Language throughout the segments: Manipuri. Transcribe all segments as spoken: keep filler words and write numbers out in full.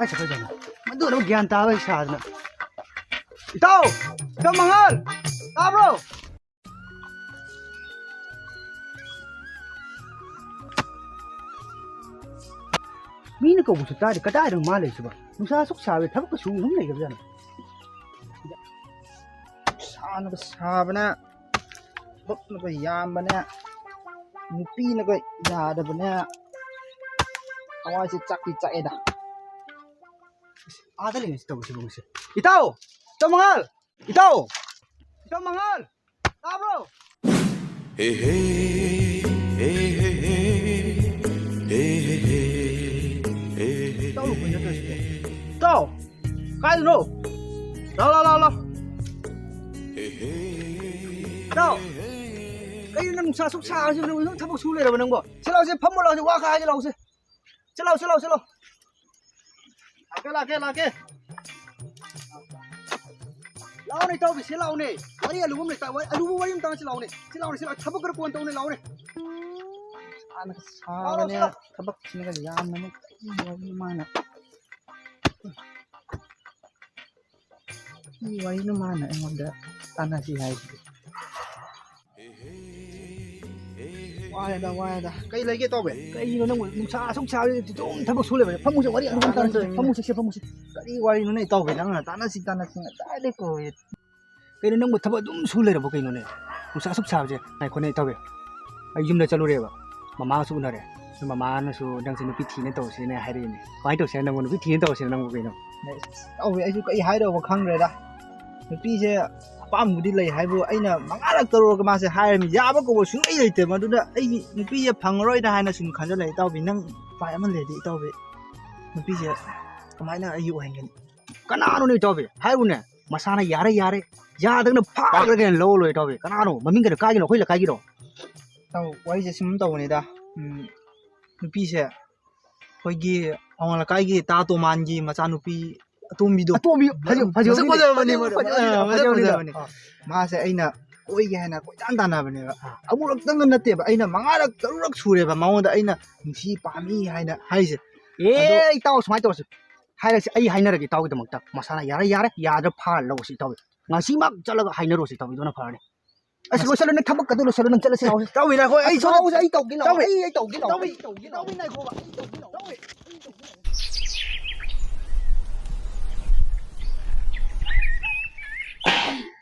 ꯀꯥꯏ ꯆꯠꯈ꯭ꯔꯖꯥꯠꯅꯣ? ꯃꯗꯨꯅ ꯑꯃꯨꯛ ꯒ꯭ꯌꯥꯟ ꯇꯥꯕ ꯁꯥꯗꯅ꯫ ꯏꯇꯥꯎ! ꯏꯇꯥꯎ ꯃꯉꯥꯜ! ꯇꯥꯕ꯭ꯔꯣ? ꯃꯤꯅ ꯀꯧꯕꯁꯨ ꯇꯥꯗꯦ, ꯀꯗꯥꯏꯗꯅꯣ ꯃꯥ ꯂꯩꯁꯤꯕꯣ? ꯅꯨꯡꯁꯥ ꯑꯁꯨꯛ ꯁꯥꯕꯁꯤꯗ ꯊꯕꯛꯀ ꯁꯨꯕ ꯁꯨꯝ ꯂꯩꯈ꯭ꯔꯕꯖꯥꯠꯅꯣ? ꯁꯥꯅꯒ ꯁꯥꯕꯅꯦ, ꯊꯕꯛꯅꯒ ꯌꯥꯝꯕꯅꯦ, ꯅꯨꯄꯤꯅꯒ ꯌꯥꯗꯕꯅꯦ꯫ ꯊꯋꯥꯏꯁꯦ ꯆꯥꯛꯇꯤ ꯆꯥꯛꯑꯦꯗ꯫ ꯑꯥꯗ ꯂꯩꯔꯝꯃꯤꯁꯤ ꯇꯧꯔꯤꯁꯤꯕꯣ ꯉꯁꯤ꯫ ꯏꯇꯥꯎ! ꯏꯇꯥꯎ ꯃꯉꯥꯜ! ꯏꯇꯥꯎ! ꯏꯇꯥꯎ ꯃꯉꯥꯜ! ꯇꯥꯕ꯭ꯔꯣ? ꯍꯦ ꯍꯦ, ꯍꯦ ꯍꯦ ꯍꯦ, ꯍꯦ ꯍꯦ ꯍꯦ, ꯍꯦ ꯍꯦ ꯍꯦ꯫ ꯏꯇꯥꯎ ꯂꯨꯈꯣꯏ ꯅꯠꯇ꯭ꯔꯣ ꯁꯤꯕꯣ? ꯏꯇꯥꯎ! ꯀꯥꯏꯗꯅꯣ? ꯂꯥꯎ, ꯂꯥꯎ, ꯂꯥꯎ, ꯂꯥꯎ꯫ ꯍꯦ ꯍꯦ, ꯏꯇꯥꯎ! ꯀꯩꯅꯣ ꯅꯪ ꯅꯨꯡꯁꯥ ꯑꯁꯨꯛ ꯁꯥꯔꯁꯤꯕꯨ ꯅꯪ ꯊꯕꯛ ꯁꯨ ꯂꯩꯔꯕ ꯅꯪꯕꯣ? ꯁꯤ ꯂꯥꯎꯁꯦ, ꯐꯝꯃꯣ ꯂꯥꯎꯁꯦ, ꯋꯥ ꯈꯔ ꯍꯥꯏꯒꯦ ꯂꯥꯎꯁꯦ꯫ ꯁꯤ ꯂꯥꯎ, ꯁꯤ ꯂꯥꯎ, ꯁꯤ ꯂꯥꯎ꯫ ꯂꯥꯛꯀꯦ, ꯂꯥꯛꯀꯦ, ꯂꯥꯛꯀꯦ꯫ ꯂꯥꯎꯅꯦ, ꯏꯇꯥꯎꯕꯤ, ꯁꯤ ꯂꯥꯎꯅꯦ꯫ ꯋꯥꯔꯤ ꯑꯂꯨꯕ ꯑꯃ ꯂꯩꯇ-, ꯋꯥꯔꯤ, ꯑꯂꯨꯕ ꯋꯥꯔꯤ ꯑꯃ ꯇꯥꯡꯁꯤ ꯂꯥꯎꯅꯦ꯫ ꯁꯤ ꯂꯥꯎꯅꯦ, ꯁꯤ ꯂꯥꯎ-, ꯊꯕꯛ ꯈꯔ ꯀꯣꯟ ꯇꯧꯅꯦ, ꯂꯥꯎꯅꯦ꯫ ꯁꯥꯅꯒ ꯂꯥꯎ, ꯂꯥꯎ, ꯁꯥꯕꯅꯦ, ꯁꯤ ꯂꯥꯎ꯫ ꯊꯕꯛꯁꯤꯅꯒ ꯌꯥꯝꯕꯅꯦ꯫ ꯀꯔꯤ ꯋꯥꯔꯤꯅꯣ ꯃꯥꯅ? ꯀꯔꯤ ꯋꯥꯔꯤꯅꯣ ꯃꯥꯅ ꯑꯩꯉꯣꯟꯗ ꯇꯥꯟꯅꯁꯤ ꯍꯥꯏꯁꯤꯕꯣ? ꯋꯥꯔꯦꯗ, ꯋꯥꯔꯦꯗ꯫ ꯀꯩ ꯂꯩꯒꯦ ꯇꯧꯕ? ꯀꯩꯒꯤꯅꯣ ꯅꯪꯕꯨ ꯅꯨꯡꯁꯥ ꯑꯁꯨꯛ ꯁꯥꯕꯁꯤꯗ ꯑꯗꯨꯝ ꯊꯕꯛ ꯁꯨ ꯂꯩꯕ? ꯐꯝꯃꯨꯁꯦ, ꯋꯥꯔꯤ ꯑꯗꯨꯝ ꯇꯥꯟꯅꯁꯤ꯫ ꯇꯥꯟꯅꯁꯤ꯫ ꯐꯝꯃꯨꯁꯦ, ꯐꯝꯃꯨꯁꯦ꯫ ꯀꯔꯤ ꯋꯥꯔꯤꯅꯣꯅꯦ ꯏꯇꯥꯎꯕꯤ? ꯅꯪꯅ ꯇꯥꯟꯅꯁꯤ, ꯇꯥꯟꯅꯁꯤ ꯉꯁꯥꯏꯗꯩ ꯀꯧꯔꯦ꯫ ꯀꯩꯅꯣ ꯅꯪꯕꯨ ꯊꯕꯛ ꯑꯗꯨꯝ ꯁꯨ ꯂꯩꯔꯕꯣ ꯀꯩꯅꯣꯅꯦ? ꯅꯨꯡꯁꯥ ꯑꯁꯨꯛ ꯁꯥꯕꯁꯦ꯫ ꯉꯥꯏꯈꯣꯅꯦ ꯏꯇꯥꯎꯕꯤ꯫ ꯑꯩ ꯌꯨꯝꯗ ꯆꯠꯂꯨꯔꯦꯕ꯫ ꯃꯃꯥꯒꯁꯨ ꯎꯅꯔꯦ꯫ ꯑꯗꯨ ꯃꯃꯥꯅꯁꯨ ꯅꯪꯁꯦ ꯅꯨꯄꯤ ꯊꯤꯅ ꯇꯧꯁꯦꯅ ꯍꯥꯏꯔꯛꯏꯅꯦ꯫ ꯀꯃꯥꯏꯅ ꯇꯧꯁꯦ ꯍꯥꯏꯅꯣ ꯅꯪꯕꯨ? ꯅꯨꯄꯤ ꯊꯤꯅ ꯇꯧꯁꯦꯅ ꯅꯪꯕꯨ ꯀꯩꯅꯣ? ꯑꯁ, ꯏꯇꯥꯎꯕꯤ, ꯑꯩꯁꯨ ꯀꯩ ꯍꯥꯏꯗꯧꯕ ꯈꯪꯗ꯭ꯔꯦꯗ꯫ ꯅꯨꯄꯤꯁꯦ ꯑꯄꯥꯝꯕꯕꯨꯗꯤ ꯂꯩ ꯍꯥꯏꯕꯨ ꯑꯩꯅ ꯃꯉꯥꯔꯛ ꯇꯔꯨꯛꯂꯛ ꯃꯥꯁꯦ ꯍꯥꯏꯔꯝꯃꯤ, ꯌꯥꯕ ꯀꯧꯕ ꯁꯨꯡꯂꯩ ꯂꯩꯇꯦ꯫ ꯃꯗꯨꯅ ꯑꯩꯒꯤ ꯅꯨꯄꯤꯁꯦ ꯐꯪꯉꯔꯣꯏꯗ ꯍꯥꯏꯅ ꯁꯨꯝ ꯈꯟꯖꯜꯂꯛꯑꯦ꯫ ꯏꯇꯥꯎꯕꯤ, ꯅꯪ ꯎꯄꯥꯏ ꯑꯃ ꯂꯩꯔꯗꯤ ꯏꯇꯥꯎꯕꯤ, ꯅꯨꯄꯤꯁꯦ ꯀꯃꯥꯏꯅ ꯑꯩꯒꯤ ꯑꯣꯏꯍꯟꯒꯅꯤ? ꯀꯅꯥꯅꯣꯅꯦ ꯏꯇꯥꯎꯕꯤ? ꯍꯥꯏꯕꯨꯅꯦ, ꯃꯁꯥꯅ ꯌꯥꯔꯦ, ꯌꯥꯔꯦ, ꯌꯥꯗꯒꯅ ꯐꯥꯈ꯭ꯔꯒꯦꯅ ꯂꯧ ꯂꯣꯏ ꯏꯇꯥꯎꯕꯤ꯫ ꯀꯅꯥꯅꯣ? ꯃꯃꯤꯡ ꯀꯩꯅꯣ ꯀꯥꯏꯒꯤꯅꯣ? ꯑꯩꯈꯣꯏ ꯂꯩꯀꯥꯏꯒꯤꯔꯣ? ꯏꯇꯥꯎ, ꯋꯥꯔꯤꯁꯦ ꯁꯨꯝ ꯇꯧꯕꯅꯤꯗ꯫ ꯎꯝ, ꯅꯨꯄꯤꯁꯦ ꯑꯩꯈꯣꯏꯒꯤ ꯑꯋꯥꯡ ꯂꯩꯀꯥꯏꯒꯤ ꯇꯥ ꯇꯣꯃꯥꯟꯒꯤ ꯃꯆꯥꯅꯨꯄꯤ ꯑꯇꯣꯝꯕꯤꯗꯣ꯫ ꯑꯇꯣꯝꯕꯤ ꯐꯖ-, ꯃꯁꯛ ꯐꯖꯕꯅꯤ, ꯐꯖꯕꯅꯤ, ꯐꯖꯕꯅꯤ, ꯐꯖꯕꯅꯤ, ꯐꯖꯕꯅꯤ, ꯐꯖꯕꯅꯤ, ꯐꯖꯕꯅꯤ꯫ ꯑꯥ꯫ ꯃꯥꯁꯦ ꯑꯩꯅ ꯀꯣꯏꯒꯦ ꯍꯥꯏꯅ ꯀꯣꯏꯇꯥꯟ ꯇꯥꯟꯅꯕꯅꯦꯕ꯫ ꯑꯥ꯫ ꯑꯃꯨꯔꯛꯇꯪꯒ ꯅꯠꯇꯦꯕ, ꯑꯩꯅ ꯃꯉꯥꯔꯛ ꯇꯔꯨꯛꯔꯛ ꯁꯨꯔꯦꯕ ꯃꯉꯣꯟꯗ ꯑꯩꯅ ꯅꯨꯡꯁꯤ ꯄꯥꯝꯃꯤ ꯍꯥꯏꯅ ꯍꯥꯏꯁꯦ꯫ ꯑꯦ, ꯑꯗꯣ ꯏꯇꯥꯎ, ꯁꯨꯃꯥꯏꯅ ꯇꯧꯔꯁꯤ꯫ ꯍꯥꯏꯔꯁꯤ, ꯑꯩ ꯍꯥꯏꯅꯔꯒꯦ ꯏꯇꯥꯎꯒꯤꯗꯃꯛꯇ꯫ ꯃꯁꯥꯅ ꯌꯥꯔꯦ, ꯌꯥꯔꯦ, ꯌꯥꯗ꯭ꯔꯥ ꯐꯥꯔ ꯂꯧꯔꯁꯤ ꯏꯇꯥꯎꯕꯤ꯫ ꯉꯁꯤꯃꯛ ꯆꯠꯂꯒ ꯍꯥꯏꯅꯔꯨꯁꯤ ꯏꯇꯥꯎꯕꯤ, ꯑꯗꯨꯅ ꯐꯔꯅꯤ꯫ ꯑꯁ, ꯂꯣꯏꯁꯜꯂꯨ, ꯅꯪ ꯊꯕꯛꯀꯗꯣ ꯂꯣꯏꯁꯜꯂꯨ, ꯅꯪ ꯆꯠꯂꯁꯤ ꯂꯥꯛꯑꯣ꯫ ꯏꯇꯥꯎꯕꯤ ꯉꯥꯏꯈꯣ, ꯑꯩ ꯑꯁ, ꯊꯕꯛ ꯊꯕꯛꯁꯦ ꯑꯩ ꯇꯧꯒꯦ ꯂꯥꯛꯑꯣ, ꯏꯇꯥꯎꯕꯤ꯫ ꯑꯩ, ꯑꯩ ꯇꯧꯒꯦ ꯂꯥꯛꯑꯣ, ꯏꯇꯥꯎꯕꯤ, ꯑꯩ ꯇꯧꯒꯦ ꯂꯥꯛꯑꯣ꯫ ꯏꯇꯥꯎꯕꯤ ꯉꯥꯏꯈꯣꯕ, ꯑꯩ ꯇꯧꯒꯦ ꯂꯥꯛꯑꯣ꯫ ꯏꯇꯥꯎꯕꯤ꯫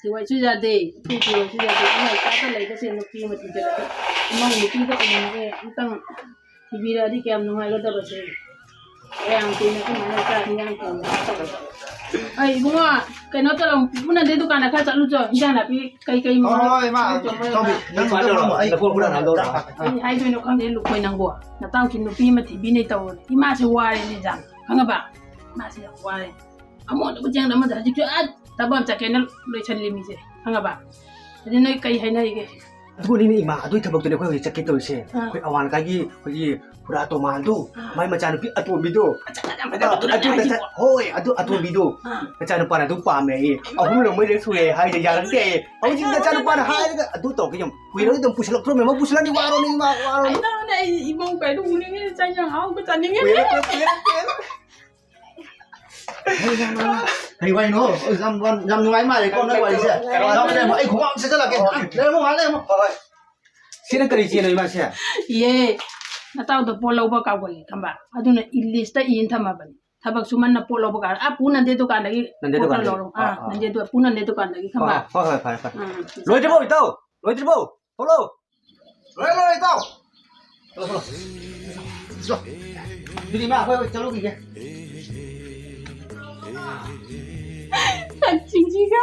ꯊꯤꯋꯥꯏꯁꯨ ꯌꯥꯗꯦ, ꯏꯇꯨ ꯊꯤꯋꯥꯏꯁꯨ ꯌꯥꯗꯦ꯫ ꯏꯃꯥ ꯏꯆꯥꯗ ꯂꯩꯕꯁꯦ ꯅꯨꯄꯤ ꯑꯃ ꯊꯤꯖꯤꯜꯂꯒ ꯏꯃꯧ ꯅꯨꯄꯤꯗ ꯑꯣꯏꯅꯤꯡꯉꯦ꯫ ꯑꯃꯇꯪ ꯊꯤꯕꯤꯔꯛꯑꯗꯤ ꯀꯌꯥꯝ ꯅꯨꯡꯉꯥꯏꯒꯗꯕꯁꯦ꯫ ꯀꯌꯥꯝ ꯀꯨꯏꯅ ꯁꯨꯃꯥꯏꯅ ꯆꯥꯛ ꯏꯟꯖꯥꯡ ꯊꯣꯡꯕ ꯇꯧꯒꯗꯕ? ꯑꯩ ꯏꯕꯨꯡꯉꯣ, ꯀꯩꯅꯣ ꯇꯧꯔꯣ, ꯄꯨꯅꯟꯗꯦ ꯗꯨꯀꯥꯟꯗ ꯈꯔ ꯆꯠꯂꯨꯆꯣ, ꯏꯟꯖꯥꯡ ꯅꯥꯄꯤ ꯀꯩ ꯀꯩ ꯍꯣꯏ, ꯍꯣꯏ, ꯏꯃꯥ꯫ ꯃꯔꯣꯏ ꯇꯧꯕ ꯅꯪ ꯂꯐꯨ ꯄꯨꯔꯥ ꯍꯥꯟꯅ ꯂꯧꯔꯣ꯫ ꯀꯩ ꯍꯥꯏꯗꯣꯏꯅꯣ ꯈꯪꯗꯦ, ꯂꯨꯈꯣꯏ ꯅꯪꯕꯣ꯫ ꯅꯇꯥꯎꯁꯤ ꯅꯨꯄꯤ ꯑꯃ ꯊꯤꯕꯤꯅꯦ ꯇꯧꯕꯅꯦ꯫ ꯏꯃꯥꯁꯦ ꯋꯥꯔꯦꯅꯦ, ꯏꯟꯖꯥꯡ ꯈꯪꯉꯕ? ꯏꯃꯥꯁꯦ ꯌꯥꯝ ꯋꯥꯔꯦ꯫ ꯑꯃꯣꯟꯗꯕꯨ ꯆꯦꯡꯗ ꯑꯃꯗ ꯍꯧꯖꯤꯛꯁꯨ ꯑꯥ ꯊꯕꯛ ꯑꯃ ꯆꯠꯀꯦꯅ ꯂꯣꯏꯁꯜꯂꯤ ꯃꯤꯁꯦ, ꯈꯪꯉꯕ? ꯑꯗꯨ ꯅꯣꯏ ꯀꯩ ꯍꯥꯏꯅꯔꯤꯒꯦ? ꯑꯗꯨꯅꯤꯅꯦ ꯏꯃꯥ, ꯑꯗꯨꯏ ꯊꯕꯛꯇꯨꯅꯦ ꯑꯩꯈꯣꯏ ꯍꯧꯖꯤꯛ ꯆꯠꯀꯦ ꯇꯧꯔꯤꯁꯦ꯫ ꯑꯥ꯫ ꯑꯩꯈꯣꯏ ꯑꯋꯥꯡ ꯂꯩꯀꯥꯏꯒꯤ ꯑꯩꯈꯣꯏꯒꯤ ꯍꯨꯔꯥ ꯇꯣꯃꯥꯟꯗꯣ, ꯑꯥ꯫ ꯃꯥꯏ ꯃꯆꯥꯅꯨꯄꯤ ꯑꯇꯣꯝꯕꯤꯗꯣ꯫ ꯑꯆꯥ, ꯑꯆꯥ, ꯑꯆꯥ, ꯑꯗꯨ, ꯑꯗꯨ ꯑꯗꯨ ꯅꯆꯥ-, ꯍꯣꯏ, ꯑꯗꯨ ꯑꯇꯣꯝꯕꯤꯗꯣ꯫ ꯑꯥ꯫ ꯅꯆꯥꯅꯨꯄꯥꯅ ꯑꯗꯨꯝ ꯄꯥꯝꯃꯦ ꯍꯥꯏꯌꯦ꯫ ꯑꯍꯨꯝꯂꯛ ꯃꯔꯤꯔꯛ ꯁꯨꯔꯦ ꯍꯥꯏꯗ ꯌꯥꯔꯛꯇꯦ ꯍꯥꯏꯌꯦ꯫ ꯍꯧꯖꯤꯛ ꯅꯆꯥꯅꯨꯄꯥꯅ ꯍꯥꯏꯔꯒ ꯑꯗꯨ ꯇꯧꯔꯛꯀꯦ ꯌꯦꯡꯉꯨ꯫ ꯀꯨꯏꯔꯣꯏ ꯑꯗꯨꯝ ꯄꯨꯁꯤꯜꯂꯛꯇ꯭ꯔꯣꯃꯦ, ꯑꯃꯨꯛ ꯄꯨꯁꯤꯜꯂꯛꯑꯗꯤ ꯋꯥꯔꯣꯅꯦ ꯏꯃꯥ, ꯋꯥꯔꯣꯅꯦ꯫ ꯑꯩ ꯅꯪꯅ ꯑꯩ ꯏꯃꯧ ꯀꯩꯗꯣ ꯎꯅꯤꯡꯉꯦ, ꯆꯥꯛ ꯏꯟꯖꯥꯡ ꯑꯍꯥꯎꯕ ꯆꯥꯅꯤꯡꯉꯦ꯫ ꯀꯨꯏꯔꯦ, ꯀꯨꯏꯔꯦ, ꯀꯨꯏꯔꯦ꯫ ꯀꯔꯤ ꯋꯥꯔꯤꯅꯣ? ꯌꯥꯝ, ꯌꯥꯝ, ꯌꯥꯝ ꯅꯨꯡꯉꯥꯏ ꯃꯥꯜꯂꯦꯀꯣ ꯅꯣꯏ ꯋꯥꯔꯤꯁꯦ꯫ ꯂꯩꯔꯝꯃꯣ, ꯂꯩꯔꯝꯃꯣ, ꯑꯩ ꯈꯣꯡꯒ꯭ꯔꯥꯎ ꯑꯃ ꯁꯦꯠꯆꯜꯂꯛꯀꯦ꯫ ꯂꯩꯔꯝꯃꯣ, ꯉꯥꯏꯍꯥꯛ ꯂꯩꯔꯝꯃꯣ꯫ ꯍꯣꯏ, ꯍꯣꯏ꯫ ꯁꯤ ꯅꯪ ꯀꯔꯤ ꯆꯦꯅꯣ ꯏꯃꯥꯁꯦ? ꯌꯦ, ꯅꯇꯥꯎꯗꯣ ꯄꯣꯠ ꯂꯧꯕ ꯀꯥꯎꯒꯜꯂꯦ ꯈꯪꯕ? ꯑꯗꯨꯅ ꯏ-, list ꯏꯅ ꯊꯝꯃꯕꯅꯤ꯫ ꯊꯕꯛ ꯁꯨꯃꯟꯅ ꯄꯣꯠ ꯂꯧꯕ ꯀꯥꯟꯗ, ꯑꯥ, ꯄꯨ ꯅꯟꯗꯦ ꯗꯨꯀꯥꯟꯗꯒꯤ ꯅꯟꯗꯦ ꯄꯣꯠ ꯈꯔ ꯗꯨꯀꯥꯟꯗꯒꯤ꯫ ꯂꯧꯔꯣ꯫ ꯑꯥ, ꯑꯥ, ꯑꯥ꯫ ꯅꯟꯗꯦ ꯗꯨ-, ꯄꯨ ꯅꯟꯗꯦ ꯗꯨꯀꯥꯟꯗꯒꯤ ꯈꯪꯕ? ꯍꯣꯏ, ꯍꯣꯏ, ꯍꯣꯏ, ꯐꯔꯦ, ꯐꯔꯦ꯫ ꯎꯝ꯫ ꯂꯣꯏꯗ꯭ꯔꯤꯕꯣ ꯏꯇꯥꯎ? ꯂꯣꯏꯗ꯭ꯔꯤꯕꯣ? ꯊꯣꯛꯂꯛꯑꯣ꯫ ꯂꯣꯏꯔꯦ, ꯂꯣꯏꯔꯦ, ꯏꯇꯥꯎ꯫ ꯊꯣꯛꯂꯛꯑꯣ, ꯊꯣꯛꯂꯛꯑꯣ꯫ ꯆꯣ꯫ ꯑꯗꯨꯗꯤ ꯏꯃꯥ, ꯑꯩꯈꯣꯏ ꯆꯠꯂꯨꯈꯤꯒꯦ꯫ ꯁꯛꯁꯤꯡꯁꯤꯒ꯫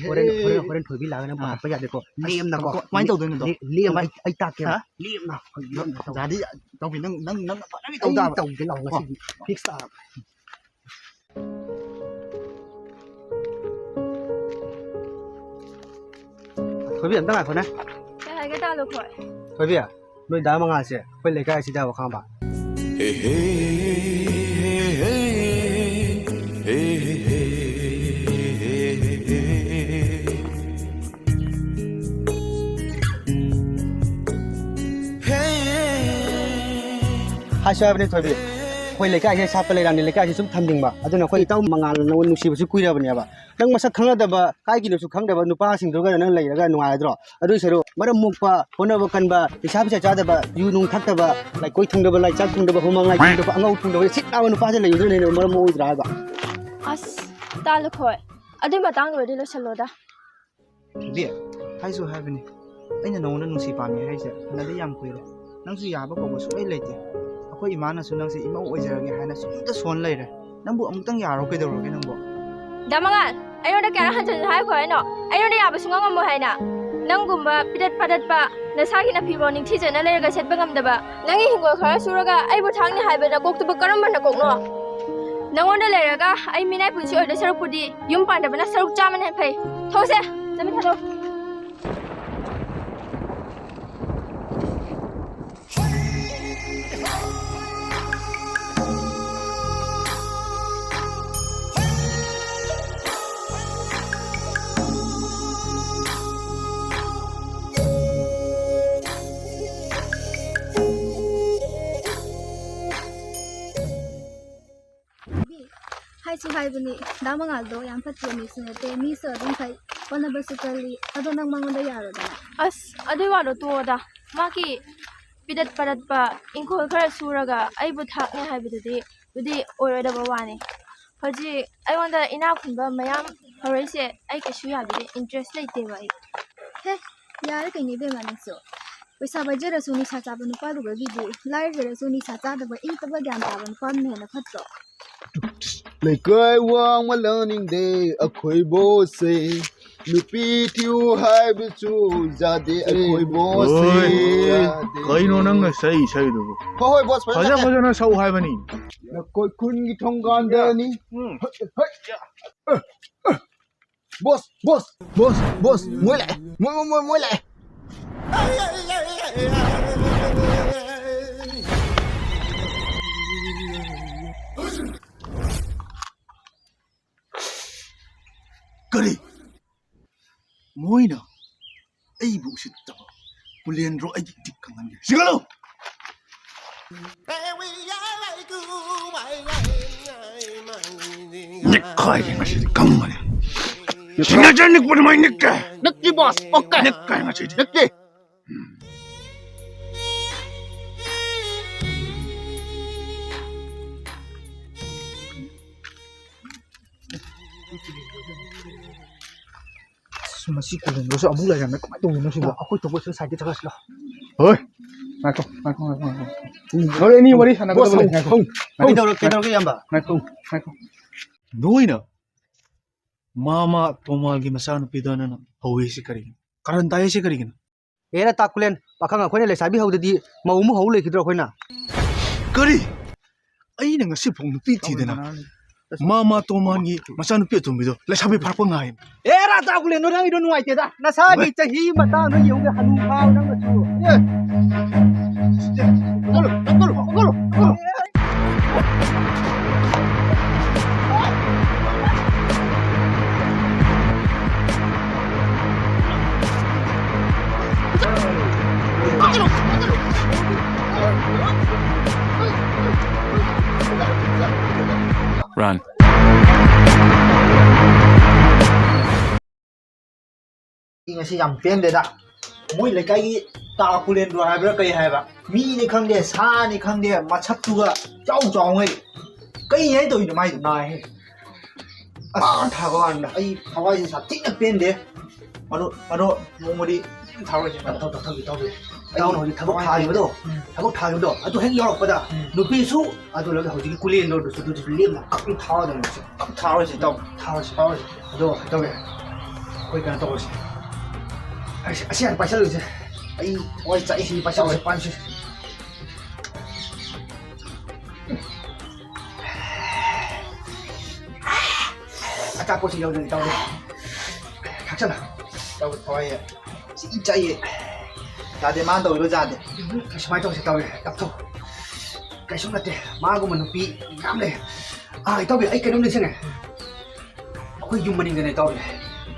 ꯍꯣꯔꯦꯟ, ꯍꯣꯔꯦꯟ, ꯍꯣꯔꯦꯟ ꯊꯣꯏꯕꯤ ꯂꯥꯛꯑꯒ ꯅꯪ ꯑꯥ꯫ ꯄꯥꯈꯠꯄ ꯌꯥꯗꯦꯀꯣ꯫ ꯂꯦꯝꯅꯀꯣ꯫ ꯀꯃꯥꯏꯅ ꯇꯧꯗꯣꯏꯅꯣ ꯑꯗꯣ? ꯂꯦ-, ꯂꯦꯝꯅ ꯑꯩ, ꯑꯩ ꯇꯥꯛꯀꯦꯕ꯫ ꯍꯥ? ꯂꯦꯝꯅ꯫ ꯂꯦꯝꯅ ꯇꯧ꯫ ꯌꯥꯗꯤ, ꯇꯧꯕꯤ, ꯅꯪ, ꯅꯪ, ꯅꯪꯅ ꯐꯖꯅ ꯇꯧ ꯑꯩ ꯇꯥꯕ꯫ ꯇꯧꯒꯦ ꯂꯥꯎ ꯀꯣ꯫ ꯉꯁꯤꯗꯤ꯫ Fix ꯇꯥꯔꯕ꯫ ꯊꯣꯏꯕꯤ, ꯑꯝꯇ ꯉꯥꯏꯈꯣꯅꯦ꯫ ꯀꯩ ꯍꯥꯏꯒꯦ ꯇꯥ ꯂꯨꯈꯣꯏ? ꯊꯣꯏꯕꯤ, ꯅꯣꯏ ꯗꯥ ꯃꯉꯥꯜꯁꯦ ꯑꯩꯈꯣꯏ ꯂꯩꯀꯥꯏ ꯑꯁꯤꯗ ꯍꯥꯏꯕ, ꯈꯪꯉꯕ? ꯍꯥꯏꯁꯨ ꯍꯥꯏꯕꯅꯤ ꯊꯣꯏꯕꯤ, ꯑꯩꯈꯣꯏ ꯂꯩꯀꯥꯏꯁꯦ ꯁꯥꯠꯄ ꯂꯩꯔꯥꯡꯅꯤ, ꯂꯩꯀꯥꯏꯁꯦ ꯁꯨꯝ ꯊꯝꯅꯤꯡꯕ꯫ ꯑꯗꯨꯅ ꯑꯩꯈꯣꯏ ꯏꯇꯥꯎ ꯃꯉꯥꯜꯅ ꯅꯉꯣꯟ ꯅꯨꯡꯁꯤꯕꯁꯨ ꯀꯨꯏꯔꯕꯅꯦꯕ꯫ ꯅꯪ ꯃꯁꯛ ꯈꯪꯅꯗꯕ, ꯀꯥꯏꯒꯤꯅꯣꯁꯨ ꯈꯪꯗꯕ ꯅꯨꯄꯥꯁꯤꯡꯗꯨꯒ ꯅꯪ ꯂꯩꯔꯒ ꯅꯨꯡꯉꯥꯏꯒꯗ꯭ꯔꯣ? ꯑꯗꯨꯏ ꯁꯔꯨꯛ ꯃꯔꯝ ꯃꯣꯛꯄ, ꯍꯣꯠꯅꯕ ꯀꯟꯕ, ꯅꯤꯁꯥ ꯄꯨꯁꯥ ꯆꯥꯗꯕ, ꯌꯨ ꯅꯨꯡ ꯊꯛꯇꯕ, ꯂꯥꯏꯀꯣꯏ ꯊꯨꯡꯗꯕ, ꯂꯥꯏꯆꯥꯛ ꯊꯨꯡꯗꯕ, ꯍꯨꯃꯥꯡ ꯂꯥꯏ ꯊꯨꯡꯗꯕ, ꯑꯉꯧ ꯊꯨꯡꯗꯕ, ꯁꯤꯠ ꯅꯥꯕ ꯅꯨꯄꯥꯁꯦ ꯂꯩꯕꯗꯨꯅ ꯍꯦꯟꯅ ꯃꯔꯝ ꯃꯣꯛꯑꯣꯏꯗ꯭ꯔꯥ ꯍꯥꯏꯕ? ꯑꯁ, ꯇꯥ ꯂꯨꯈꯣꯏ, ꯑꯗꯨꯏ ꯃꯇꯥꯡꯗꯨꯗꯤ ꯂꯣꯏꯁꯜꯂꯣꯗ꯫ ꯊꯣꯏꯕꯤ, ꯍꯥꯏꯁꯨ ꯍꯥꯏꯕꯅꯤ, ꯑꯩꯅ ꯅꯉꯣꯟꯗ ꯅꯨꯡꯁꯤ ꯄꯥꯝꯃꯤ ꯍꯥꯏꯁꯦ ꯐꯅꯗꯤ ꯌꯥꯝ ꯀꯨꯏꯔꯦ꯫ ꯅꯪꯁꯨ ꯌꯥꯕ ꯀꯧꯕ ꯁꯨꯛꯂꯩ ꯂꯩꯇꯦ꯫ ꯑꯩꯈꯣꯏ ꯏꯃꯥꯅꯁꯨ ꯅꯪꯁꯦ ꯏꯃꯧ ꯑꯣꯏꯖꯔꯒꯦ ꯍꯥꯏꯅ ꯁꯨꯝꯇ ꯁꯣꯟ ꯂꯩꯔꯦ꯫ ꯅꯪꯕꯨ ꯑꯃꯨꯛꯇꯪ ꯌꯥꯔꯣ, ꯀꯩꯗꯧꯔꯒꯦ ꯅꯪꯕꯨ? ꯗꯥ ꯃꯉꯥꯜ, ꯑꯩꯉꯣꯟꯗ ꯀꯌꯥꯔꯛ ꯍꯟꯖꯤꯟ ꯍꯟꯖꯤꯟ ꯍꯥꯏꯈꯣ ꯍꯥꯏꯅꯣ? ꯑꯩꯉꯣꯟꯗ ꯌꯥꯕ ꯁꯨꯡꯉꯝ ꯉꯝꯃꯣꯏ ꯍꯥꯏꯅ꯫ ꯅꯪꯒꯨꯝꯕ ꯄꯤꯗꯠ ꯄꯥꯗꯠꯄ, ꯅꯁꯥꯒꯤ ꯅꯐꯤꯔꯣꯜ ꯅꯤꯡꯊꯤꯖꯅ ꯂꯩꯔꯒ ꯁꯦꯠꯄ ꯉꯝꯗꯕ, ꯅꯪꯒꯤ ꯍꯤꯡꯒꯣꯜ ꯈꯔ ꯁꯨꯔꯒ ꯑꯩꯕꯨ ꯊꯥꯛꯅꯤ ꯍꯥꯏꯕ ꯅꯀꯣꯛꯇꯨꯕꯨ ꯀꯔꯝꯕ ꯅꯀꯣꯛꯅꯣ? ꯅꯉꯣꯟꯗ ꯂꯩꯔꯒ ꯑꯩ ꯃꯤꯅꯥꯏ ꯄꯨꯟꯁꯤ ꯑꯣꯏꯗꯣꯏ ꯁꯔꯨꯛꯄꯨꯗꯤ ꯌꯨꯝ ꯄꯥꯟꯗꯕꯅ ꯁꯔꯨꯛ ꯆꯥꯝꯃꯅ ꯍꯦꯟꯅ ꯐꯩ꯫ ꯊꯣꯛꯁꯦ, ꯆꯠꯃꯤꯟꯅꯔꯣ꯫ ꯍꯥꯏꯁꯨ ꯍꯥꯏꯕꯅꯤ, ꯗꯥ ꯃꯉꯥꯜꯗꯣ ꯌꯥꯝ ꯐꯠꯇꯕ ꯃꯤꯁꯨ ꯅꯠꯇꯦ, ꯃꯤꯁꯨ ꯑꯗꯨꯝ ꯐꯩ, ꯍꯣꯠꯅꯕꯁꯨ ꯀꯜꯂꯤ꯫ ꯑꯗꯣ ꯅꯪ ꯃꯉꯣꯟꯗ ꯌꯥꯔꯣꯗꯅ꯫ ꯑꯁ, ꯑꯗꯨꯏ ꯋꯥꯗꯣ ꯇꯣꯛꯑꯣꯗ꯫ ꯃꯥꯒꯤ ꯄꯤꯗꯠ ꯄꯥꯗꯠꯄ, ꯏꯪꯈꯣꯜ ꯈꯔ ꯁꯨꯔꯒ ꯑꯩꯕꯨ ꯊꯥꯛꯅꯤ ꯍꯥꯏꯕꯗꯨꯗꯤ, ꯑꯗꯨꯗꯤ ꯑꯣꯏꯔꯣꯏꯗꯕ ꯋꯥꯅꯤ꯫ ꯍꯧꯖꯤꯛ ꯑꯩꯉꯣꯟꯗ ꯏꯅꯥꯛ ꯈꯨꯟꯕ ꯃꯌꯥꯝ ꯍꯧꯔꯛꯏꯁꯦ ꯑꯩ ꯀꯩꯁꯨ ꯌꯥꯕꯤꯗꯦ, interest ꯂꯩꯇꯦꯕ ꯑꯩ꯫ ꯍꯦ, ꯌꯥꯔꯦ ꯀꯩꯅꯣ ꯏꯕꯦꯝꯃ ꯅꯪꯁꯨ꯫ ꯄꯩꯁꯥ ꯄꯥꯏꯖꯔꯁꯨ ꯅꯤꯁꯥ ꯆꯥꯕ ꯅꯨꯄꯥꯗꯨꯗꯒꯤꯗꯤ ꯂꯥꯏꯔꯖꯔꯁꯨ ꯅꯤꯁꯥ ꯆꯥꯗꯕ ꯏꯪ ꯇꯞꯄ ꯒ꯭ꯌꯥꯟ ꯇꯥꯕ ꯅꯨꯄꯥꯗꯨꯅ ꯍꯦꯟꯅ ꯐꯠꯇ꯭ꯔꯣ? ꯂꯩꯀꯥꯏ ꯋꯥꯡꯃ ꯂꯥꯅꯤꯡꯗꯦ ꯑꯩꯈꯣꯏ ꯕꯣꯁꯁꯦ, ꯅꯨꯄꯤ ꯊꯤꯌꯨ ꯍꯥꯏꯕꯁꯨ ꯌꯥꯗꯦ ꯑꯩꯈꯣꯏ ꯕꯣꯁꯁꯦ꯫ ꯑꯣꯏ, ꯌꯥꯗꯦ꯫ ꯀꯩꯅꯣ ꯅꯪꯅ ꯁꯛꯏ ꯁꯛꯏꯗꯨꯕꯨ? ꯍꯣꯏ, ꯍꯣꯏ, ꯕꯣꯁ, ꯐꯖꯅ ꯐꯖ ꯁꯛꯀꯦ꯫ ꯐꯖꯅ ꯁꯛꯎ ꯍꯥꯏꯕꯅꯤ꯫ ꯅꯈꯣꯏ ꯈꯨꯟꯒꯤ ꯊꯣꯡꯒꯥꯟꯗꯅꯤ꯫ ꯎꯝ꯫ ꯍꯩ, ꯍꯩ꯫ ꯕꯣꯁ, ꯕꯣꯁ, ꯕꯣꯁ, ꯕꯣꯁ, ꯃꯣꯏ ꯂꯥꯛꯑꯦ꯫ ꯃꯣꯏ, ꯃꯣꯏ, ꯃꯣꯏ, ꯃꯣꯏ ꯂꯥꯛꯑꯦ꯫ ꯀꯔꯤ? ꯃꯣꯏꯅ ꯑꯩꯕꯨ ꯎꯁꯤꯠꯇꯕ ꯄꯨꯂꯦꯟꯗ꯭ꯔꯣ? ꯑꯩꯒꯤ ꯏꯇꯤꯛ ꯈꯪꯍꯟꯒꯦ꯫ ꯁꯤꯒꯠꯂꯨ! ꯅꯤꯛꯈꯥꯏꯒꯦ ꯉꯁꯤꯗꯤ ꯀꯪꯕꯅꯦ꯫ ꯁꯤꯒꯅꯦꯆꯔ ꯅꯤꯛꯄ ꯑꯗꯨꯃꯥꯏ ꯅꯤꯛꯀꯦ꯫ ꯅꯤꯛꯀꯦ, ꯕꯣꯁ꯫ ꯑꯣꯀꯦ꯫ ꯅꯤꯛꯈꯥꯏ ꯉꯁꯤꯗꯤ꯫ ꯅꯤꯛꯀꯦ꯫ ꯑꯁ, ꯃꯁꯤ ꯀꯣꯂꯦꯟꯗ꯭ꯔꯣꯁꯨ ꯑꯃꯨꯛ ꯂꯩꯔꯝꯃꯦ꯫ ꯀꯃꯥꯏꯅ ꯇꯧꯗꯣꯏꯅꯣ ꯁꯤꯕꯣ? ꯑꯩꯈꯣꯏ ꯊꯣꯛꯄ ꯁꯥꯏꯗ ꯆꯠꯈ꯭ꯔꯁꯤ ꯂꯥꯎ꯫ ꯍꯣꯏ꯫ ꯉꯥꯏꯈꯣ, ꯉꯥꯏꯈꯣ, ꯉꯥꯏꯈꯣ, ꯉꯥꯏꯈꯣ꯫ ꯍꯣꯏ, ꯑꯅꯤ ꯋꯥꯔꯤ ꯁꯥꯟꯅꯒꯗꯕ ꯂꯩ꯫ ꯉꯥꯏꯈꯣ, ꯉꯥꯏꯈꯣ, ꯀꯩꯗꯧꯔꯒꯦ, ꯀꯩꯗꯧꯔꯒꯦ, ꯏꯌꯥꯝꯕ? ꯉꯥꯏꯈꯣ, ꯉꯥꯏꯈꯣ꯫ ꯅꯣꯏꯅ ꯃꯥꯃ ꯇꯣꯃꯥꯜꯒꯤ ꯃꯆꯥꯅꯨꯄꯤꯗꯣ ꯅꯪꯅ ꯍꯧꯋꯤꯁꯤ ꯀꯔꯤꯒꯤꯅꯣ? ꯀꯔꯟ ꯇꯥꯏꯁꯤ ꯀꯔꯤꯒꯤꯅꯣ? ꯍꯦꯔꯥ ꯇꯥꯀꯨꯂꯦꯟ, ꯄꯥꯈꯪ ꯑꯩꯈꯣꯏꯅ ꯂꯩꯁꯥꯕꯤ ꯍꯧꯗꯗꯤ ꯃꯧ ꯑꯃ ꯍꯧ ꯂꯩꯈꯤꯗ꯭ꯔꯣ ꯑꯩꯈꯣꯏꯅ? ꯀꯔꯤ? ꯑꯩꯅ ꯉꯁꯤꯐꯥꯎ ꯅꯨꯄꯤ ꯊꯤꯗꯅ ꯃꯥꯃ ꯇꯣꯃꯥꯟꯒꯤ ꯃꯆꯥꯅꯨꯄꯤ ꯑꯇꯣꯝꯕꯤꯗꯣ ꯂꯩꯁꯥꯕꯤ ꯐꯥꯔꯛꯄ ꯉꯥꯏ꯫ ꯑꯦ, ꯔꯥ ꯇꯥꯀꯨꯂꯦꯟ, ꯅꯪꯒꯤꯗꯣ ꯅꯨꯡꯉꯥꯏꯇꯦꯗ꯫ ꯅꯁꯥꯒꯤ ꯆꯍꯤ ꯃꯇꯥꯡꯗꯣ ꯌꯦꯡꯉꯨꯅꯦ, ꯍꯅꯨ ꯐꯥꯎ ꯅꯪꯅꯁꯨ꯫ ꯑꯦ꯫ ꯆꯠꯂꯣ, ꯆꯠꯂꯣ, ꯆꯠꯂꯣ, ꯆꯠꯂꯣ꯫ Run. ꯑꯩ ꯉꯁꯤ ꯌꯥꯝ ꯄꯦꯟꯗꯦꯗ꯫ ꯃꯣꯏ ꯂꯩꯀꯥꯏꯒꯤ ꯇꯥ ꯀꯨꯂꯦꯟꯗ꯭ꯔꯣ ꯍꯥꯏꯕ꯭ꯔꯥ ꯀꯩ ꯍꯥꯏꯕ? ꯃꯤꯅꯤ ꯈꯪꯗꯦ, ꯁꯥꯅꯤ ꯈꯪꯗꯦ, ꯃꯁꯛꯇꯨꯒ ꯏꯆꯥꯎ ꯆꯥꯎꯉꯩ꯫ ꯀꯩ ꯍꯥꯏ ꯇꯧꯔꯤꯅꯣ ꯃꯥꯏꯗꯨ? ꯅꯥꯏꯍꯦ꯫ ꯑꯁ, ꯄꯥꯛ ꯊꯥꯕ ꯀꯥꯟꯗ ꯑꯩ ꯊꯋꯥꯏꯁꯦ ꯁꯥꯊꯤꯅ ꯄꯦꯟꯗꯦ꯫ ꯑꯗꯣ, ꯑꯗꯣ ꯅꯣꯡꯃꯗꯤ ꯊꯥꯔꯣꯏꯁꯦ꯫ ꯇꯧ, ꯇꯧ, ꯇꯧ, ꯇꯧ, ꯇꯧ꯫ ꯏꯇꯥꯎꯅ ꯍꯧꯖꯤꯛ ꯊꯕꯛ ꯊꯥꯈꯤꯕꯗꯣ, ꯎꯝ꯫ ꯊꯕꯛ ꯊꯥꯈꯤꯕꯗꯣ, ꯑꯗꯨ ꯍꯦꯛ ꯌꯧꯔꯛꯄꯗ, ꯎꯝ꯫ ꯅꯨꯄꯤꯁꯨ ꯑꯗꯨ ꯂꯣꯏꯔꯒ ꯍꯧꯖꯤꯛꯀꯤ ꯀꯨꯂꯦꯟꯗ꯭ꯔꯣꯗꯨꯁꯨ ꯑꯗꯨꯁꯨ ꯂꯦꯝꯅ ꯀꯛ ꯊꯥꯔꯗꯕꯅꯤ꯫ ꯊꯥꯔꯣꯏꯁꯦ, ꯏꯇꯥꯎ꯫ ꯊꯥꯔꯣꯏꯁꯦ꯫ ꯊꯥꯔꯣꯏꯁꯦ꯫ ꯑꯗꯣ ꯀꯩꯗꯧꯔꯦ? ꯑꯩꯈꯣꯏ ꯀꯩꯅꯣ ꯇꯧꯔꯁꯦ꯫ ꯑꯁꯤ, ꯑꯁꯤ ꯍꯥꯟꯅ ꯄꯥꯏꯁꯜꯂꯨꯁꯦ꯫ ꯑꯩ ꯊꯋꯥꯏ ꯆꯥꯛꯏ꯫ ꯁꯤ ꯄꯥꯏꯁꯜꯂꯨꯁꯦ, ꯄꯥꯏꯁꯤ꯫ ꯑꯆꯥꯄꯣꯠꯁꯤ ꯌꯧꯗ꯭ꯔꯗꯤ ꯇꯧꯔꯦ꯫ ꯆꯠꯂꯣ꯫ ꯇꯧ ꯊꯋꯥꯏ ꯁꯤ ꯆꯥꯏꯌꯦ꯫ ꯌꯥꯗꯦ, ꯃꯥꯅ ꯇꯧꯔꯤꯕ ꯌꯥꯗꯦ꯫ ꯁꯨꯃꯥꯏꯅ ꯇꯧꯁꯤ ꯇꯧꯔꯦ, ꯀꯞꯊꯣꯛ꯫ ꯀꯩꯁꯨ ꯅꯠꯇꯦ, ꯃꯥꯒꯨꯝꯕ ꯅꯨꯄꯤ ꯌꯥꯝ ꯂꯩ꯫ ꯑꯥ, ꯏꯇꯥꯎꯕꯤ, ꯑꯩ ꯀꯩꯅꯣꯝ ꯅꯤꯡꯁꯤꯡꯉꯦ꯫ ꯑꯩꯈꯣꯏ ꯌꯨꯝ ꯃꯅꯤꯡꯗꯅꯦ ꯏꯇꯥꯎꯕꯤ,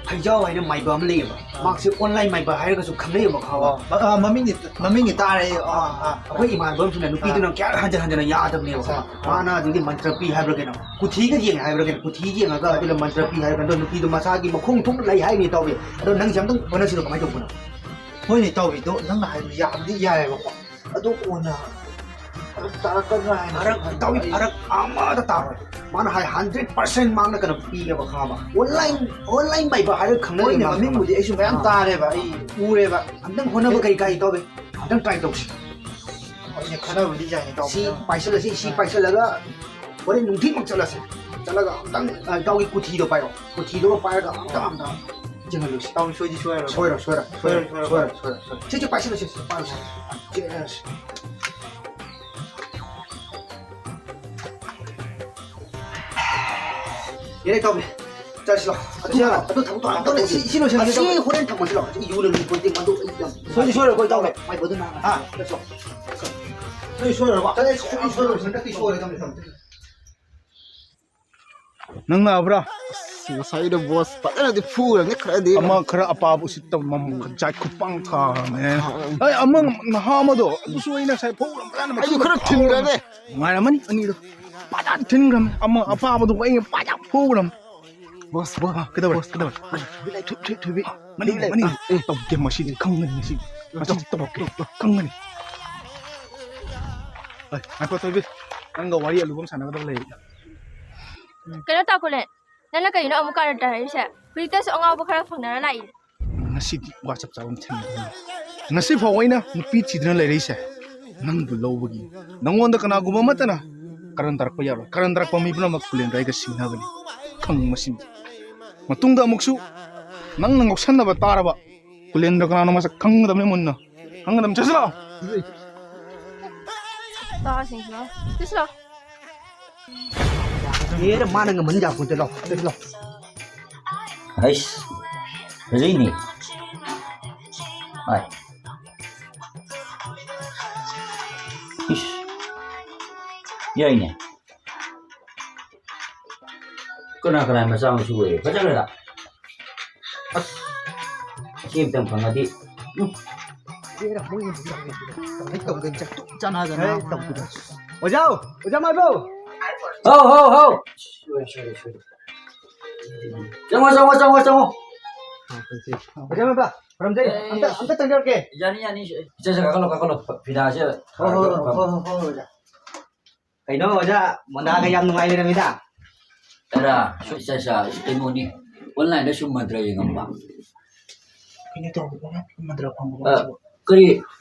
ꯐꯩꯖꯥꯎ ꯍꯥꯏꯅ ꯃꯥꯏꯕ ꯑꯃ ꯂꯩꯌꯦꯕ꯫ ꯃꯥꯁꯦ online ꯃꯥꯏꯕ ꯍꯥꯏꯔꯒꯁꯨ ꯈꯪꯅꯩꯌꯦꯕ, ꯈꯪꯉꯕ? ꯑꯣ, ꯃ-, ꯑ, ꯃꯃꯤꯡꯗꯤ, ꯃꯃꯤꯡꯗꯤ ꯇꯥꯔꯦ꯫ ꯑꯥ, ꯑꯥ꯫ ꯑꯩꯈꯣꯏ ꯏꯃꯥꯟꯅꯕ ꯑꯃꯁꯨꯅꯦ, ꯅꯨꯄꯤꯗꯨꯅ ꯑꯥ꯫ ꯀꯌꯥ ꯍꯟꯖꯟ ꯍꯟꯖꯟꯅ ꯌꯥꯗꯕꯅꯦꯕ, ꯑꯥ꯫ ꯃꯥꯅ ꯑꯗꯨꯒꯤ ꯃꯟꯇ꯭ꯔ ꯄꯤ ꯍꯥꯏꯕ꯭ꯔꯥ ꯀꯩꯅꯣ, ꯀꯨꯊꯤꯒ ꯌꯦꯡꯉꯦ ꯍꯥꯏꯕ꯭ꯔꯥ ꯀꯩꯅꯣ, ꯀꯨꯊꯤ ꯌꯦꯡꯉꯒ ꯑꯗꯨꯅ ꯃꯟꯇ꯭ꯔ ꯄꯤ ꯍꯥꯏꯕ꯭ꯔꯥ ꯀꯩꯅꯣ, ꯅꯨꯄꯤꯗꯣ ꯃꯁꯥꯒꯤ ꯃꯈꯣꯡ ꯊꯣꯛꯅ ꯂꯩ ꯍꯥꯏꯅꯤ ꯏꯇꯥꯎꯕꯤ꯫ ꯑꯗꯣ ꯅꯪꯁꯦ ꯑꯝꯇꯪ ꯍꯣꯠꯅꯁꯤꯔꯣ, ꯀꯃꯥꯏꯅ ꯇꯧꯕꯅꯣ? ꯍꯣꯏꯅꯦ ꯏꯇꯥꯎꯕꯤ, ꯑꯗꯣ ꯅꯪꯅ ꯍꯥꯏꯕꯗꯣ ꯌꯥꯕꯗꯤ ꯌꯥꯏꯑꯕꯀꯣ, ꯑꯗꯣ ꯀꯣꯟꯅ ꯐꯔꯛ ꯇꯥꯔꯛꯀꯗ꯭ꯔꯥ ꯍꯥꯏꯅ ꯐꯔꯛ, ꯁꯨꯝ ꯏꯇꯥꯎꯕꯤ, ꯑꯩ ꯐꯔꯛ ꯑꯃꯗ ꯇꯥꯔꯣꯏ꯫ ꯃꯥꯅ ꯍꯥꯏ hundred percent ꯃꯥꯅ ꯀꯩꯅꯣ ꯄꯤꯑꯕ, ꯈꯪꯉꯕ? Online, online ꯃꯥꯏꯕ ꯍꯥꯏꯔꯒ ꯈꯪꯅꯩ ꯍꯣꯏꯅꯦ, ꯃꯥꯅ꯫ ꯃꯃꯤꯡꯕꯨꯗꯤ ꯑꯩꯁꯨ ꯃꯌꯥꯝ ꯑꯥ꯫ ꯇꯥꯔꯦꯕ, ꯑꯩ ꯎꯔꯦꯕ꯫ ꯑꯝꯇꯪ ꯍꯣꯠꯅꯕ ꯑꯦ꯫ ꯀꯩ ꯀꯥꯏ ꯏꯇꯥꯎꯕꯤ? ꯑꯝꯇꯪ try ꯇꯧꯁꯤ꯫ ꯍꯣꯏꯅꯦ, ꯈꯟꯅꯕꯕꯨꯗꯤ ꯌꯥꯏꯅꯦ ꯏꯇꯥꯎꯕꯤ꯫ ꯁꯤ ꯄꯥꯏꯁꯜꯂꯁꯤ, ꯁꯤ ꯄꯥꯏꯁꯜꯂꯒ ꯍꯣꯔꯦꯟ ꯅꯨꯡꯊꯤꯜꯃꯛ ꯆꯠꯂꯁꯦ꯫ ꯆꯠꯂꯒ ꯑꯝꯇꯪ, ꯑ, ꯏꯇꯥꯎꯒꯤ ꯀꯨꯊꯤꯗꯣ ꯄꯥꯏꯔꯣ꯫ ꯀꯨꯊꯤꯗꯨꯒ ꯄꯥꯏꯔꯒ ꯑꯝꯇ, ꯑꯝꯇ ꯆꯦꯟꯍꯜꯂꯨꯁꯤ꯫ ꯏꯇꯥꯎ ꯁꯣꯏꯗꯤ ꯁꯣꯏꯔꯔꯣꯏ꯫ ꯁꯣꯏꯔꯣꯏ, ꯁꯣꯏꯔꯣꯏ, ꯁꯣꯏꯔꯣꯏ, ꯁꯣꯏꯔꯣꯏ, ꯁꯣꯏꯔꯣꯏ, ꯁꯣꯏꯔꯣꯏ, ꯁꯣꯏꯔꯣꯏ꯫ ꯁꯤ, ꯁꯤ ꯄꯥꯏꯁꯜꯂꯁꯤ, ꯁꯤ ꯄꯥꯏꯔꯁꯤ꯫ ꯆꯦꯁ꯫ ꯌꯥꯔꯦ ꯏꯇꯥꯎꯕꯤ꯫ ꯆꯠꯂꯁꯤ ꯂꯥꯎ꯫ ꯑꯗꯨ, ꯆꯠꯁꯤ ꯂꯥꯎ꯫ ꯑꯗꯨ ꯊꯕꯛꯇꯣ ꯍꯥꯟꯅ ꯇꯧꯔꯁꯤ꯫ ꯁꯤ, ꯁꯤ ꯂꯣꯏꯁꯤꯜꯂꯁꯤ ꯑꯁꯤ ꯏꯇꯥꯎꯕꯤ꯫ ꯍꯣꯔꯦꯟ ꯊꯝꯃꯁꯤ ꯂꯥꯎ꯫ ꯑꯁꯤ ꯌꯨꯅ ꯂꯨꯏ ꯄꯣꯠꯇꯤ ꯃꯗꯨ ꯑꯩ ꯌꯥꯝ ꯁꯣꯏꯗꯤ ꯁꯣꯏꯔꯣꯏꯀꯣ ꯏꯇꯥꯎꯕꯤ꯫ ꯃꯥꯏ ꯕꯣꯗꯤ ꯅꯥꯔꯦ꯫ ꯍꯥ? ꯆꯠꯁꯤ ꯂꯥꯎ꯫ ꯁꯣꯏꯗꯤ ꯁꯣꯏꯔꯣꯏꯀꯣ? ꯆꯠꯂꯦ, ꯁꯣꯏꯗꯤ ꯁꯣꯏꯔꯣꯏ꯫ ꯍꯟꯗꯛꯇꯤ ꯁꯣꯏꯔꯣꯏ, ꯊꯝꯃꯦ, ꯊꯝꯃꯦ꯫ ꯅꯪ ꯂꯥꯛꯑꯕ꯭ꯔꯥ? ꯑꯁ, ꯉꯁꯥꯏꯗꯣ ꯕꯣꯁ ꯐꯖꯅꯗꯤ ꯐꯨꯈ꯭ꯔꯕꯅꯤ, ꯈꯔꯗꯤ꯫ ꯑꯃ ꯈꯔ ꯑꯄꯥꯕ ꯎꯁꯤꯠꯇꯕ ꯃꯃꯨꯛ ꯈꯖꯥꯏ ꯈꯨꯄꯥꯡ ꯊꯥꯔꯝꯃꯦ꯫ ꯑꯩ ꯑꯃ ꯅꯍꯥ ꯑꯃꯗꯣ, ꯑꯗꯨꯁꯨ ꯑꯩꯅ ꯉꯁꯥꯏ ꯐꯨꯈ꯭ꯔꯕꯅꯤ, ꯑꯩꯁꯨ ꯈꯔ ꯊꯤꯟꯈ꯭ꯔꯦꯅꯦ꯫ ꯅꯨꯡꯉꯥꯏꯔꯝꯃꯅꯤ ꯑꯅꯤꯗꯣ꯫ ꯐꯖꯅ ꯊꯤꯟꯈ꯭ꯔꯕꯅꯤ꯫ ꯑꯃ ꯑꯄꯥꯕꯗꯣ ꯑꯩꯅ ꯐꯖꯅ ꯐꯨꯈ꯭ꯔꯕꯅꯤ꯫ ꯕꯣꯁ, ꯕꯣꯁ, ꯀꯩꯗꯧꯔꯦ? ꯕꯣꯁ, ꯀꯩꯗꯧꯔꯦ? ꯊꯣꯏꯕꯤ, ꯊꯣꯏꯕꯤ, ꯃꯅꯤꯡ, ꯑꯦ, ꯃꯅꯤꯡ꯫ ꯑꯦ, ꯑꯦ꯫ ꯇꯧꯒꯦ ꯃꯁꯤꯗꯤ ꯈꯪꯒꯅꯤ ꯉꯁꯤꯗꯤ꯫ ꯉꯁꯤꯗꯤ ꯇꯧꯔꯛꯀꯦ, ꯈꯪꯒꯅꯤ꯫ ꯑꯦ, ꯉꯥꯏꯈꯣ ꯊꯣꯏꯕꯤ, ꯅꯪꯒ ꯋꯥꯔꯤ ꯑꯂꯨꯕ ꯑꯃ ꯁꯥꯟꯅꯒꯗꯕ ꯂꯩ꯫ ꯀꯩꯅꯣ ꯇꯥꯀꯨꯂꯦꯟ, ꯅꯪꯅ ꯀꯩꯅꯣ ꯑꯃꯨꯛ ꯀꯥꯔꯟ ꯇꯥꯔꯛꯏꯁꯦ? ꯍꯧꯖꯤꯛꯇꯁꯨ ꯑꯉꯥꯎꯕ ꯈꯔ ꯐꯪꯅꯔ ꯂꯥꯛꯏ꯫ ꯉꯁꯤꯗꯤ ꯋꯥ ꯆꯞ ꯆꯥꯕ ꯑꯃ ꯊꯦꯡꯅꯔꯦ꯫ ꯉꯁꯤ ꯐꯥꯎ ꯑꯩꯅ ꯅꯨꯄꯤ ꯊꯤꯗꯅ ꯂꯩꯔꯛꯏꯁꯦ ꯅꯪꯕꯨ ꯂꯧꯕꯒꯤ꯫ ꯅꯪꯉꯣꯟꯗ ꯀꯅꯥꯒꯨꯝꯕ ꯑꯃꯠꯇꯅ ꯀꯥꯔꯟ ꯇꯥꯔꯛꯄ ꯌꯥꯔꯣꯏ꯫ ꯀꯥꯔꯟ ꯇꯥꯔꯛꯄ ꯃꯤ ꯄꯨꯝꯅꯃꯛ ꯀꯨꯂꯦꯟꯗ꯭ꯔ ꯑꯩꯒ ꯁꯤꯡꯅꯕꯅꯤ꯫ ꯈꯪꯉꯨ ꯃꯁꯤꯃꯗꯤ꯫ ꯃꯇꯨꯡꯗ ꯑꯃꯨꯛꯁꯨ ꯅꯪꯅ ꯉꯥꯎꯁꯟꯅꯕ ꯇꯥꯔꯕ, ꯀꯨꯂꯦꯟꯗ꯭ꯔ ꯀꯅꯥꯅꯣ ꯃꯁꯛ ꯈꯪꯒꯗꯕꯅꯤ ꯃꯨꯟꯅ꯫ ꯈꯪꯒꯗꯕꯅꯤ꯫ ꯆꯠꯁꯤ ꯂꯥꯛꯑꯣ꯫ ꯇꯥꯁꯤꯡꯁꯤꯅ꯫ ꯆꯠꯁꯤ ꯂꯥꯛꯑꯣ꯫ ꯑꯦꯔ, ꯃꯥꯅ ꯉꯝꯍꯟ ꯌꯥꯄꯣꯟꯇꯦ, ꯂꯥꯎ, ꯆꯠꯁꯤ ꯂꯥꯎ꯫ ꯍꯩꯁ꯫ ꯐꯖꯩꯅꯦ꯫ ꯍꯣꯏ꯫ ꯏꯁ꯫ ꯌꯥꯏꯅꯦ꯫ ꯀꯅꯥ ꯀꯅꯥ ꯃꯆꯥ ꯃꯁꯨ ꯑꯣꯏꯔꯦ? ꯐꯖꯈ꯭ꯔꯦꯗ꯫ ꯑꯁ꯫ ꯁꯤ ꯑꯝꯇꯪ ꯐꯪꯉꯗꯤ꯫ ꯎꯝ꯫ ꯆꯥꯟꯅꯗꯅ꯫ ꯑꯣꯖꯥ! ꯑꯣꯖꯥ ꯃꯥꯏꯕꯧ! ꯍꯥꯎ, ꯍꯥꯎ, ꯍꯥꯎ! ꯁꯣꯏꯔꯦ, ꯁꯣꯏꯔꯦ, ꯁꯣꯏꯔꯦ꯫ ꯆꯪꯉꯣ, ꯆꯪꯉꯣ, ꯆꯪꯉꯣ, ꯆꯪꯉꯣ꯫ ꯑꯣꯖꯥ ꯃꯥꯏꯕ, ꯈꯨꯔꯨꯝꯖꯩ꯫ ꯑꯝꯇ, ꯑꯝꯇ ꯆꯪꯖꯔꯛꯀꯦ꯫ ꯌꯥꯅꯤ, ꯌꯥꯅꯤ꯫ ꯏꯆꯦ, ꯏꯆꯦ, ꯀꯥꯈꯠꯂꯣ, ꯀꯥꯈꯠꯂꯣ꯫ ꯐꯤꯗꯥꯁꯦ ꯍꯣꯏ, ꯍꯣꯏ, ꯍꯣꯏ, ꯍꯣꯏ, ꯍꯣꯏ, ꯍꯣꯏ, ꯑꯣꯖꯥ꯫ ꯀꯩꯅꯣ ꯑꯣꯖꯥ, ꯃꯣꯟꯗꯥꯒ ꯌꯥꯝ ꯅꯨꯡꯉꯥꯏ ꯂꯩꯔꯝꯃꯤꯗ꯫ ꯑꯦꯔꯥ, ꯁꯨꯝ ꯏꯆꯥ ꯏꯆꯥ ꯀꯩꯅꯣꯅꯤ, online-ꯗ ꯁꯨꯝ ꯃꯟꯇ꯭ꯔ ꯌꯦꯡꯉꯝꯕ꯫ ꯀꯩꯅꯣ ꯇꯧꯕ, online-ꯗ ꯃꯟꯇ꯭ꯔ ꯐꯪꯕ ꯑ, ꯃꯥꯜꯂꯤꯕꯣ? ꯀꯔꯤ,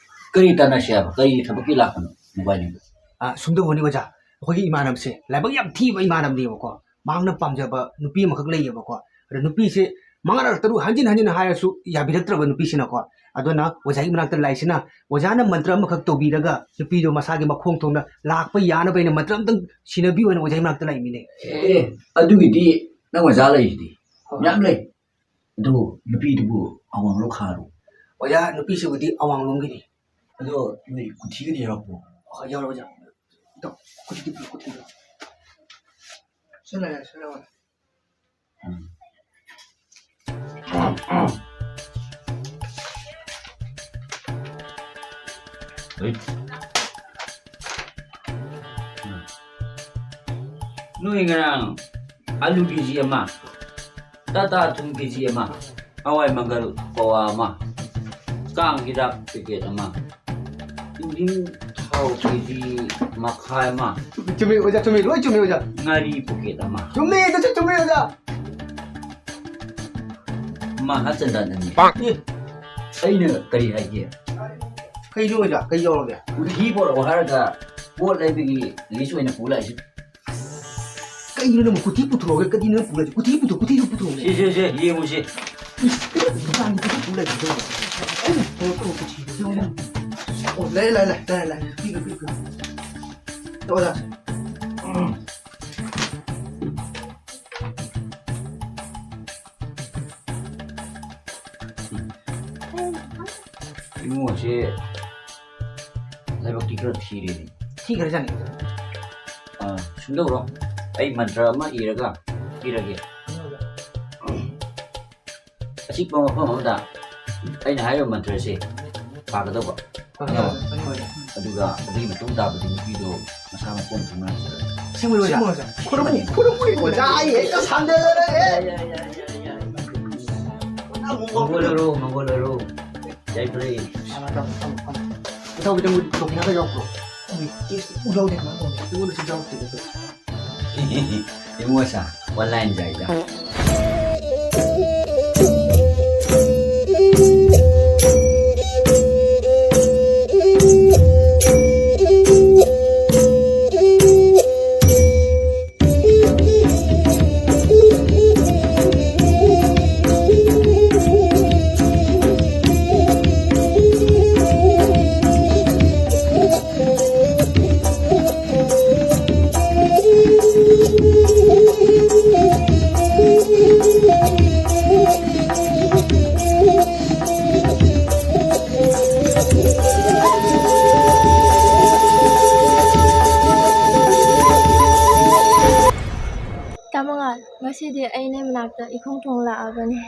ꯀꯔꯤ ꯇꯥꯟꯅꯁꯦ ꯍꯥꯏꯕ? ꯀꯔꯤ ꯊꯕꯛꯀꯤ ꯂꯥꯛꯄꯅꯣ ꯃꯣꯕꯥꯏꯜꯗ? ꯑ, ꯁꯨꯝꯗꯧꯕꯅꯤ ꯑꯣꯖꯥ, ꯑꯩꯈꯣꯏꯒꯤ ꯏꯃꯥꯟꯅꯕꯁꯦ ꯂꯥꯏꯕꯛ ꯌꯥꯝ ꯊꯤꯕ ꯏꯃꯥꯟꯅꯕꯅꯦꯕꯀꯣ꯫ ꯃꯍꯥꯛꯅ ꯄꯥꯝꯖꯕ ꯅꯨꯄꯤ ꯑꯃꯈꯛ ꯂꯩꯌꯦꯕꯀꯣ꯫ ꯑꯗ ꯅꯨꯄꯤꯁꯦ ꯃꯉꯥꯔꯛ ꯇꯔꯨꯛ ꯍꯟꯖꯤꯟ ꯍꯟꯖꯤꯟ ꯍꯥꯏꯔꯁꯨ ꯌꯥꯕꯤꯔꯛꯇ꯭ꯔꯕ ꯅꯨꯄꯤꯁꯤꯅꯀꯣ꯫ ꯑꯗꯨꯅ ꯑꯣꯖꯥꯒꯤ ꯃꯅꯥꯛꯇ ꯂꯥꯛꯏꯁꯤꯅ, ꯑꯣꯖꯥꯅ ꯃꯟꯇ꯭ꯔ ꯑꯃꯈꯛ ꯇꯧꯕꯤꯔꯒ ꯅꯨꯄꯤꯗꯣ ꯃꯁꯥꯒꯤ ꯃꯈꯣꯡ ꯊꯣꯡꯅ ꯂꯥꯛꯄ ꯌꯥꯅꯕ ꯑꯩꯅ ꯃꯟꯇ꯭ꯔ ꯑꯝꯇꯪ ꯁꯤꯟꯅꯕꯤꯌꯨ ꯍꯥꯏꯅ ꯑꯣꯖꯥꯒꯤ ꯃꯅꯥꯛꯇ ꯂꯥꯛꯏꯃꯤꯅꯦ꯫ ꯑꯦ, ꯑꯗꯨꯒꯤꯗꯤ ꯅꯪ ꯑꯣꯖꯥ ꯂꯩꯁꯤꯗꯤ꯫ ꯍꯣꯏ꯫ ꯃꯌꯥꯝ ꯂꯩ꯫ ꯑꯗꯨ ꯅꯨꯄꯤꯗꯨꯕꯨ ꯑꯋꯥꯡꯂꯣ ꯈꯥꯔꯣ? ꯑꯣꯖꯥ, ꯅꯨꯄꯤꯁꯤꯕꯨꯗꯤ ꯑꯋꯥꯡꯂꯣꯝꯒꯤꯅꯤ꯫ ꯑꯗꯣ ꯅꯣꯏ ꯀꯨꯊꯤꯒꯗꯤ ꯌꯥꯎꯔꯛꯄ꯭ꯔꯣ? ꯍꯣꯏ, ꯌꯥꯎꯔꯛꯑꯣ, ꯑꯣꯖꯥ꯫ ꯑꯗꯣ ꯀꯨꯊꯤꯗꯨ ꯄꯤꯌꯨ, ꯀꯨꯊꯤꯗꯨ꯫ ꯁꯤ ꯂꯩꯔꯦ, ꯁꯤ ꯂꯩꯔꯦ꯫ ꯎꯝ꯫ ꯍꯩ꯫ ꯎꯝ꯫ ꯅꯣꯏ ꯉꯔꯥꯡ ꯑꯂꯨ ꯀꯦ ꯖꯤ ꯑꯃ, ꯇꯥꯇꯥ ꯊꯨꯝ ꯀꯦ ꯖꯤ ꯑꯃ, ꯍꯋꯥꯏ ꯃꯪꯒꯜ ꯄꯋꯥ ꯑꯃ, ꯀꯥꯡ ꯍꯤꯗꯥꯛ ꯄꯦꯀꯦꯠ ꯑꯃ, ꯏꯟꯖꯤꯟ ꯊꯥꯎ ꯀꯦ ꯖꯤ ꯃꯈꯥꯏ ꯑꯃ, ꯆꯨꯝꯃꯤ ꯑꯣꯖꯥ, ꯆꯨꯝꯃꯤ, ꯂꯣꯏ ꯆꯨꯝꯃꯤ ꯑꯣꯖꯥ꯫ ꯉꯥꯔꯤ ꯄꯦꯀꯦꯠ ꯑꯃ꯫ ꯆꯨꯝꯃꯤ, ꯑꯗꯨꯁꯨ ꯆꯨꯝꯃꯤ ꯑꯣꯖꯥ꯫ ꯃꯍꯥꯆꯟꯗ꯭ꯔꯅꯅꯤ꯫ ꯑꯦ꯫ ꯑꯩꯅ ꯀꯔꯤ ꯍꯥꯏꯒꯦ? ꯀꯩꯅꯣ ꯑꯣꯖꯥ? ꯀꯩ ꯌꯧꯔꯒꯦ? ꯀꯨꯊꯤ ꯄꯣꯔꯛꯑꯣ ꯍꯥꯏꯔꯒ ꯄꯣꯠ ꯂꯩꯕꯒꯤ ꯂꯤꯁ ꯑꯣꯏꯅ ꯄꯨ ꯂꯥꯛꯏꯁꯤ꯫ ꯀꯩꯅꯣ ꯅꯪꯕꯨ ꯀꯨꯊꯤ ꯄꯨꯊꯣꯔꯛꯑꯒ ꯀꯔꯤꯅꯣ ꯅꯪ ꯄꯨꯔꯛꯏꯁꯦ? ꯀꯨꯊꯤ ꯄꯨꯊꯣꯛ-, ꯀꯨꯊꯤꯗꯨ ꯄꯨꯊꯣꯔꯛꯑꯣ꯫ ꯁꯤ, ꯁꯤ, ꯁꯤ, ꯌꯦꯡꯉꯨꯁꯤ꯫ ꯏꯁ, ꯗꯨꯀꯥꯟꯒꯤ ꯀꯨꯊꯤ ꯄꯨ ꯂꯩꯔꯤꯗꯣ꯫ ꯑꯩꯅ ꯄꯨꯔꯛꯄ ꯀꯨꯊꯤꯗꯨ ꯌꯦꯡꯉꯨ꯫ ꯑꯣ, ꯂꯩ, ꯂꯩ, ꯂꯩ, ꯂꯩ, ꯂꯩ꯫ ꯄꯤꯒꯦ, ꯄꯤꯒꯦ, ꯄꯤꯒꯦ꯫ ꯇꯧꯔꯣ, ꯇꯧꯔꯣ꯫ ꯁꯦ ꯂꯥꯏꯕꯛꯇꯤ ꯈꯔ ꯊꯤꯔꯦꯅꯦ꯫ ꯊꯤꯈ꯭ꯔꯖꯥꯠꯅꯤ꯫ ꯑꯥ, ꯁꯨꯝ ꯇꯧꯔꯣ, ꯑꯩ ꯃꯟꯇ꯭ꯔ ꯑꯃ ꯏꯔꯒ ꯄꯤꯔꯒꯦ꯫ ꯑꯆꯤꯛꯄ ꯃꯐꯝ ꯑꯃꯗ ꯑꯩꯅ ꯍꯥꯏꯔꯤꯕ ꯃꯟꯇ꯭ꯔꯁꯦ ꯄꯥꯒꯗꯧꯕ꯫ ꯍꯣꯏ, ꯍꯣꯏ, ꯍꯣꯏ꯫ ꯑꯗꯨꯒ ꯑꯗꯨꯒꯤ ꯃꯇꯨꯡ ꯇꯥꯕꯗꯤ ꯅꯨꯄꯤꯗꯣ ꯃꯁꯥ ꯃꯀꯣꯟ ꯊꯣꯛꯅ ꯍꯟꯖꯔꯛꯑꯦ꯫ ꯑꯁꯦꯡꯕꯩ ꯑꯣꯖꯥ? ꯑꯁꯦꯡꯕꯩ ꯑꯣꯖꯥ? ꯈꯨꯔꯨꯝꯃꯨ, ꯈꯨꯔꯨꯝꯃꯨ ꯑꯣꯖꯥ, ꯑꯩ ꯍꯦꯛꯇ ꯁꯥꯟꯅꯔꯦ꯫ ꯃꯪꯒꯣꯜ ꯑꯣꯏꯔꯣ, ꯃꯪꯒꯣꯜ ꯑꯣꯏꯔꯣ꯫ ꯌꯥꯏꯐꯔꯦ꯫ ꯊꯝꯃꯣ, ꯊꯝꯃꯣ, ꯊꯝꯃꯣ, ꯊꯝꯃꯣ꯫ ꯏꯇꯥꯎꯕꯤꯗ ꯃꯣꯏ ꯗꯣꯛꯇꯔꯗ ꯌꯥꯎꯕ꯭ꯔꯣ? ꯎꯗꯧꯗꯦ, ꯀꯃꯥꯏꯅ ꯇꯧꯅꯤ? ꯑꯩꯉꯣꯟꯗꯁꯨ ꯌꯥꯎꯗꯦ꯫ ꯏꯕꯨꯡꯉꯣ ꯁꯥ, online ꯖꯥꯏꯗ꯫ ꯇꯥꯃꯉꯥ, ꯉꯁꯤꯗꯤ ꯑꯩ ꯅꯣꯏ ꯃꯅꯥꯛꯇ ꯏꯈꯣꯡ ꯊꯣꯡ ꯂꯥꯛꯑꯕꯅꯦ꯫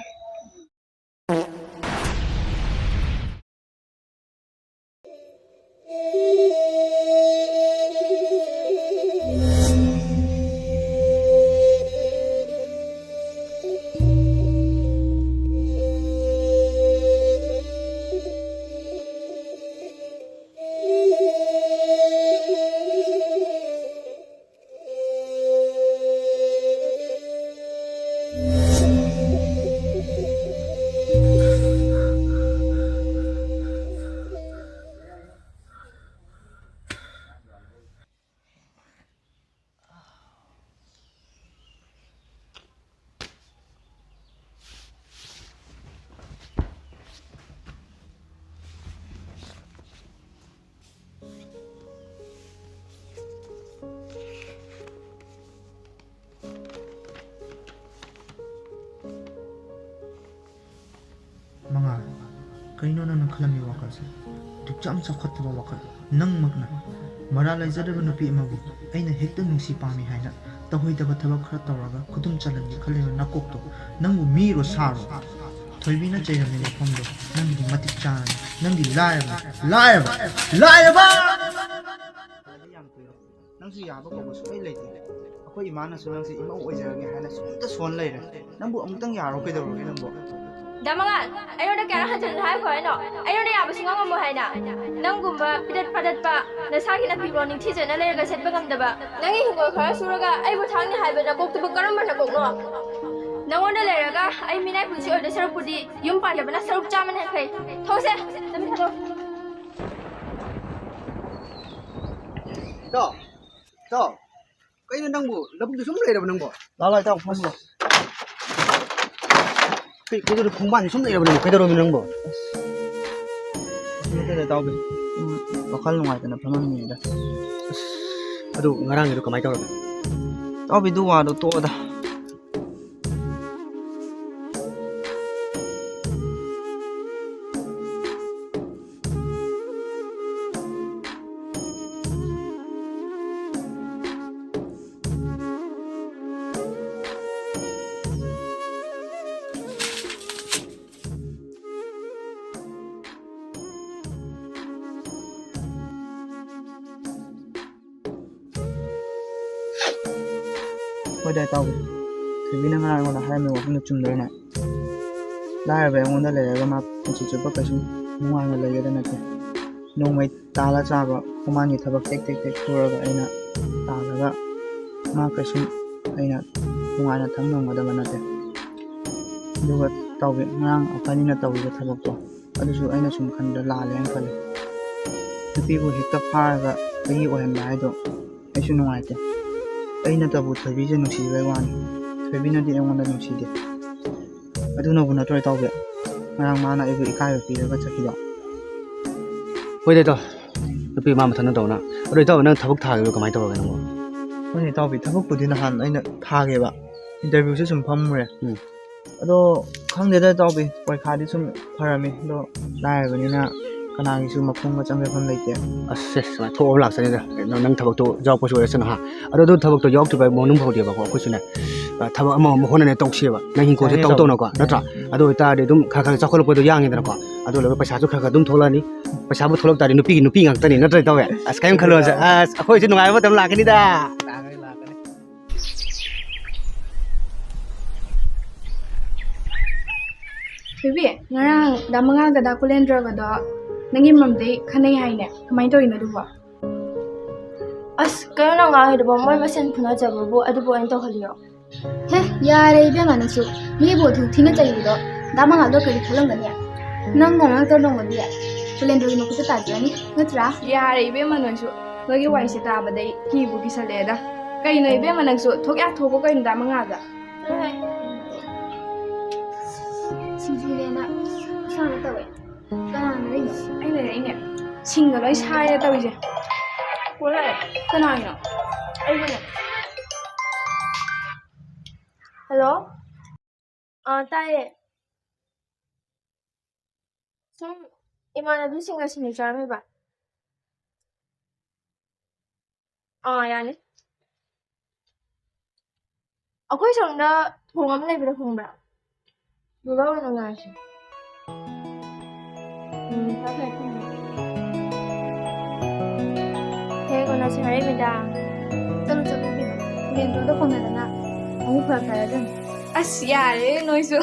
ꯀꯩꯅꯣ ꯅꯪꯅ ꯈꯜꯂꯝꯃꯤ ꯋꯥꯈꯜꯁꯦ? ꯑꯗꯨꯛ ꯌꯥꯝ ꯆꯥꯎꯈꯠꯇꯕ ꯋꯥꯈꯜ꯫ ꯅꯪꯃꯛꯅ ꯃꯔꯥꯜ ꯂꯩꯖꯗꯕ ꯅꯨꯄꯤ ꯑꯃꯕꯨ ꯑꯩꯅ ꯍꯦꯛꯇ ꯅꯨꯡꯁꯤ ꯄꯥꯝꯃꯤ ꯍꯥꯏꯅ ꯇꯧꯍꯩꯗꯕ ꯊꯕꯛ ꯈꯔ ꯇꯧꯔꯒ ꯈꯨꯗꯨꯝ ꯆꯜꯍꯟꯒꯦ ꯈꯜꯂꯤꯕ ꯅꯀꯣꯛꯇꯣ ꯅꯪꯕꯨ ꯃꯤꯔꯣ ꯁꯥꯔꯣ? ꯊꯣꯏꯕꯤꯅ ꯆꯩꯔꯝꯃꯤ ꯃꯐꯝꯗꯣ ꯅꯪꯒꯤꯗꯤ ꯃꯇꯤꯛ ꯆꯥꯔꯅꯤ꯫ ꯅꯪꯗꯤ ꯂꯥꯏꯔꯕ, ꯂꯥꯏꯔꯕ, ꯂꯥꯏꯔꯕ! ꯅꯪꯁꯨ ꯌꯥꯕ ꯀꯧꯕ ꯁꯨꯡꯂꯩ ꯂꯩꯇꯦ꯫ ꯑꯩꯈꯣꯏ ꯏꯃꯥꯅꯁꯨ ꯅꯪꯁꯦ ꯏꯃꯧ ꯑꯣꯏꯖꯔꯒꯦ ꯍꯥꯏꯅ ꯁꯨꯝꯇ ꯁꯣꯟ ꯂꯩꯔꯦ꯫ ꯅꯪꯕꯨ ꯑꯃꯨꯛꯇꯪ ꯌꯥꯔꯣ ꯀꯩꯗꯧꯔꯒꯦ ꯅꯪꯕꯨ? ꯗꯥ ꯃꯉꯥꯜ, ꯑꯩꯉꯣꯟꯗ ꯀꯌꯥꯔꯛ ꯍꯟꯖꯤꯟꯅ ꯍꯥꯏꯈꯣ ꯍꯥꯏꯅꯣ? ꯑꯩꯉꯣꯟꯗ ꯌꯥꯕ ꯁꯨꯡꯉꯝ ꯉꯝꯃꯣꯏ ꯍꯥꯏꯅ? ꯅꯪꯒꯨꯝꯕ ꯄꯤꯗꯠ ꯄꯥꯗꯠꯄ, ꯅꯁꯥꯒꯤ ꯅꯥꯄꯤꯔꯣ ꯅꯤꯡꯊꯤꯖꯅ ꯂꯩꯔꯒ ꯁꯦꯠꯄ ꯉꯝꯗꯕ, ꯅꯪꯒꯤ ꯍꯤꯡꯒꯣꯜ ꯈꯔ ꯁꯨꯔꯒ ꯑꯩꯕꯨ ꯊꯥꯛꯅꯤ ꯍꯥꯏꯕ ꯅꯀꯣꯛꯇꯨꯕꯨ ꯀꯔꯝꯕ ꯅꯀꯣꯛꯅꯣ? ꯅꯪꯉꯣꯟꯗ ꯂꯩꯔꯒ ꯑꯩ ꯃꯤꯅꯥꯏ ꯄꯨꯟꯁꯤ ꯑꯣꯏꯗꯣꯏ ꯁꯔꯨꯛꯄꯨꯗꯤ ꯌꯨꯝ ꯄꯥꯟꯗꯕꯅ ꯁꯔꯨꯛ ꯆꯥꯝꯃꯅ ꯍꯦꯟꯅ ꯐꯩ꯫ ꯊꯣꯛꯁꯦ, ꯂꯝꯕꯤ ꯊꯥꯗꯣꯛ꯫ ꯏꯇꯥꯎ, ꯏꯇꯥꯎ, ꯀꯩꯅꯣ ꯅꯪꯕꯨ ꯂꯧꯕꯨꯛꯇ ꯁꯨꯝ ꯂꯩꯔꯕ ꯅꯪꯕꯨ? ꯂꯥꯛꯑꯣ, ꯂꯥꯛꯑꯣ, ꯏꯇꯥꯎ, ꯐꯝꯃꯣ꯫ ꯀꯩ, ꯀꯩꯗꯧꯔꯦ? ꯈꯣꯡꯕꯥꯟꯁꯤ ꯁꯨꯝ ꯂꯩꯔꯕ ꯅꯪꯕꯨ? ꯀꯩꯗꯧꯔꯝꯃꯤꯅꯣ ꯅꯪꯕꯨ? ꯑꯁ, ꯅꯠꯇꯦꯗ, ꯏꯇꯥꯎꯕꯤ꯫ ꯁꯨꯝ ꯋꯥꯈꯜ ꯅꯨꯡꯉꯥꯏꯇꯅ ꯐꯝꯃꯝꯃꯤꯅꯤꯗ꯫ ꯑꯁ, ꯑꯗꯨ ꯉꯔꯥꯡꯒꯤꯗꯣ ꯀꯃꯥꯏꯅ ꯇꯧꯔꯒꯦ? ꯏꯇꯥꯎꯕꯤ, ꯑꯗꯨ ꯋꯥꯗꯣ ꯇꯣꯛꯑꯣꯗ꯫ ꯍꯣꯏꯗ, ꯏꯇꯥꯎꯕꯤ꯫ ꯊꯣꯏꯕꯤꯅ ꯉꯔꯥꯡ ꯑꯩꯉꯣꯟꯗ ꯍꯥꯏꯔꯝꯃꯤ ꯋꯥꯐꯝꯗꯨ ꯆꯨꯝꯗ꯭ꯔꯅꯦ? ꯂꯥꯏꯔꯕ ꯑꯩꯉꯣꯟꯗ ꯂꯩꯔꯒ ꯃꯥ ꯄꯨꯟꯁꯤ ꯆꯨꯞꯄ ꯀꯩꯁꯨ ꯅꯨꯡꯉꯥꯏꯅ ꯂꯩꯒꯗꯕ ꯅꯠꯇꯦ꯫ ꯅꯣꯡꯃꯩ ꯇꯥꯜꯂ ꯆꯥꯕ, ꯈꯨꯃꯥꯡꯒꯤ ꯊꯕꯛ ꯇꯦꯛ ꯇꯦꯛ ꯇꯦꯛ ꯁꯨꯔꯒ ꯑꯩꯅ ꯇꯥꯜꯂꯒ ꯃꯥ ꯀꯩꯁꯨ ꯑꯩꯅ ꯅꯨꯡꯉꯥꯏꯅ ꯊꯝ ꯉꯝꯒꯗꯕ ꯅꯠꯇꯦ꯫ ꯑꯗꯨꯒ ꯏꯇꯥꯎꯕꯤ, ꯉꯔꯥꯡ ꯑꯩꯈꯣꯏꯅꯤꯅ ꯇꯧꯔꯤꯕ ꯊꯕꯛꯇꯣ, ꯑꯗꯨꯁꯨ ꯑꯩꯅ ꯁꯨꯝ ꯈꯟꯕꯗ ꯂꯥꯜꯂꯦ ꯍꯥꯏꯅ ꯈꯜꯂꯤ꯫ ꯅꯨꯄꯤꯕꯨ ꯍꯦꯛꯇ ꯐꯥꯔꯒ ꯑꯩꯒꯤ ꯑꯣꯏꯍꯟꯕ ꯍꯥꯏꯗꯣ ꯑꯩꯁꯨ ꯅꯨꯡꯉꯥꯏꯇꯦ꯫ ꯑꯩꯅꯇꯕꯨ ꯊꯣꯏꯕꯤꯁꯦ ꯅꯨꯡꯁꯤꯕꯩ ꯋꯥꯅꯤ, ꯊꯣꯏꯕꯤꯅꯗꯤ ꯑꯩꯉꯣꯟꯗ ꯅꯨꯡꯁꯤꯗꯦ꯫ ꯑꯗꯨꯅꯕꯨ ꯅꯠꯇ꯭ꯔꯣ ꯏꯇꯥꯎꯕꯤ ꯉꯔꯥꯡ ꯃꯥꯅ ꯑꯩꯕꯨ ꯏꯀꯥꯏꯕ ꯄꯤꯔꯒ ꯆꯠꯈꯤꯗꯣ? ꯍꯣꯏꯗ ꯏꯇꯥꯎ, ꯅꯨꯄꯤ ꯃꯥ ꯃꯊꯟꯇ ꯇꯧꯅ꯫ ꯑꯗꯣ ꯏꯇꯥꯎ, ꯅꯪ ꯊꯕꯛ ꯊꯥꯈꯤꯕꯗꯣ ꯀꯃꯥꯏꯅ ꯇꯧꯔꯒꯦ ꯅꯪꯕꯣ? ꯍꯣꯏꯅꯦ ꯏꯇꯥꯎꯕꯤ, ꯊꯕꯛꯄꯨꯗꯤ ꯅꯍꯥꯟ ꯑꯩꯅ ꯊꯥꯒꯦꯕ, ꯏꯟꯇꯔꯚ꯭ꯌꯨꯁꯨ ꯁꯨꯝ ꯐꯝꯃꯨꯔꯦ꯫ ꯎꯝ꯫ ꯑꯗꯣ ꯈꯪꯗꯦꯗ ꯏꯇꯥꯎꯕꯤ, ꯄꯔꯤꯈꯥꯗꯤ ꯁꯨꯝ ꯐꯔꯝꯃꯤ, ꯑꯗꯣ ꯂꯥꯏꯔꯕꯅꯤꯅ ꯀꯅꯥꯒꯤꯁꯨ ꯃꯈꯣꯡꯒ ꯆꯪꯖꯐꯝ ꯂꯩꯇꯦ꯫ ꯑꯁ, ꯁꯦ, ꯁꯨꯃꯥꯏꯅ ꯊꯣꯛꯑꯕ ꯂꯥꯛꯆꯅꯤꯗ꯫ ꯅꯪ, ꯅꯪ ꯊꯕꯛꯇꯣ ꯌꯥꯎꯔꯛꯄꯁꯨ ꯑꯣꯏꯔꯁꯅꯨ ꯍꯥ꯫ ꯑꯗꯣ, ꯑꯗꯨ ꯊꯕꯛꯇꯣ ꯌꯥꯎꯔꯛꯇ꯭ꯔꯤꯕ ꯃꯅꯨꯡ ꯐꯥꯎꯗꯤꯕꯀꯣ, ꯑꯩꯈꯣꯏꯁꯨꯅꯦ, ꯑ, ꯊꯕꯛ ꯑꯃ ꯑꯃ ꯍꯣꯠꯅꯅ ꯇꯧꯁꯦꯕ꯫ ꯅꯪ ꯍꯤꯡꯈꯣꯜꯁꯦ ꯌꯥꯅꯤ, ꯇꯧ ꯇꯧ꯫ ꯇꯧꯅꯀꯣ, ꯅꯠꯇ꯭ꯔꯥ? ꯑꯗꯨ ꯑꯣꯏꯇꯥꯔꯗꯤ ꯑꯗꯨꯝ ꯈꯔ ꯈꯔ ꯆꯥꯎꯈꯠꯂꯛꯄꯗꯣ ꯌꯥꯡꯉꯤꯗꯅꯀꯣ꯫ ꯑꯗꯨ ꯂꯣꯏꯔꯒ ꯄꯩꯁꯥꯁꯨ ꯈꯔ ꯈꯔ ꯑꯗꯨꯝ ꯊꯣꯛꯂꯛꯑꯅꯤ꯫ ꯄꯩꯁꯥꯕꯨ ꯊꯣꯛꯂꯛ ꯇꯥꯔꯗꯤ ꯅꯨꯄꯤꯒꯤ ꯅꯨꯄꯤ ꯉꯥꯛꯇꯅꯤ, ꯅꯠꯇ꯭ꯔꯥ ꯏꯇꯥꯎꯕꯤ? ꯑꯁ, ꯀꯔꯤꯝ ꯈꯜꯂꯨꯔꯁꯦ꯫ ꯑꯁ, ꯑꯩꯈꯣꯏꯁꯨ ꯅꯨꯡꯉꯥꯏꯕ ꯃꯇꯝ ꯂꯥꯛꯀꯅꯤꯗ꯫ ꯂꯥꯛꯀꯅꯤ, ꯂꯥꯛꯀꯅꯤ꯫ ꯕꯦꯕꯤ, ꯉꯔꯥꯡ ꯗꯥ ꯃꯉꯥꯜꯒ ꯗꯥ ꯀꯨꯂꯦꯟꯗ꯭ꯔꯒꯗꯣ ꯅꯪꯒꯤ ꯃꯔꯝꯗꯩ ꯈꯟꯅꯩ ꯍꯥꯏꯅꯦ꯫ ꯀꯃꯥꯏꯅ ꯇꯧꯔꯤꯅꯣ ꯑꯗꯨꯕꯣ? ꯑꯁ, ꯀꯩꯅꯣ ꯅꯪ ꯉꯥꯡꯉꯤꯗꯨꯕꯣ? ꯃꯣꯏ ꯃꯁꯦꯟ ꯐꯨꯅꯖꯕꯕꯨ ꯑꯗꯨꯕꯨ ꯑꯣꯏꯅ ꯇꯧꯍꯜꯂꯤꯔꯣ? ꯍꯦ, ꯌꯥꯔꯦ ꯏꯕꯦꯝꯃ ꯅꯪꯁꯨ꯫ ꯃꯤꯕꯨ ꯑꯗꯨ ꯊꯤꯅ ꯆꯩꯔꯤꯗꯣ ꯗꯥ ꯃꯉꯥꯜꯗꯣ ꯀꯔꯤ ꯈꯜꯂꯝꯒꯅꯤ? ꯅꯪ ꯅꯅꯥꯛꯇ ꯅꯣꯡꯃꯗꯤ ꯀꯨꯂꯦꯟꯗ꯭ꯔꯒꯤ ꯃꯈꯨꯠꯇ ꯇꯥꯖꯔꯅꯤ, ꯅꯠꯇ꯭ꯔꯥ? ꯌꯥꯔꯦ ꯏꯕꯦꯝꯃ ꯅꯣꯏꯁꯨ꯫ ꯅꯣꯏꯒꯤ ꯋꯥꯔꯤꯁꯦ ꯇꯥꯕꯗ ꯑꯩ ꯀꯤꯕꯨ ꯀꯤꯁꯜꯂꯛꯑꯦꯗ꯫ ꯀꯩꯅꯣ ꯏꯕꯦꯝꯃ ꯅꯪꯁꯨ? ꯊꯣꯛ ꯌꯥ ꯊꯣꯛꯄ ꯀꯩꯅꯣ ꯗꯥ ꯃꯉꯥꯜꯗ? ꯁꯤꯡꯖꯨꯅꯦꯅ ꯏꯁꯥꯅ ꯇꯧꯋꯦ꯫ ꯀꯅꯥꯅ ꯂꯩꯅꯣ? ꯑꯩꯅ ꯂꯩꯔꯛꯏꯅꯦ꯫ ꯁꯤꯡꯒ ꯂꯣꯏ ꯁꯥꯏꯔꯦ ꯇꯧꯔꯤꯁꯦ꯫ ꯀꯣꯜ ꯂꯥꯛꯑꯦ꯫ ꯀꯅꯥꯒꯤꯅꯣ? ꯑꯩꯒꯤꯅꯦ꯫ ꯍꯜꯂꯣ? ꯑꯥ, ꯇꯥꯏꯌꯦ꯫ ꯁꯨꯝ ꯏꯃꯥꯟꯅꯕꯤꯁꯤꯡꯒ ꯁꯤꯡꯖꯨ ꯆꯥꯔꯝꯃꯤꯕ꯫ ꯑꯥ, ꯌꯥꯅꯤ꯫ ꯑꯩꯈꯣꯏ ꯁꯣꯝꯗ ꯊꯣꯡ ꯑꯃ ꯂꯩꯕꯗꯣ ꯈꯪꯕ꯭ꯔꯥ? ꯑꯗꯨꯗ ꯑꯣꯏꯅ ꯎꯅꯔꯁꯤ꯫ ꯎꯝ, ꯐꯔꯦ, ꯐꯔꯦ, ꯊꯝꯃꯦ꯫ ꯍꯦꯛ ꯎꯅꯁꯤ ꯍꯥꯏꯔꯛꯏꯃꯤꯗ꯫ ꯆꯠꯂꯨ, ꯆꯠꯂꯨ ꯀꯩꯅꯣ꯫ ꯃꯦꯟ ꯔꯣꯗ ꯐꯪꯅꯗꯅ ꯑꯃꯨꯛ ꯐꯔꯛ ꯇꯥꯔꯗꯝꯅꯤ꯫ ꯑꯁ, ꯌꯥꯔꯦ ꯅꯣꯏꯁꯨ꯫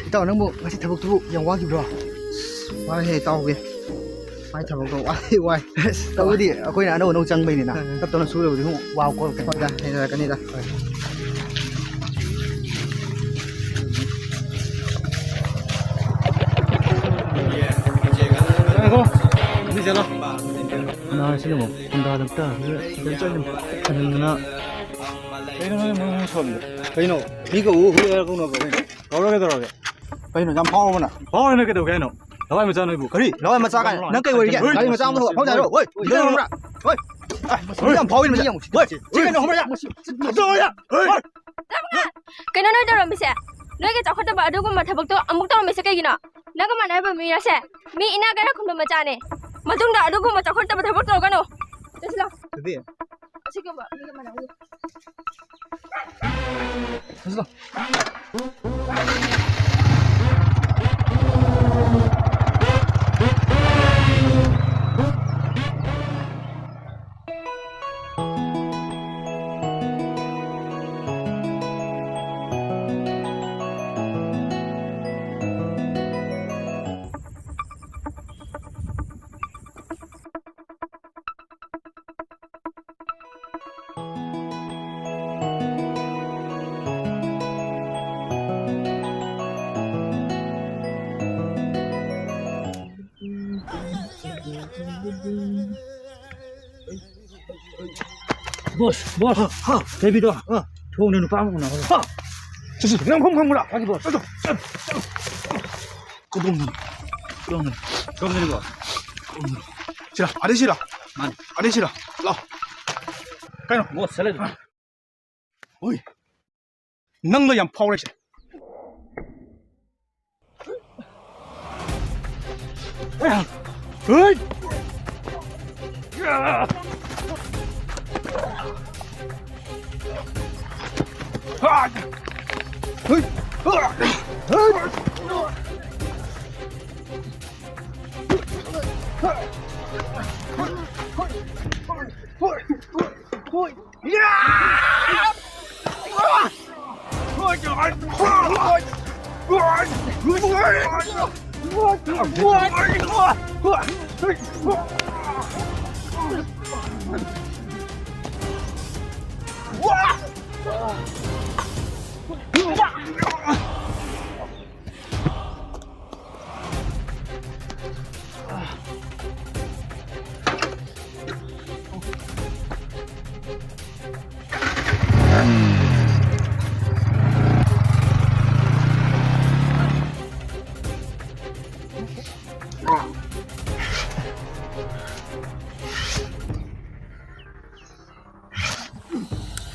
ꯏꯇꯥꯎ, ꯅꯪꯕꯨ ꯉꯁꯤ ꯊꯕꯛꯇꯨꯕꯨ ꯌꯥꯝ ꯋꯥꯈꯤꯕ꯭ꯔꯣ? ꯋꯥꯏꯍꯦ, ꯏꯇꯥꯎꯕꯤ꯫ ꯃꯥꯏ ꯊꯕꯛꯇꯣ ꯋꯥꯗꯤ ꯋꯥꯏ꯫ ꯑꯁ, ꯇꯧꯕꯨꯗꯤ ꯑꯩꯈꯣꯏꯅ ꯑꯅꯧ ꯑꯅꯧ ꯆꯪꯕꯩꯅꯤꯅ꯫ ꯎꯝ꯫ ꯇꯞ ꯇꯞꯅ ꯁꯨꯔꯕꯨꯗꯤ ꯑꯃꯨꯛ ꯋꯥꯕ ꯈꯣꯠꯄ ꯈꯤꯇꯪ ꯍꯩꯅꯔꯛꯀꯅꯤꯗ꯫ ꯍꯣꯏ꯫ ꯉꯥꯏꯈꯣ꯫ ꯑꯗꯨ ꯆꯠꯂꯣ꯫ ꯅꯥꯔꯁꯤꯅ ꯑꯃꯨꯛ ꯈꯨꯟꯗꯥꯗ ꯇꯥꯔꯒ ꯈꯤꯇꯪ ꯆꯠꯂꯨ꯫ ꯑꯗꯨꯗꯨꯅ ꯀꯩꯅꯣ ꯅꯣꯏ ꯃꯣꯏ ꯃꯣꯏ ꯁꯣꯝꯗ? ꯀꯩꯅꯣ? ꯃꯤ ꯀꯧ, ꯍꯨꯏ ꯍꯥꯏꯔ ꯀꯧꯅꯕ꯭ꯔꯣ ꯀꯩꯅꯣ? ꯀꯧꯔꯒ ꯀꯩꯗꯧꯔꯒꯦ? ꯀꯩꯅꯣ ꯌꯥꯝ ꯐꯥꯎꯔꯕꯣ ꯅꯪ? ꯐꯥꯎꯔꯦ ꯅꯣꯏ ꯀꯩꯗꯧꯒꯦ ꯍꯥꯏꯅꯣ? ꯂꯋꯥꯏ ꯃꯆꯥ ꯅꯣꯏꯕꯨ꯫ ꯀꯔꯤ? ꯂꯋꯥꯏ ꯃꯆꯥ ꯀꯥꯏꯅ? ꯅꯪ ꯀꯩ ꯑꯣꯏꯔꯤꯒꯦ? ꯍꯣꯏ꯫ ꯒꯥꯔꯤ ꯃꯆꯥ ꯑꯃ ꯊꯧꯕ ꯐꯥꯎꯖ ꯍꯥꯏꯔꯣ? ꯍꯣꯏ꯫ ꯍꯣꯏ꯫ ꯏꯗ ꯌꯥꯝ ꯐꯥꯎꯏ ꯃꯁꯤ ꯌꯥꯝ ꯎꯁꯤꯠꯇꯦ꯫ ꯍꯣꯏ꯫ ꯁꯤ ꯀꯩꯅꯣ ꯈꯪꯕ꯭ꯔꯥ? ꯃꯁꯤ ꯀꯩꯅꯣ ꯅꯣꯏ ꯇꯧꯔꯝꯃꯤꯁꯦ? ꯅꯣꯏꯒꯤ ꯆꯥꯎꯈꯠꯇꯕ ꯑꯗꯨꯒꯨꯝꯕ ꯊꯕꯛꯇꯣ ꯑꯃꯨꯛ ꯇꯧꯔꯝꯃꯤꯁꯦ ꯀꯩꯒꯤꯅꯣ? ꯅꯪꯒ ꯃꯥꯟꯅꯕ ꯃꯤꯔꯁꯦ? ꯃꯤ ꯏꯅꯥꯛ ꯀꯩꯔꯥꯛ ꯈꯨꯟꯕ ꯃꯆꯥꯅꯦ꯫ ꯃꯇꯨꯡꯗ ꯑꯗꯨꯒꯨꯝꯕ ꯆꯥꯎꯈꯠꯇꯕ ꯊꯕꯛ ꯇꯧꯔꯛꯀꯅꯨ꯫ ꯆꯠꯁꯤꯜꯂꯣ꯫ ꯑꯗꯨꯗꯤ? ꯑꯁꯤꯒꯨꯝꯕ ꯃꯤꯒ ꯃꯥꯟꯅꯕ ꯆꯠꯁꯤꯜꯂꯣ꯫ ꯕꯣꯁ, ꯕꯣꯁ꯫ ꯍꯥ, ꯍꯥ꯫ ꯀꯩꯕꯤꯗꯣ? ꯑꯥ꯫ ꯊꯣꯡꯗ ꯅꯨꯄꯥ ꯑꯃ ꯎꯅꯕ꯫ ꯍꯥ꯫ ꯆꯠꯁꯤ, ꯅꯪ ꯃꯐꯝ ꯈꯪꯕ꯭ꯔꯥ? ꯈꯪꯉꯤ, ꯕꯣꯁ꯫ ꯆꯠꯂꯣ, ꯆꯠꯂꯣ꯫ ꯀꯗꯣꯝꯗꯅꯣ? ꯀꯗꯣꯝꯗꯅꯣ? ꯀꯗꯣꯝꯗꯅꯤꯀꯣ? ꯀꯗꯣꯝꯗꯅꯣ? ꯁꯤꯔꯥ, ꯑꯗꯩ ꯁꯤꯔꯥ? ꯃꯥꯅꯤ꯫ ꯑꯗꯩ ꯁꯤꯔꯥ? ꯂꯥꯎ꯫ ꯀꯩꯅꯣ? ꯕꯣꯁ, ꯆꯠꯂꯦ ꯑꯗꯨꯝ꯫ ꯍꯨꯏ꯫ ꯅꯪꯒ ꯌꯥꯝ ꯐꯥꯎꯔꯦꯁꯦ꯫ ꯍꯨꯏ꯫ ꯍꯨꯏ꯫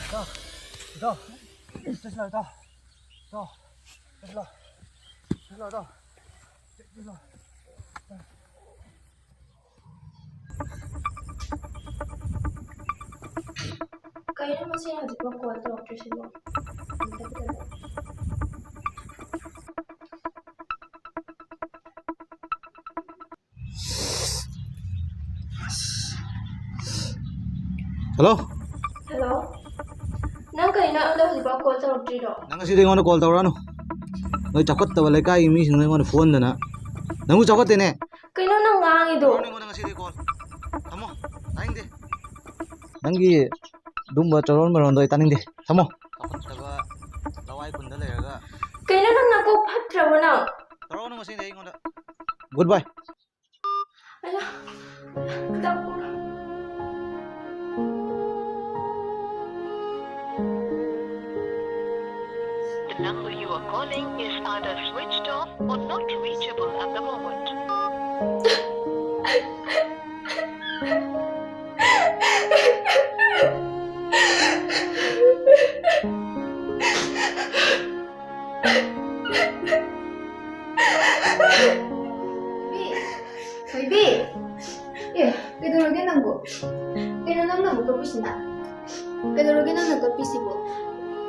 ꯏꯇꯥꯎ, ꯏꯇꯥꯎ, ꯆꯠꯁꯤꯜꯂꯣ, ꯏꯇꯥꯎ꯫ ꯏꯇꯥꯎ, ꯆꯠꯁꯤꯜꯂꯣ꯫ ꯆꯠꯁꯤꯜꯂꯣ, ꯏꯇꯥꯎ꯫ ꯆꯠꯁꯤꯜꯂꯣ꯫ ꯀꯩꯅꯣ ꯃꯁꯤ ꯍꯧꯖꯤꯛꯐꯥꯎ ꯀꯣꯜ ꯇꯧꯔꯛꯇ꯭ꯔꯤꯁꯤꯕꯣ? ꯍꯜꯂꯣ꯫ ꯍꯜꯂꯣ꯫ ꯅꯪ ꯀꯩꯅꯣ ꯑꯩꯉꯣꯟꯗ ꯍꯧꯖꯤꯛꯐꯥꯎ ꯀꯣꯜ ꯇꯧꯔꯛꯇ꯭ꯔꯤꯗꯣ? ꯅꯪ ꯉꯁꯤꯗꯤ ꯑꯩꯉꯣꯟꯗ ꯀꯣꯜ ꯇꯧꯔꯛꯑꯅꯨ꯫ ꯅꯣꯏ ꯆꯥꯎꯈꯠꯇꯕ ꯂꯩꯀꯥꯏꯒꯤ ꯃꯤꯁꯤꯡꯅ ꯑꯩꯉꯣꯟꯗ ꯐꯨꯍꯟꯗꯅ꯫ ꯅꯪꯕꯨ ꯆꯥꯎꯈꯠꯇꯦꯅꯦ꯫ ꯀꯩꯅꯣ ꯅꯪ ꯉꯥꯡꯉꯤꯗꯣ? ꯇꯧꯔꯛꯑꯅꯨ ꯑꯩꯉꯣꯟꯗ ꯉꯁꯤꯗꯤ ꯀꯣꯜ꯫ ꯊꯝꯃꯣ꯫ ꯇꯥꯅꯤꯡꯗꯦ꯫ ꯅꯪꯒꯤ ꯑꯗꯨꯝꯕ ꯆꯔꯣꯟ ꯃꯔꯣꯟꯗꯣ ꯑꯩ ꯇꯥꯅꯤꯡꯗꯦ꯫ ꯊꯝꯃꯣ꯫ ꯆꯥꯎꯈꯠꯇꯕ ꯂꯋꯥꯏ ꯈꯨꯟꯗ ꯂꯩꯔꯒ꯫ ꯀꯩꯅꯣ ꯅꯪ ꯅꯀꯣꯛ ꯐꯠꯇ꯭ꯔꯕꯣ ꯅꯪ? ꯇꯧꯔꯛꯑꯅꯨ ꯉꯁꯤꯗꯤ ꯑꯩꯉꯣꯟꯗ꯫ Goodbye꯫ ꯑꯌꯥ, ꯈꯤꯇꯪ ꯄꯨꯔꯣ꯫ The number you are calling is either switched off or not reachable at the moment. ꯊꯣꯏꯕꯤ, ꯊꯣꯏꯕꯤ꯫ ꯑꯦ, ꯀꯩꯗꯧꯔꯒꯦ ꯅꯪꯕꯨ? ꯀꯩꯅꯣ ꯅꯪꯅ ꯑꯃꯨꯛ ꯀꯞꯄꯤꯁꯤꯅ? ꯀꯩꯗꯧꯔꯒꯦ ꯅꯪꯅ ꯀꯞꯄꯤꯁꯤꯕꯨ?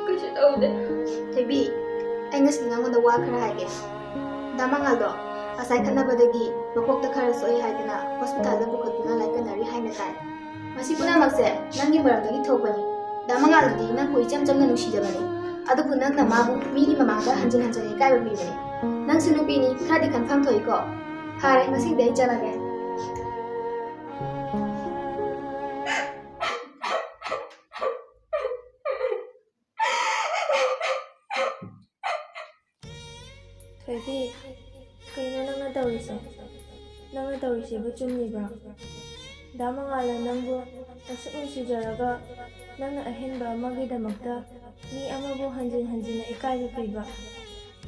ꯀꯩꯁꯨ ꯇꯧꯗꯦ꯫ ꯊꯣꯏꯕꯤ, ꯑꯩ ꯉꯁꯤ ꯅꯉꯣꯟꯗ ꯋꯥ ꯈꯔ ꯍꯥꯏꯒꯦ꯫ ꯗꯥ ꯃꯉꯥꯜꯗꯣ ꯉꯁꯥꯏ ꯈꯠꯅꯕꯗꯒꯤ ꯃꯀꯣꯛꯇ ꯈꯔ ꯁꯣꯛꯑꯦ ꯍꯥꯏꯗꯅ ꯍꯣꯁꯄꯤꯇꯥꯜꯗ ꯄꯨꯈꯠꯇꯨꯅ ꯂꯥꯏꯀꯠꯅꯔꯤ ꯍꯥꯏꯅ ꯇꯥꯏ꯫ ꯃꯁꯤ ꯄꯨꯝꯅꯃꯛꯁꯦ ꯅꯪꯒꯤ ꯃꯔꯝꯗꯒꯤ ꯊꯣꯛꯄꯅꯤ꯫ ꯗꯥ ꯃꯉꯥꯜꯗꯨꯗꯤ ꯅꯪꯕꯨ ꯏꯆꯝ ꯆꯝꯅ ꯅꯨꯡꯁꯤꯖꯕꯅꯤ, ꯑꯗꯨꯕꯨ ꯅꯪꯅ ꯃꯥꯕꯨ ꯃꯤꯒꯤ ꯃꯃꯥꯡꯗ ꯍꯟꯖꯤꯟ ꯍꯟꯖꯤꯟ ꯏꯀꯥꯏꯕ ꯄꯤꯕꯅꯤ꯫ ꯅꯪꯁꯨ ꯅꯨꯄꯤꯅꯤ, ꯈꯔꯗꯤ ꯈꯟꯐꯝ ꯊꯣꯛꯏꯀꯣ꯫ ꯐꯔꯦ, ꯉꯁꯤꯗꯤ ꯑꯩ ꯆꯠꯂꯒꯦ꯫ ꯊꯣꯏꯕꯤ, ꯀꯩꯅꯣ ꯅꯪꯅ ꯇꯧꯔꯤꯁꯦ? ꯅꯪꯅ ꯇꯧꯔꯤꯁꯤꯕꯨ ꯆꯨꯝꯃꯤꯕ꯭ꯔꯣ? ꯗꯥ ꯃꯉꯥꯜꯅ ꯅꯪꯕꯨ ꯑꯁꯨꯛ ꯅꯨꯡꯁꯤꯖꯔꯒ ꯅꯪꯅ ꯑꯍꯦꯟꯕ ꯑꯃꯒꯤꯗꯃꯛꯇ ꯃꯤ ꯑꯃꯕꯨ ꯍꯟꯖꯤꯟ ꯍꯟꯖꯤꯟꯅ ꯏꯀꯥꯏꯕ ꯄꯤꯕ,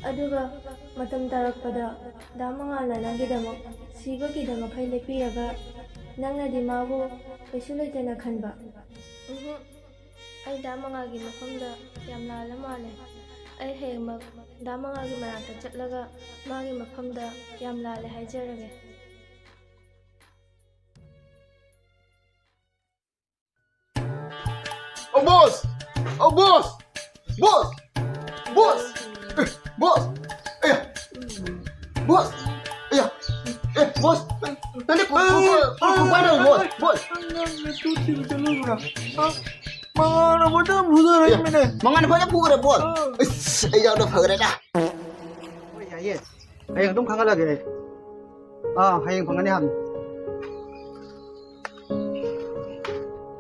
ꯑꯗꯨꯒ ꯃꯇꯝ ꯇꯥꯔꯛꯄꯗ ꯗꯥ ꯃꯉꯥꯜꯅ ꯅꯪꯒꯤꯗꯃꯛ ꯁꯤꯕꯒꯤꯗꯃꯛ ꯂꯦꯞꯄꯤꯔꯒ ꯅꯪꯅꯗꯤ ꯃꯥꯕꯨ ꯀꯩꯁꯨ ꯂꯩꯇꯅ ꯈꯟꯕ꯫ ꯎꯝꯍꯨꯝ꯫ ꯑꯩ ꯗꯥ ꯃꯉꯥꯜꯒꯤ ꯃꯐꯝꯗ ꯌꯥꯝ ꯂꯥꯜꯂ ꯃꯥꯜꯂꯦ꯫ ꯑꯩ ꯍꯌꯦꯡꯃꯛ ꯗꯥ ꯃꯉꯥꯜꯒꯤ ꯃꯅꯥꯛꯇ ꯆꯠꯂꯒ ꯃꯥꯒꯤ ꯃꯐꯝꯗ ꯌꯥꯝ ꯂꯥꯜꯂꯦ ꯍꯥꯏꯖꯔꯒꯦ꯫ ꯑꯣ ꯕꯣꯁ! ꯑꯣ ꯕꯣꯁ! ꯕꯣꯁ! ꯕꯣꯁ! ꯑꯦ, ꯕꯣꯁ! ꯑꯌꯥ! ꯕꯣꯁ! ꯑꯌꯥ! ꯑꯦ, ꯕꯣꯁ! ꯅꯪꯗꯤ ꯀꯨ-, ꯀꯨ-, ꯀꯨ-, ꯀꯨ-, ꯀꯨ-, ꯀꯨ-, ꯀꯨ-, ꯕꯣꯁ! ꯕꯣꯁ! ꯅꯪ ꯅꯇꯨ ꯊꯤꯕ ꯆꯠꯂꯨꯕ꯭ꯔꯥ? ꯍꯥ? ꯃꯉꯥꯜꯅ ꯐꯖꯅ ꯐꯨꯗꯔꯛꯏꯃꯤꯅꯦ꯫ ꯑꯦ, ꯃꯉꯥꯜꯅ ꯐꯖꯅ ꯐꯨꯈ꯭ꯔꯦ, ꯕꯣꯁ! ꯑꯥ꯫ ꯏꯁ, ꯑꯩ ꯌꯥꯝꯅ ꯐꯈ꯭ꯔꯦꯗ꯫ ꯍꯣꯏ, ꯌꯥꯏꯌꯦ꯫ ꯍꯌꯦꯡ ꯑꯗꯨꯝ ꯈꯪꯍꯜꯂꯒꯦ ꯑꯩ꯫ ꯑꯥ, ꯍꯌꯦꯡ ꯐꯪꯒꯅꯤ ꯍꯥꯏꯕꯅꯤ꯫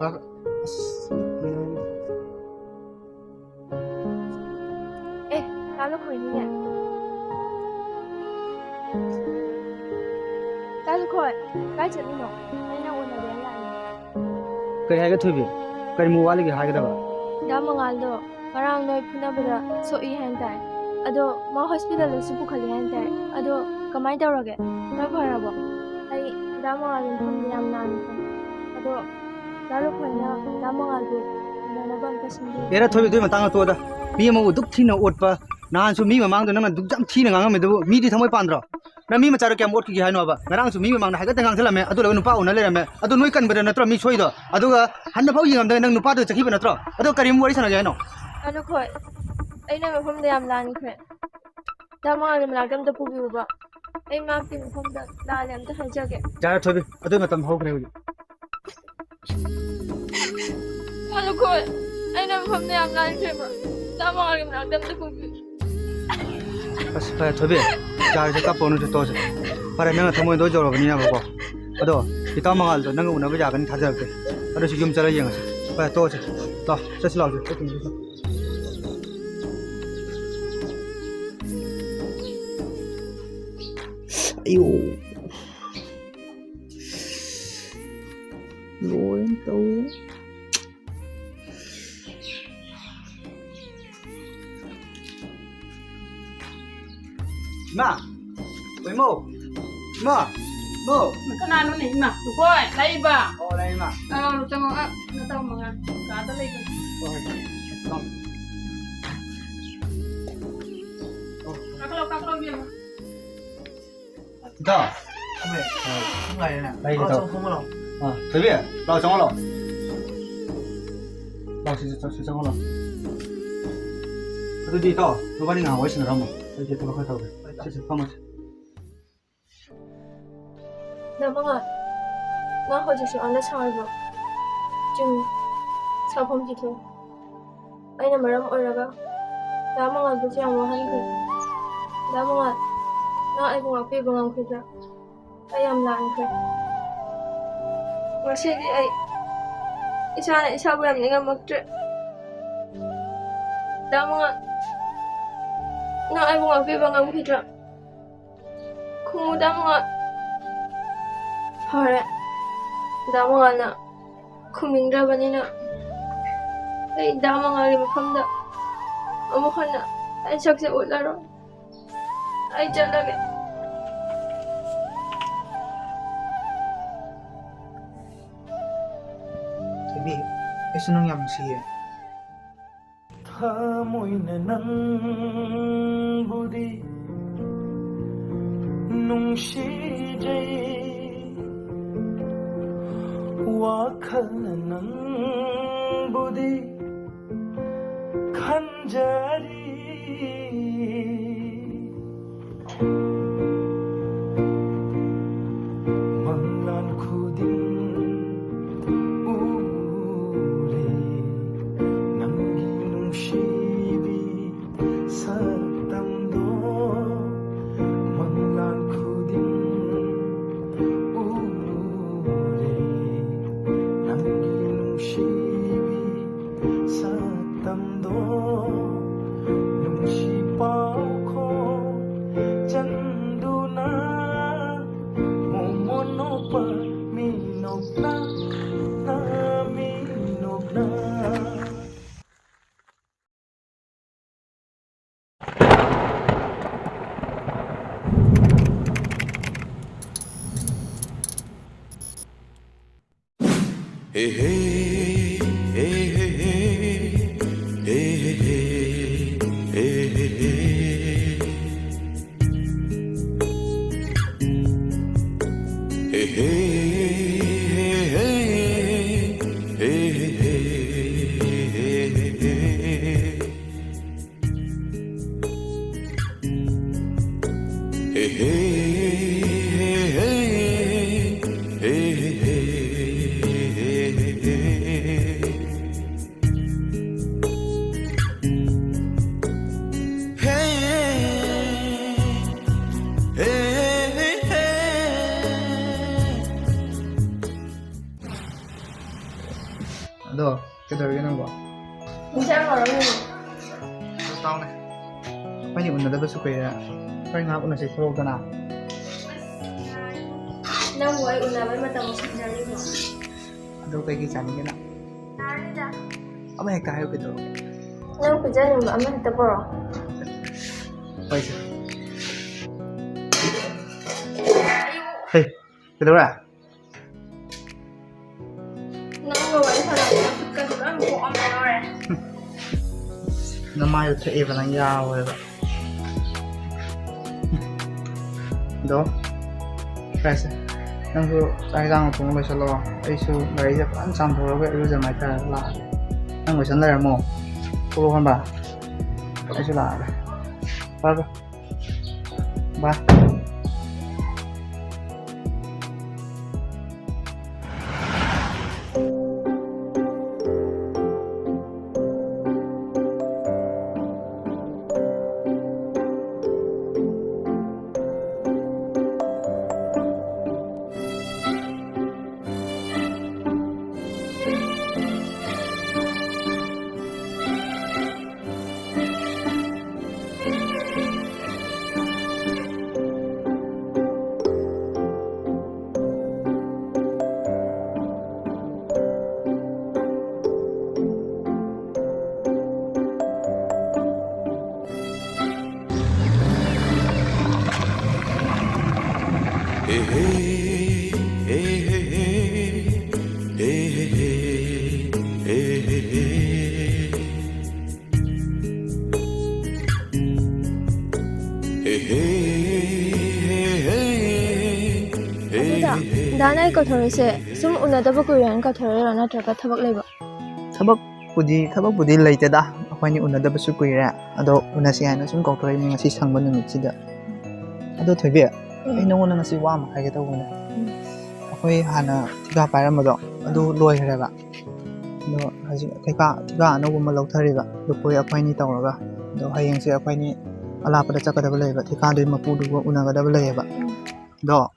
ꯑ, ꯑꯁ꯫ ꯑꯦ, ꯇꯥ ꯂꯨꯈꯣꯏꯅꯤꯅꯦ꯫ ꯇꯥ ꯂꯨꯈꯣꯏ, ꯀꯥꯏ ꯆꯠꯂꯤꯅꯣ? ꯑꯩꯅ ꯎꯅꯕ ꯂꯥꯛꯏꯅꯦ꯫ ꯀꯔꯤ ꯍꯥꯏꯒꯦ ꯊꯣꯏꯕꯤ? ꯀꯔꯤꯃꯨꯛ ꯋꯥꯠꯂꯤꯒꯦ ꯍꯥꯏꯒꯗꯕ? ꯗꯥ ꯃꯉꯥꯜꯗꯣ ꯉꯔꯥꯡ ꯅꯣꯏ ꯐꯨꯅꯕꯗ ꯁꯣꯛꯏ ꯍꯥꯏꯅ ꯇꯥꯏ꯫ ꯑꯗꯣ ꯃꯥ ꯍꯣꯁꯄꯤꯇꯥꯜꯗꯁꯨ ꯄꯨꯈꯠꯂꯤ ꯍꯥꯏꯅ ꯇꯥꯏ꯫ ꯑꯗꯣ ꯀꯃꯥꯏꯅ ꯇꯧꯔꯒꯦ? ꯈꯔ ꯐꯔꯕꯣ? ꯑꯩ ꯗꯥ ꯃꯉꯥꯜꯒꯤ ꯃꯐꯝꯗ ꯌꯥꯝ ꯂꯥꯟꯈ꯭ꯔꯦ꯫ ꯑꯗꯣ ꯗꯥ ꯂꯨꯈꯣꯏꯅ ꯗꯥ ꯃꯉꯥꯜꯕꯨ ꯎꯅꯅꯕ ꯑꯝꯇ ꯁꯤꯟꯕꯤꯌꯨ꯫ ꯑꯦꯔꯥ ꯊꯣꯏꯕꯤ, ꯑꯗꯨꯒꯤ ꯃꯇꯥꯡꯗ ꯇꯣꯛꯑꯣꯗ꯫ ꯃꯤ ꯑꯃꯕꯨ ꯑꯗꯨꯛ ꯊꯤꯅ ꯑꯣꯠꯄ, ꯅꯍꯥꯟꯁꯨ ꯃꯤ ꯃꯃꯥꯡꯗ ꯅꯪꯅ ꯑꯗꯨꯛ ꯌꯥꯝ ꯊꯤꯅ ꯉꯥꯡꯉꯝꯃꯦ, ꯑꯗꯨꯕꯨ ꯃꯤꯗꯤ ꯊꯃꯣꯏ ꯄꯥꯟꯗ꯭ꯔꯣ? ꯅꯪ ꯃꯤ ꯃꯆꯥꯗꯣ ꯀꯌꯥꯝ ꯑꯣꯠꯈꯤꯒꯦ ꯍꯥꯏꯅꯣꯕ? ꯉꯔꯥꯡꯁꯨ ꯃꯤ ꯃꯃꯥꯡꯗ ꯍꯥꯏꯒꯠꯇ ꯉꯥꯡꯁꯤꯜꯂꯝꯃꯦ, ꯑꯗꯨ ꯂꯣꯏꯔꯒ ꯅꯨꯄꯥ ꯎꯅ ꯂꯩꯔꯝꯃꯦ꯫ ꯑꯗꯨ ꯅꯣꯏ ꯀꯟꯕꯗ ꯅꯠꯇ꯭ꯔꯣ ꯃꯤ ꯁꯣꯏꯗꯣ? ꯑꯗꯨꯒ ꯍꯟꯅꯐꯥꯎ ꯌꯦꯡꯉꯝꯗꯅ ꯅꯪ ꯅꯨꯄꯥꯗꯨ ꯆꯠꯈꯤꯕ ꯅꯠꯇ꯭ꯔꯣ? ꯑꯗꯣ ꯀꯔꯤꯃꯨꯛ ꯋꯥꯔꯤ ꯁꯥꯟꯅꯒꯦ ꯍꯥꯏꯅꯣ? ꯗꯥ ꯂꯨꯈꯣꯏ, ꯑꯩꯅ ꯃꯐꯝꯗ ꯌꯥꯝ ꯂꯥꯟꯈ꯭ꯔꯦ꯫ ꯗꯥ ꯃꯉꯥꯜꯒꯤ ꯃꯅꯥꯛꯇ ꯑꯝꯇ ꯄꯨꯕꯤꯌꯨꯕ꯫ ꯑꯩ ꯃꯍꯥꯛꯀꯤ ꯃꯐꯝꯗ ꯂꯥꯜꯂꯦ, ꯑꯝꯇ ꯍꯥꯏꯖꯒꯦ꯫ ꯌꯥꯔꯦ ꯊꯣꯏꯕꯤ, ꯑꯗꯨꯒꯤ ꯃꯇꯝ ꯍꯧꯈ꯭ꯔꯦ ꯍꯧꯖꯤꯛ꯫ ꯃꯥ ꯂꯨꯈꯣꯏ, ꯑꯩꯅ ꯃꯐꯝꯗ ꯌꯥꯝ ꯂꯥꯟꯈ꯭ꯔꯦꯕ꯫ ꯗꯥ ꯃꯉꯥꯜꯒꯤ ꯃꯅꯥꯛꯇ ꯑꯝꯇ ꯄꯨꯕꯤꯌꯨ꯫ ꯑꯁ, ꯐꯔꯦ ꯊꯣꯏꯕꯤ, ꯌꯥꯔꯦꯁꯦ, ꯀꯞꯄꯨꯔꯅꯨꯁꯦ, ꯇꯣꯛꯑꯁꯦ꯫ ꯐꯔꯦ, ꯅꯪꯅ ꯊꯃꯣꯏꯗꯣ ꯌꯧꯔꯕꯅꯤꯅꯕꯀꯣ꯫ ꯑꯗꯣ ꯏꯇꯥꯎ ꯃꯉꯥꯜꯗꯣ ꯅꯪꯒ ꯎꯅꯕ ꯌꯥꯒꯅꯤ ꯊꯥꯖꯔꯛꯇꯦ꯫ ꯑꯗꯨꯁꯨ ꯌꯨꯝ ꯆꯠꯂ ꯌꯦꯡꯉꯁꯤ꯫ ꯐꯔꯦ, ꯇꯣꯛꯑꯁꯦ꯫ ꯂꯥꯛꯑꯣ, ꯆꯠꯁꯤ ꯂꯥꯛꯑꯣꯁꯦ꯫ ꯑꯌꯣ꯫ ꯂꯣꯏꯅ ꯇꯧꯏ꯫ ꯏꯃꯥ! ꯏꯃꯧ! ꯏꯃꯥ! ꯏꯃꯧ! ꯀꯅꯥꯅꯣꯅꯦ, ꯏꯃꯥ? ꯂꯨꯈꯣꯏ, ꯂꯥꯛꯏꯕ? ꯑꯣ, ꯂꯥꯛꯏ, ꯏꯃꯥ꯫ ꯑꯥ, ꯆꯪꯉꯣ, ꯑꯥ, ꯅꯇꯥꯎ ꯃꯉꯥ ꯀꯥꯗ ꯂꯩꯕꯅꯤ꯫ ꯍꯣꯏ, ꯍꯣꯏ꯫ ꯂꯥꯛꯑꯣ꯫ ꯀꯥꯈꯠꯂꯣ, ꯀꯥꯈꯠꯂꯣ, ꯏꯕꯦꯝꯃ꯫ ꯏꯇꯥꯎ꯫ ꯍꯣꯏ꯫ ꯑꯥ꯫ ꯅꯨꯡꯉꯥꯏꯔꯦꯅꯦ꯫ ꯂꯩꯔꯦ, ꯂꯥꯛꯑꯣ, ꯏꯇꯥꯎ꯫ ꯆꯪꯉꯣ, ꯐꯝꯃꯣ ꯂꯥꯛꯑꯣ꯫ ꯑꯥ, ꯊꯣꯏꯕꯤ, ꯂꯥꯛꯑꯣ, ꯆꯪꯉꯣ, ꯂꯥꯛꯑꯣ꯫ ꯂꯥꯛꯑꯣ, ꯁꯤ, ꯁꯤ, ꯁꯤ, ꯆꯪꯉꯣ, ꯂꯥꯛꯑꯣ꯫ ꯑꯗꯨꯗꯤ ꯏꯇꯥꯎ, ꯅꯕꯥꯅꯤ ꯉꯥꯏꯍꯥꯛ ꯋꯥꯔꯤ ꯁꯥꯟꯅꯔꯝꯃꯣ꯫ ꯑꯩꯁꯦ ꯊꯕꯛ ꯈꯔ ꯇꯧꯒꯦ꯫ ꯍꯣꯏ, ꯏꯇꯥꯎ꯫ ꯁꯦ, ꯁꯦ, ꯐꯝꯃꯣ, ꯁꯦ꯫ ꯗꯥ ꯃꯉꯥꯜ, ꯅꯪ ꯍꯧꯖꯤꯛꯁꯨ ꯑꯝꯇ ꯁꯥꯎꯔꯤꯕꯣ? ꯆꯨꯝꯃꯤ, ꯁꯥꯎꯐꯝ ꯊꯤꯗꯣꯛꯑꯣ꯫ ꯑꯩꯅ ꯃꯔꯝ ꯑꯣꯏꯔꯒ ꯗꯥ ꯃꯉꯥꯜꯕꯨꯁꯨ ꯌꯥꯝ ꯋꯥꯍꯟꯈ꯭ꯔꯦ꯫ ꯗꯥ ꯃꯉꯥꯜ, ꯅꯪ ꯑꯩꯕꯨ ꯉꯥꯛꯄꯤꯕ ꯉꯝꯈꯤꯗ꯭ꯔꯥ? ꯑꯩ ꯌꯥꯝ ꯂꯥꯟꯈ꯭ꯔꯦ꯫ ꯉꯁꯤꯗꯤ ꯑꯩ ꯏꯁꯥꯅ ꯏꯁꯥꯕꯨ ꯌꯥꯝ ꯅꯤꯡꯉꯝꯃꯛꯇ꯭ꯔꯦ꯫ ꯗꯥ ꯃꯉꯥꯜ, ꯅꯪ ꯑꯩꯕꯨ ꯉꯥꯛꯄꯤꯕ ꯉꯝꯈꯤꯗ꯭ꯔꯥ? ꯈꯨꯝꯃꯨ, ꯗꯥ ꯃꯉꯥꯜ꯫ ꯐꯔꯦ, ꯗꯥ ꯃꯉꯥꯜꯅ ꯈꯨꯝꯅꯤꯡꯗ꯭ꯔꯕꯅꯤꯅ ꯑꯩ ꯗꯥ ꯃꯉꯥꯜꯒꯤ ꯃꯐꯝꯗ ꯑꯃꯨꯛ ꯍꯟꯅ ꯑꯩ ꯁꯛꯁꯦ ꯎꯠꯂꯔꯣꯏ꯫ ꯑꯩ ꯆꯠꯂꯒꯦ꯫ ꯊꯣꯏꯕꯤ, ꯑꯩꯁꯨ ꯅꯪ ꯌꯥꯝ ꯅꯨꯡꯁꯤꯌꯦ꯫ ꯊꯃꯣꯏꯅ ꯅꯪꯕꯨꯗꯤ ꯅꯨꯡꯁꯤꯖꯩ, ꯋꯥꯈꯜꯅ ꯅꯪꯕꯨꯗꯤ ꯈꯟꯖꯔꯤ꯫ ꯁꯛꯇꯝꯗꯣ ꯃꯪꯂꯥꯟ ꯈꯨꯗꯤꯡ ꯎꯔꯦ꯫ ꯅꯪꯒꯤ ꯅꯨꯡꯁꯤꯕꯤ ꯁꯛꯇꯝꯗꯣ ꯅꯨꯡꯁꯤ ꯄꯥꯎꯈꯣꯡ ꯆꯟꯗꯨꯅ ꯃꯣꯃꯣꯟ ꯅꯣꯛꯄ ꯃꯤꯅꯣꯛꯅ ꯃꯤꯅꯣꯛꯅ꯫ ꯑꯗꯣ, ꯀꯩꯗꯧꯔꯤꯒꯦ ꯅꯪꯕꯣ? ꯏꯟꯁꯥꯡ ꯍꯧꯔꯝꯃꯤꯅꯦ꯫ ꯑꯗꯨ ꯇꯥꯎꯅꯦ꯫ ꯑꯩꯈꯣꯏꯅꯤ ꯎꯅꯗꯕꯁꯨ ꯀꯨꯏꯔꯦ꯫ ꯍꯣꯔꯦꯟ ꯉꯥꯏꯍꯥꯛ ꯎꯅꯁꯤ, ꯊꯣꯛꯂꯛꯎꯗꯅ꯫ ꯅꯪꯕꯨ ꯑꯩ ꯎꯅꯕꯩ ꯃꯇꯝ ꯁꯪꯖꯔꯤꯕꯣ? ꯑꯗꯨ ꯀꯩꯀꯩ ꯆꯥꯅꯤꯡꯒꯦ ꯅꯪ? ꯌꯥꯔꯦꯗ꯫ ꯑꯃ ꯍꯦꯛꯇ ꯍꯥꯏꯌꯨ, ꯀꯩꯗꯧꯔꯒꯦ? ꯅꯪ ꯄꯤꯖꯅꯤꯡꯕ ꯑꯃ ꯍꯦꯛꯇ ꯄꯨꯔꯛꯑꯣ꯫ ꯍꯣꯏ, ꯁꯦ꯫ ꯍꯦ, ꯀꯩꯗꯧꯔꯦ? ꯅꯪꯒ ꯋꯥꯔꯤ ꯁꯥꯟꯅꯕꯗ ꯈꯨꯠꯀꯁꯦ ꯂꯣꯏ ꯄꯣꯛꯑꯝꯃꯦ ꯂꯣꯏꯔꯦ꯫ ꯅꯃꯥꯏꯗꯣ ꯊꯛꯑꯦꯕ ꯅꯪ, ꯌꯥꯔꯣꯏꯕ꯫ ꯑꯗꯣ, ꯀꯥꯏꯁꯦ, ꯅꯪꯁꯨ ꯆꯥꯛ ꯍꯤꯟꯖꯥꯡ ꯊꯣꯡꯕ ꯂꯣꯏꯁꯜꯂꯣ꯫ ꯑꯩꯁꯨ ꯒꯥꯔꯤꯁꯦ ꯐꯖꯅ ꯆꯥꯝꯊꯣꯛꯑꯒ ꯏꯔꯨꯖ ꯃꯥꯏꯊꯔꯒ ꯂꯥꯛꯑꯒꯦ꯫ ꯅꯪ ꯂꯣꯏꯁꯟ ꯂꯩꯔꯝꯃꯣ꯫ ꯊꯣꯛꯂꯛꯑꯣ ꯈꯟꯕ꯫ ꯑꯩꯁꯨ ꯂꯥꯛꯑꯒꯦ꯫ ꯐꯔꯦ, ꯐꯔꯦ꯫ ꯕꯥꯏ꯫ ꯑꯗꯨꯗ, ꯗꯥꯅ ꯑꯩ ꯀꯧꯊꯣꯔꯛꯏꯁꯦ ꯁꯨꯝ ꯎꯅꯗꯕ ꯀꯨꯏꯔꯦꯅ ꯀꯧꯊꯣꯔꯛꯏꯔꯣ, ꯅꯠꯇ꯭ꯔꯒ ꯊꯕꯛ ꯂꯩꯕ? ꯊꯕꯛꯄꯨꯗꯤ, ꯊꯕꯛꯄꯨꯗꯤ ꯂꯩꯇꯦꯗ, ꯑꯩꯈꯣꯏꯅꯤ ꯎꯅꯗꯕꯁꯨ ꯀꯨꯏꯔꯦ, ꯑꯗꯣ ꯎꯅꯁꯤ ꯍꯥꯏꯅ ꯁꯨꯝ ꯀꯧꯊꯣꯔꯛꯏꯅꯦ ꯉꯁꯤ ꯁꯪꯕ ꯅꯨꯃꯤꯠꯁꯤꯗ꯫ ꯑꯗꯣ ꯊꯣꯏꯕꯤ, ꯎꯝ꯫ ꯑꯩ ꯅꯉꯣꯟꯗ ꯉꯁꯤ ꯋꯥ ꯑꯃ ꯍꯥꯏꯒꯦ ꯇꯧꯕꯅꯦ꯫ ꯎꯝ꯫ ꯑꯩꯈꯣꯏ ꯍꯥꯟꯅ ꯊꯤꯀꯥ ꯄꯥꯏꯔꯝꯕꯗꯣ ꯑꯗꯨ ꯎꯝ꯫ ꯂꯣꯏꯈ꯭ꯔꯦꯕ꯫ ꯑꯗꯣ ꯍꯧꯖꯤꯛ ꯊꯤꯀꯥ, ꯊꯤꯀꯥ ꯑꯅꯧꯕ ꯑꯃ ꯂꯧꯊꯔꯤꯕ, ꯂꯨꯄꯣꯏ ꯑꯩꯈꯣꯏ ꯑꯅꯤ ꯇꯧꯔꯒ꯫ ꯑꯗꯣ ꯍꯌꯦꯡꯁꯦ ꯑꯩꯈꯣꯏ ꯑꯅꯤ ꯑꯂꯥꯞꯄꯗ ꯆꯠꯀꯗꯕ ꯂꯩꯌꯦꯕ, ꯊꯤꯀꯥꯗꯨꯒꯤ ꯃꯄꯨꯗꯨꯒ ꯎꯅꯒꯗꯕ ꯂꯩꯌꯦꯕ꯫ ꯎꯝ꯫ ꯑꯗꯣ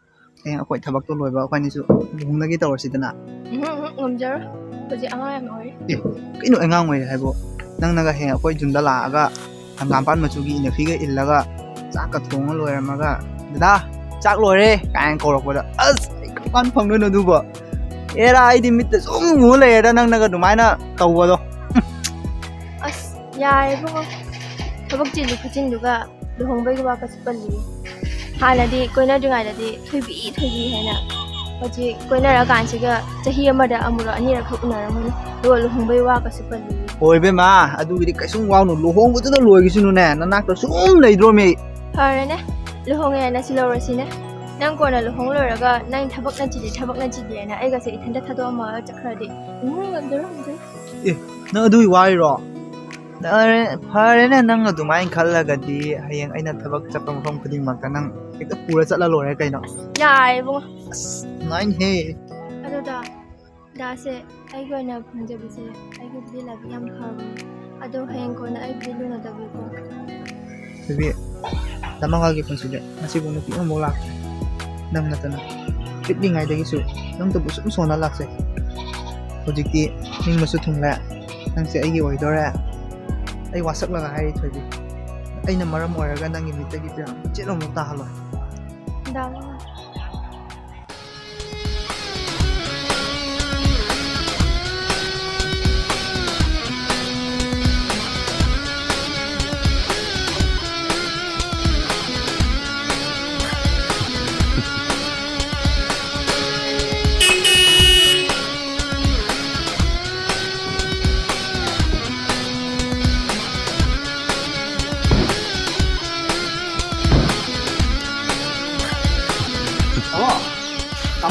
ꯍꯌꯦꯡ ꯑꯩꯈꯣꯏ ꯊꯕꯛꯇꯣ ꯂꯣꯏꯕ ꯑꯩꯈꯣꯏ ꯑꯅꯤꯁꯨ ꯂꯨꯍꯣꯡꯅꯒꯦ ꯇꯧꯔꯁꯤꯗꯅ꯫ ꯎꯝ, ꯎꯝ, ꯉꯝꯖꯔꯣꯏ꯫ ꯍꯧꯖꯤꯛ ꯑꯉꯥꯡ ꯌꯥꯝ ꯑꯣꯏꯔꯤ꯫ ꯑꯦ, ꯀꯩꯅꯣ ꯑꯉꯥꯡ ꯑꯣꯏꯔꯤ ꯍꯥꯏꯕꯨ? ꯅꯪꯅꯒ ꯍꯌꯦꯡ ꯑꯩꯈꯣꯏ ꯌꯨꯝꯗ ꯂꯥꯛꯑꯒ ꯍꯪꯒꯥꯝꯄꯥꯟ ꯃꯆꯨꯒꯤ ꯏꯅꯐꯤꯒ ꯏꯜꯂꯒ ꯆꯥꯛꯀ ꯊꯣꯡꯉ ꯂꯣꯏꯔꯝꯃꯒ, "ꯗꯗꯥ, ꯆꯥꯛ ꯂꯣꯏꯔꯦ" ꯀꯥꯏꯅ ꯀꯧꯔꯛꯄꯗ, ꯑꯁ, ꯑꯩ ꯀꯔꯝꯀꯥꯟ ꯐꯪꯗꯣꯏꯅꯣ ꯑꯗꯨꯕꯣ? ꯑꯦꯔꯥ, ꯑꯩꯗꯤ ꯃꯤꯠꯇ ꯁꯨꯝ ꯎ ꯂꯩꯔꯦꯗ ꯅꯪꯅꯒ ꯑꯗꯨꯃꯥꯏꯅ ꯇꯧꯕꯗꯣ꯫ ꯑꯁ, ꯌꯥꯔꯦ ꯏꯕꯨꯡꯉꯣ, ꯊꯕꯛ ꯆꯤꯜꯂꯤ ꯈꯨꯆꯤꯟꯗꯨꯒ ꯂꯨꯍꯣꯡꯕꯒꯤ ꯋꯥ ꯀꯩꯁꯨ ꯄꯜꯂꯤꯌꯦ꯫ ꯍꯥꯟꯅꯗꯤ ꯀꯣꯏꯅꯗ꯭ꯔꯤꯉꯩꯗꯗꯤ "ꯊꯣꯏꯕꯤ, ꯊꯣꯏꯕꯤ" ꯍꯥꯏꯅ, ꯍꯧꯖꯤꯛ ꯀꯣꯏꯅꯔꯀꯥꯟꯁꯤꯒ ꯆꯍꯤ ꯑꯃꯗ ꯑꯃꯨꯔꯛ ꯑꯅꯤꯔꯛꯈꯛ ꯎꯅꯔꯝꯒꯅꯤ, ꯑꯗꯨꯒ ꯂꯨꯍꯣꯡꯕꯒꯤ ꯋꯥ ꯀꯩꯁꯨ ꯄꯜꯂꯤꯌꯦ꯫ ꯍꯣꯏ ꯏꯕꯦꯝꯃ, ꯑꯗꯨꯒꯤꯗꯤ ꯀꯩꯁꯨꯝ ꯋꯥꯎꯅꯨ, ꯂꯨꯍꯣꯡꯕꯗꯨꯗ ꯂꯣꯏꯒꯤꯁꯅꯨꯅꯦ, ꯅꯅꯥꯛꯇ ꯁꯨꯝ ꯂꯩꯗ꯭ꯔꯣꯃꯤ꯫ ꯐꯔꯦꯅꯦ, ꯂꯨꯍꯣꯡꯉꯦꯅ ꯁꯤ ꯂꯧꯔꯁꯤꯅꯦ꯫ ꯅꯪ ꯀꯣꯟꯅ ꯂꯨꯍꯣꯡ ꯂꯣꯏꯔꯒ ꯅꯪ ꯊꯕꯛꯅ ꯆꯤꯜꯂꯤ, ꯊꯕꯛꯅ ꯆꯤꯜꯂꯤ ꯍꯥꯏꯅ ꯑꯩꯒꯁꯦ ꯏꯊꯟꯇ ꯊꯥꯗꯣꯛꯑꯝꯃꯒ ꯆꯠꯈ꯭ꯔꯗꯤ ꯏꯃꯨꯡ ꯉꯝꯖꯔꯣꯏ, ꯉꯝꯖꯔꯣꯏ꯫ ꯑꯦ, ꯅꯪ ꯑꯗꯨꯒꯤ ꯋꯥꯔꯤꯔꯣ? ꯐꯔꯦ, ꯐꯔꯦꯅꯦ, ꯅꯪ ꯑꯗꯨꯃꯥꯏꯅ ꯈꯜꯂꯒꯗꯤ ꯍꯌꯦꯡ ꯑꯩꯅ ꯊꯕꯛ ꯆꯠꯄ ꯃꯐꯝ ꯈꯨꯗꯤꯡꯃꯛꯇ ꯅꯪ ꯍꯦꯛꯇ ꯄꯨꯔ ꯆꯠꯂ ꯂꯣꯏꯔꯦ ꯀꯩꯅꯣ꯫ ꯌꯥꯔꯦ ꯏꯕꯨꯡꯉꯣ꯫ ꯑꯁ, ꯅꯨꯡꯉꯥꯏꯅꯦꯍꯦ꯫ ꯑꯗꯨꯗ ꯗꯥꯁꯦ ꯑꯩꯒꯤ ꯑꯣꯏꯅ ꯐꯪꯖꯕꯁꯦ ꯑꯩꯒꯤꯕꯨꯗꯤ ꯂꯥꯏꯕꯛ ꯌꯥꯝ ꯐꯕꯅꯦ꯫ ꯑꯗꯣ ꯍꯌꯦꯡ ꯀꯣꯟꯅ ꯑꯩꯕꯨꯗꯤ ꯂꯨꯅꯗꯕꯤꯀꯣ꯫ ꯊꯣꯏꯕꯤ, ꯇꯃꯉꯥꯒꯤ ꯄꯨꯟꯁꯤꯗ ꯉꯁꯤꯕꯨ ꯅꯨꯄꯤ ꯑꯃꯐꯥꯎ ꯂꯥꯛꯇ꯭ꯔꯤ꯫ ꯅꯪ ꯅꯠꯇꯅ ꯄꯤꯛꯂꯤꯉꯩꯗꯒꯤꯁꯨ ꯅꯪꯇꯕꯨ ꯁꯨꯝ ꯁꯣꯟꯅ ꯂꯥꯛꯆꯩ꯫ ꯍꯧꯖꯤꯛꯇꯤ ꯅꯤꯡꯕꯁꯨ ꯊꯨꯡꯂꯦ, ꯅꯪꯁꯦ ꯑꯩꯒꯤ ꯑꯣꯏꯗꯣꯔꯦ꯫ ꯑꯩ ꯋꯥꯁꯛꯂꯒ ꯍꯥꯏꯔꯤ ꯊꯣꯏꯕꯤ, ꯑꯩꯅ ꯃꯔꯝ ꯑꯣꯏꯔꯒ ꯅꯪꯒꯤ ꯃꯤꯠꯇꯒꯤ ꯄꯤꯔꯥꯡ ꯃꯆꯦꯠ ꯑꯃꯐꯥꯎ ꯇꯥꯍꯜꯂꯣꯏ꯫ ꯗꯥ ꯃꯉꯥꯜ꯫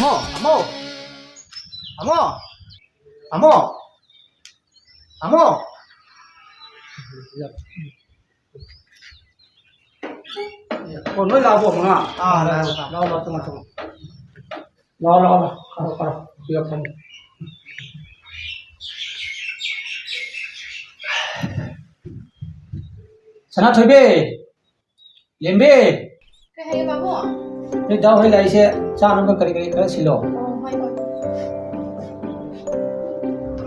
ꯑꯃꯣ, ꯑꯃꯣ, ꯑꯃꯣ, ꯑꯃꯣ, ꯑꯃꯣ꯫ ꯑꯣ, ꯅꯣꯏ ꯂꯥꯛꯑꯕꯣ, ꯃꯉꯥ? ꯑꯥ, ꯂꯥꯛꯑꯦ, ꯂꯥꯛꯑꯦ꯫ ꯂꯥꯛꯑꯣ, ꯂꯥꯛꯑꯣ, ꯆꯪꯉꯣ, ꯆꯪꯉꯣ꯫ ꯂꯥꯛꯑꯣ, ꯂꯥꯛꯑꯣ, ꯂꯥꯛꯑꯣ꯫ ꯐꯔꯣ, ꯐꯔꯣ꯫ ꯁꯤꯗ ꯐꯝꯃꯣ꯫ ꯁꯅꯥꯊꯣꯏꯕꯤ! ꯂꯦꯝꯕꯤ! ꯀꯩ ꯍꯥꯏꯒꯦ, ꯄꯥꯕꯨꯡ? ꯅꯣꯏ ꯗꯥ ꯍꯣꯏ ꯂꯥꯛꯏꯁꯦ, ꯆꯥꯅꯕ ꯀꯔꯤ ꯀꯔꯤ ꯈꯔ ꯁꯤꯜꯂꯣ꯫ ꯑꯣ, ꯍꯣꯏ, ꯍꯣꯏ꯫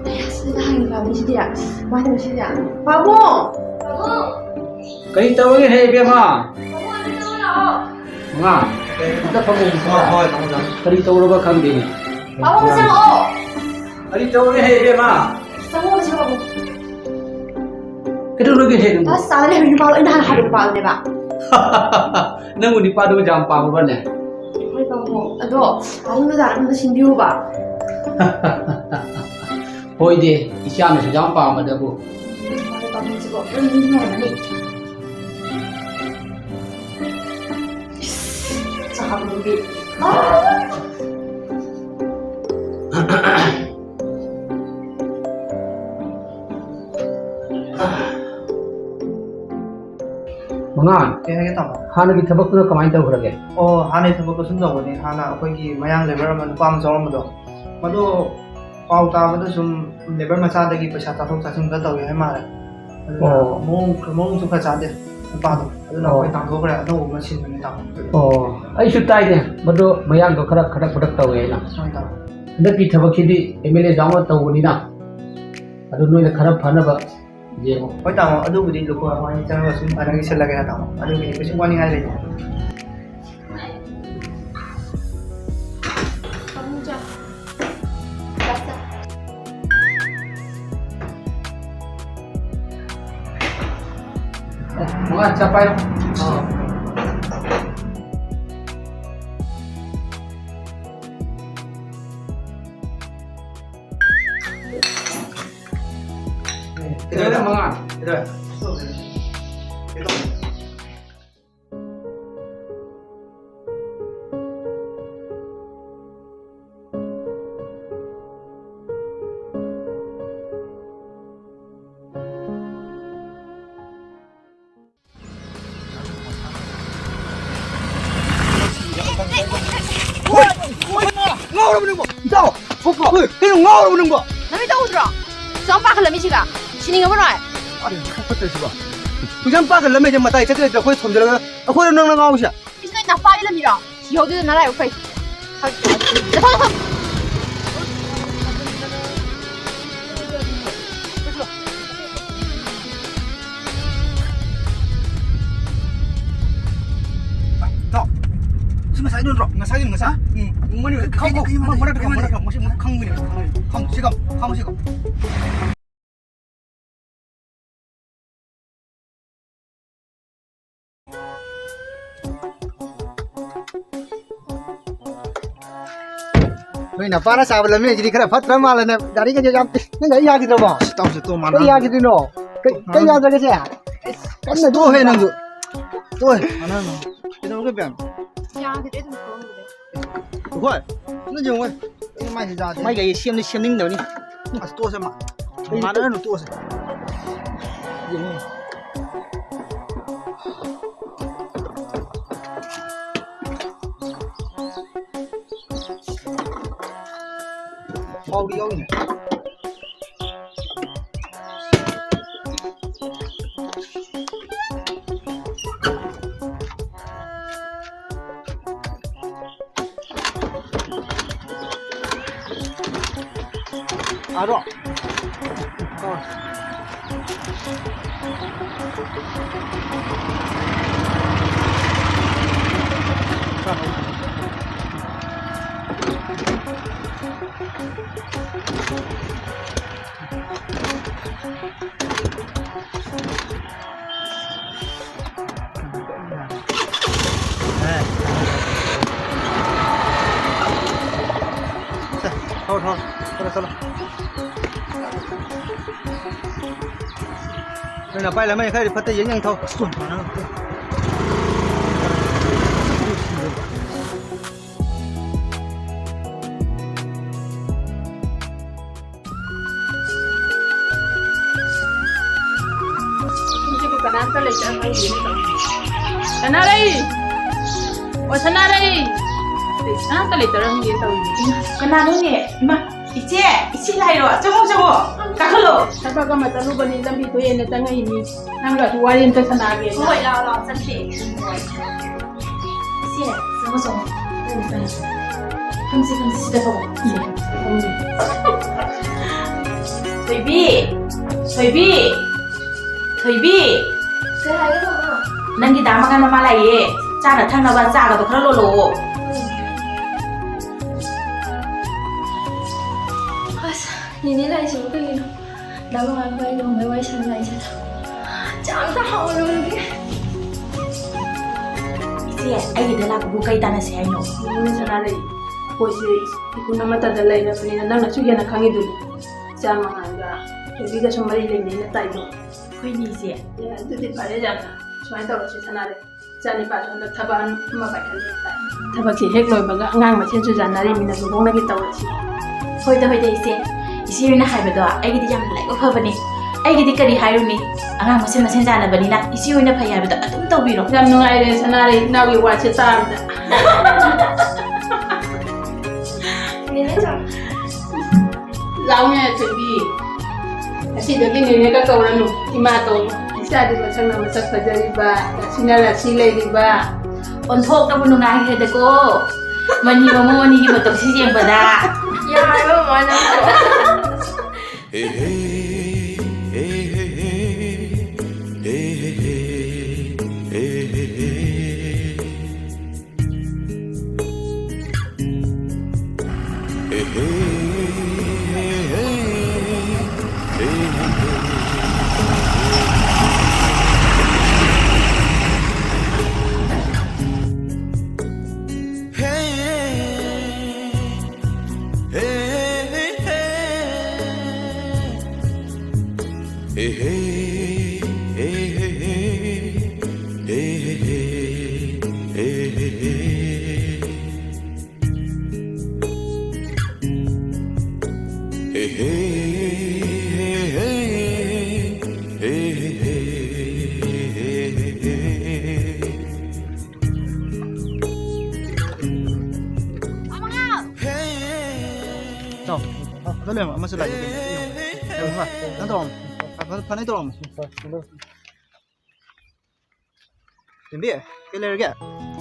ꯑꯁ, ꯁꯤꯗ ꯍꯪꯉꯤꯕ ꯃꯤꯁꯤꯗꯤ꯫ ꯀꯃꯥꯏꯅ ꯇꯧꯔꯤ ꯁꯤꯗꯤ? ꯄꯥꯕꯨꯡ! ꯄꯥꯕꯨꯡ! ꯀꯔꯤ ꯇꯧꯔꯒꯦ, ꯍꯦ, ꯏꯕꯦꯝꯃ? ꯄꯥꯕꯨꯡ, ꯑꯝꯇ ꯆꯪꯉꯛꯑꯣ꯫ ꯃꯉꯥ, ꯑꯝꯇ ꯐꯝꯃꯨ꯫ ꯍꯣꯏ, ꯍꯣꯏ, ꯇꯥꯃꯣ, ꯇꯥꯃꯣ꯫ ꯀꯔꯤ ꯇꯧꯔꯕ ꯈꯪꯗꯦꯅꯦ꯫ ꯄꯥꯕꯨꯡ, ꯑꯝꯇ ꯆꯪꯉꯛꯑꯣ꯫ ꯀꯔꯤ ꯇꯧꯔꯒꯦ, ꯍꯦ, ꯏꯕꯦꯝꯃ? ꯆꯪꯉꯛꯑꯣ, ꯆꯪꯉꯛꯑꯣ꯫ ꯀꯩꯗꯧꯔꯒꯦ, ꯍꯦ, ꯅꯪꯕꯨ? ꯑꯁ, ꯆꯥꯗ ꯂꯩꯕ ꯅꯨꯄꯥꯗꯣ ꯑꯩꯅ ꯍꯥꯟꯅ ꯍꯥꯏꯕ ꯅꯨꯄꯥꯗꯨꯅꯦꯕ꯫ ꯅꯪꯕꯨ ꯅꯨꯄꯥꯗꯣ ꯌꯥꯝ ꯄꯥꯝꯃꯕꯅꯦ? ꯍꯣꯏ, ꯄꯥꯕꯨꯡ꯫ ꯑꯗꯣ, ꯄꯥꯕꯨꯡꯅ ꯖꯥꯠ ꯑꯃꯗ ꯁꯤꯟꯕꯤꯌꯨꯕ꯫ ꯍꯣꯏꯗꯤ, ꯏꯆꯥꯅꯁꯨ ꯌꯥꯝ ꯄꯥꯝꯕꯗꯕꯨ꯫ ꯍꯣꯏ, ꯄꯥꯕꯨꯡꯁꯤꯕꯣ, ꯑꯗꯨꯝ ꯅꯨꯡꯉꯥꯏꯕꯅꯤ꯫ ꯏꯁ, ꯆꯥꯕꯗꯨꯗꯤ꯫ ꯑꯥ! ꯃꯉꯥ꯫ ꯀꯩ ꯍꯥꯏꯒꯦ, ꯇꯥꯃꯣ? ꯍꯥꯟꯅꯒꯤ ꯊꯕꯛꯇꯨꯅ ꯀꯃꯥꯏꯅ ꯇꯧꯈ꯭ꯔꯒꯦ? ꯑꯣ, ꯍꯥꯟꯅꯒꯤ ꯊꯕꯛꯇꯣ ꯁꯨꯝ ꯇꯧꯕꯅꯤ꯫ ꯍꯥꯟꯅ ꯑꯩꯈꯣꯏꯒꯤ ꯃꯌꯥꯡ ꯂꯦꯕꯔ ꯑꯃ, ꯅꯨꯄꯥ ꯑꯃ ꯆꯥꯎꯔꯝꯕꯗꯣ, ꯃꯗꯨ ꯄꯥꯎ ꯇꯥꯕꯗ ꯁꯨꯝ ꯂꯦꯕꯔ ꯃꯆꯥꯗꯒꯤ ꯄꯩꯁꯥ ꯆꯥꯊꯣꯛ ꯆꯥꯁꯤꯟ ꯈꯔ ꯇꯧꯋꯦ ꯍꯥꯏ ꯃꯥꯜꯂꯦ꯫ ꯑꯗꯨꯅ ꯑꯣ꯫ ꯃꯑꯣꯡ, ꯃꯑꯣꯡꯁꯨ ꯈꯔ ꯆꯥꯗꯦ ꯅꯨꯄꯥꯗꯣ꯫ ꯑꯗꯨꯅ ꯑꯣ꯫ ꯑꯩꯈꯣꯏ ꯇꯥꯟꯊꯣꯛꯈ꯭ꯔꯦ, ꯑꯅꯧꯕ ꯑꯃ ꯁꯤꯟꯕꯅꯤ, ꯇꯥꯃꯣ꯫ ꯑꯣ, ꯑꯩꯁꯨ ꯇꯥꯏꯅꯦ, ꯃꯗꯨ ꯃꯌꯥꯡꯗꯣ ꯈꯔ, ꯈꯔ ꯈꯨꯗꯛ ꯇꯧꯋꯦ ꯍꯥꯏꯅ꯫ ꯍꯣꯏ, ꯇꯥꯃꯣ꯫ ꯍꯟꯗꯛꯀꯤ ꯊꯕꯛꯁꯤꯗꯤ ꯑꯦꯝ ꯑꯦꯜ ꯑꯦ ꯌꯥꯎꯅ ꯇꯧꯕꯅꯤꯅ, ꯑꯗꯨ ꯅꯣꯏꯅ ꯈꯔ ꯐꯅꯕ ꯌꯦꯡꯉꯣ꯫ ꯍꯣꯏ, ꯇꯥꯃꯣ, ꯑꯗꯨꯕꯨꯗꯤ ꯂꯨꯄꯥ ꯃꯉꯥ ꯆꯪꯉꯒ ꯁꯨꯝ ꯐꯅꯕ ꯁꯤꯜꯂꯒꯦ, ꯇꯥꯃꯣ꯫ ꯑꯗꯨꯒꯤꯗꯤ ꯀꯩꯁꯨ ꯋꯥꯅꯤꯡꯉꯥꯏ ꯂꯩꯇꯦ꯫ ꯄꯥꯕꯨꯡ, ꯆꯥ꯫ ꯆꯥ, ꯆꯥ꯫ ꯃꯉꯥ, ꯆꯥ ꯄꯥꯏꯔꯣ꯫ ꯀꯩꯗꯧꯔꯦ? ꯃꯉꯥ꯫ ꯀꯩꯗꯧꯔꯦ? ꯅꯪꯕꯣ? ꯏꯇꯥꯎ! ꯊꯣꯛꯄ꯭ꯔꯣ? ꯍꯣꯏ, ꯀꯩꯅꯣ ꯉꯥꯎꯔꯕꯣ ꯅꯪꯕꯣ? ꯅꯃꯤꯠ ꯇꯧꯗ꯭ꯔꯣ? ꯁꯨꯝ ꯄꯥꯈꯠꯂꯝꯃꯤꯁꯤꯒ꯫ ꯁꯤꯅꯤꯡꯉꯕ ꯅꯣꯏ? ꯑꯩ ꯐꯠꯇ꯭ꯔꯤꯁꯤꯕꯣ꯫ ꯍꯧꯖꯤꯛ ꯌꯥꯝ ꯄꯥꯈꯠꯂꯝꯃꯦ, ꯃꯇꯥꯏ ꯆꯠꯇ꯭ꯔꯦ, ꯑꯩꯈꯣꯏ ꯊꯣꯝꯖꯤꯜꯂꯒ꯫ ꯑꯩꯈꯣꯏꯔꯣ ꯅꯪꯅ ꯉꯥꯎꯔꯤꯁꯦ? ꯏꯁ, ꯅꯣꯏ ꯅꯄꯥꯗꯤ ꯂꯝꯕꯤꯔꯣ? ꯁꯤꯍꯧꯗꯨꯗ ꯅꯔꯥꯏꯕꯛ ꯐꯩ꯫ ꯆꯠꯊꯣꯛ, ꯆꯠꯊꯣꯛ꯫ ꯏꯇꯥꯎ, ꯁꯤ ꯉꯁꯥꯏꯗꯨ ꯅꯠꯇ꯭ꯔꯣ? ꯉꯁꯥꯏꯗꯨ, ꯉꯁꯥꯏ꯫ ꯎꯝ, ꯃꯅꯤꯡ ꯈꯪ-, ꯈꯪ-, ꯈꯪ-, ꯃꯔꯛꯇ ꯈꯪ-, ꯃꯔꯛꯇ ꯈꯪ-, ꯃꯁꯤ ꯈꯪꯕꯅꯦ꯫ ꯈꯪ-, ꯁꯤ ꯈꯪ-, ꯈꯪ-, ꯁꯤ ꯈꯪ-꯫ ꯅꯣꯏ ꯅꯄꯥꯅ ꯁꯥꯕ ꯂꯝꯕꯤꯁꯤꯗꯤ ꯈꯔ ꯐꯠꯇ꯭ꯔ ꯃꯥꯜꯂꯦꯅꯦ꯫ ꯒꯥꯔꯤꯒꯁꯦ ꯌꯥꯝ ꯇꯤ-, ꯅꯪ ꯒꯥꯔꯤ ꯌꯥꯈꯤꯗ꯭ꯔꯕꯣ? ꯁꯤ ꯇꯧꯁꯤ, ꯇꯣ, ꯃꯥꯟꯅ꯫ ꯀꯩ ꯌꯥꯈꯤꯗ꯭ꯔꯤꯅꯣ? ꯀꯩ, ꯀꯩ ꯌꯥꯗ꯭ꯔꯒꯦꯁꯦ? ꯑꯁ, ꯇꯣꯛꯑꯣꯍꯦ ꯅꯪꯁꯨ꯫ ꯇꯣꯛꯑꯣꯍꯦ꯫ ꯀꯩꯗꯧꯔꯒꯦ, ꯕꯦꯝ? ꯌꯥꯈꯤꯗ꯭ꯔꯦ, ꯑꯗꯨꯝ ꯊꯣꯛꯑꯝꯕꯗꯩ꯫ ꯍꯣꯏ, ꯅꯪ ꯌꯦꯡꯉꯣ꯫ ꯑꯩ ꯃꯥꯏꯁꯦ ꯌꯥꯗꯦ꯫ ꯃꯥꯏ ꯒꯥꯔꯤ ꯁꯦꯝꯗꯤ ꯁꯦꯝꯅꯤꯡꯗꯕꯅꯤ꯫ ꯑꯁ, ꯇꯣꯛꯑꯁꯦ ꯃꯥ꯫ ꯃꯥꯟꯅꯔꯅꯨ, ꯇꯣꯛꯑꯁꯦ꯫ ꯌꯦꯡꯉꯣ꯫ ꯄꯥꯎꯗꯤ ꯌꯥꯎꯔꯤꯅꯦ꯫ ꯑꯗꯣ꯫ ꯊꯧ, ꯊꯧ꯫ ꯆꯠꯂꯣ, ꯆꯠꯂꯣ꯫ ꯅꯣꯏ ꯅꯄꯥꯏ ꯂꯩꯃꯩ ꯈꯔꯗꯤ ꯐꯠꯇ ꯌꯦꯡ ꯌꯦꯡ ꯊꯧ꯫ ꯑꯁ, ꯇꯣꯟ ꯇꯣꯟ ꯅꯪ꯫ ꯁꯤꯕꯨ ꯀꯅꯥꯝꯇ ꯂꯩꯇ꯭ꯔꯥ ꯈꯪꯗꯦꯅꯦ ꯇꯧꯔꯤꯁꯦ꯫ ꯁꯅꯥꯔꯩ! ꯑꯣ, ꯁꯅꯥꯔꯩ! ꯀꯅꯥꯝꯇ ꯂꯩꯇꯔꯝꯗꯦ ꯇꯧꯔꯤꯁꯦ꯫ ꯀꯅꯥꯅꯣꯅꯦ? ꯏꯃꯥ, ꯏꯆꯦ, ꯏꯆꯦ ꯂꯥꯛꯏꯔꯣ? ꯆꯪꯉꯣ, ꯆꯪꯉꯣ꯫ ꯀꯥꯈꯠꯂꯣ꯫ ꯊꯕꯛ ꯑꯃ ꯆꯠꯂꯨꯕꯅꯤ, ꯂꯝꯕꯤ ꯊꯣꯛꯑꯦꯅ ꯆꯪꯉꯛꯏꯅꯤ꯫ ꯅꯪꯒꯁꯨ ꯋꯥꯔꯤ ꯑꯝꯇ ꯁꯥꯟꯅꯒꯦ꯫ ꯍꯣꯏ, ꯂꯥꯛꯑꯣ, ꯂꯥꯛꯑꯣ, ꯆꯠꯁꯦ꯫ ꯏꯆꯦ, ꯆꯪꯉꯣ, ꯆꯪꯉꯣ꯫ ꯐꯝꯁꯤ, ꯐꯝꯁꯤ, ꯁꯤꯗ ꯐꯝꯃꯣ꯫ ꯏꯆꯦ, ꯐꯝꯁꯤ꯫ ꯊꯣꯏꯕꯤ, ꯊꯣꯏꯕꯤ, ꯊꯣꯏꯕꯤ꯫ ꯀꯩ ꯍꯥꯏꯒꯦ, ꯃꯃꯥ? ꯅꯪꯒꯤ ꯗꯥ ꯃꯉꯥꯜ ꯃꯃꯥ ꯂꯥꯛꯏꯌꯦ꯫ ꯆꯥꯅ ꯊꯛꯅꯕ ꯆꯥꯒꯗꯣ ꯈꯔ ꯂꯣꯜꯂꯛꯑꯣ꯫ ꯑꯁ, ꯅꯦꯅꯦ ꯂꯥꯛꯏꯁꯤꯕꯨ ꯀꯩꯒꯤꯅꯣ? ꯗꯥ ꯃꯉꯥꯜ ꯈꯣꯏ ꯂꯨꯍꯣꯡꯕꯩ ꯋꯥꯔꯤ ꯁꯥꯟꯅ ꯂꯥꯛꯏꯁꯤꯗ꯫ ꯆꯥ ꯑꯝꯇ ꯍꯥꯎꯅ ꯂꯣꯜꯂꯨꯒꯦ꯫ ꯏꯆꯦ, ꯑꯩꯒꯤꯗ ꯂꯥꯛꯄꯕꯨ ꯀꯩ ꯇꯥꯟꯅꯁꯦ ꯍꯥꯏꯅꯣ? ꯅꯦꯅꯦ ꯁꯅꯥꯂꯩ, ꯑꯩꯈꯣꯏꯁꯦ ꯏꯈꯨꯟ ꯑꯃꯠꯇꯗ ꯂꯩꯔꯕꯅꯤꯅ ꯅꯪꯅꯁꯨ ꯍꯦꯟꯅ ꯈꯪꯉꯤꯗꯨꯅꯤ꯫ ꯏꯆꯥ ꯃꯉꯥꯜꯒ ꯊꯣꯏꯕꯤꯒꯁꯨ ꯃꯔꯤ ꯂꯩꯅꯩꯅ ꯇꯥꯏꯗꯣ꯫ ꯍꯣꯏꯅꯦ, ꯏꯆꯦ꯫ ꯑꯦ, ꯑꯗꯨꯗꯤ ꯐꯔꯦ ꯌꯥꯝꯅ꯫ ꯁꯨꯃꯥꯏꯅ ꯇꯧꯔꯁꯤ ꯁꯅꯥꯂꯩ꯫ ꯏꯆꯥꯅꯤꯄꯥꯁꯨ ꯍꯟꯗꯛ ꯊꯕꯛ ꯑꯃ ꯄꯥꯏꯈꯠꯂꯦ ꯍꯥꯏ꯫ ꯊꯕꯛꯁꯤ ꯍꯦꯛ ꯂꯣꯏꯕꯒ ꯑꯉꯥꯡ ꯃꯁꯦꯟꯁꯨ ꯌꯥꯅꯔꯤꯃꯤꯅ ꯂꯨꯍꯣꯡꯅꯒꯦ ꯇꯧꯔꯁꯤ꯫ ꯍꯣꯏꯗ, ꯍꯣꯏꯗ, ꯏꯆꯦ꯫ ꯏꯆꯦ ꯍꯣꯏꯅ ꯍꯥꯏꯕꯗꯣ ꯑꯩꯒꯤꯗꯤ ꯌꯥꯝꯅ ꯂꯥꯏꯕꯛ ꯐꯕꯅꯤ꯫ ꯑꯩꯒꯤꯗꯤ ꯀꯔꯤ ꯍꯥꯏꯔꯨꯅꯤ? ꯑꯉꯥꯡ ꯃꯁꯦꯟ ꯃꯁꯦꯟ ꯌꯥꯅꯕꯅꯤꯅ ꯏꯆꯦ ꯍꯣꯏꯅ ꯐꯩ ꯍꯥꯏꯕꯗꯣ ꯑꯗꯨꯝ ꯇꯧꯕꯤꯔꯣ꯫ ꯌꯥꯝ ꯅꯨꯡꯉꯥꯏꯔꯦ ꯁꯅꯥꯂꯩ, ꯏꯅꯥꯎꯒꯤ ꯋꯥꯁꯦ ꯇꯥꯕꯗ꯫ ꯅꯦꯅꯦ ꯆꯥ꯫ ꯂꯥꯎꯅꯦ ꯊꯣꯏꯕꯤ꯫ ꯉꯁꯤꯗꯒꯤ ꯅꯦꯅꯦꯒ ꯀꯧꯔꯅꯨ, ꯏꯃꯥ ꯀꯧꯔꯣ꯫ ꯏꯆꯥꯗꯤ ꯃꯁꯛꯅ ꯃꯁꯛ ꯐꯖꯔꯤꯕ, ꯔꯥꯁꯤꯅ ꯔꯥꯁꯤ ꯂꯩꯔꯤꯕ꯫ ꯑꯣꯟꯊꯣꯛꯅꯕꯨ ꯅꯨꯡꯉꯥꯏꯈ꯭ꯔꯦꯗꯀꯣ, ꯃꯅꯤ ꯃꯃꯧ ꯑꯅꯤꯒꯤ ꯃꯇꯧꯁꯤ ꯌꯦꯡꯕꯗ꯫ ꯌꯥꯔꯦ ꯃꯃꯥ ꯅꯪꯁꯨ꯫ ꯂꯩꯔꯝꯃꯣ, ꯑꯃꯁꯨ ꯂꯥꯛꯑꯦ꯫ ꯅꯪ ꯇꯧꯔꯝꯃꯣ꯫ ꯐ-, ꯐ-, ꯐꯅ ꯇꯧꯔꯝꯃꯣ꯫ ꯇꯦꯝꯕꯤ, ꯀꯩ ꯂꯩꯔꯒꯦ?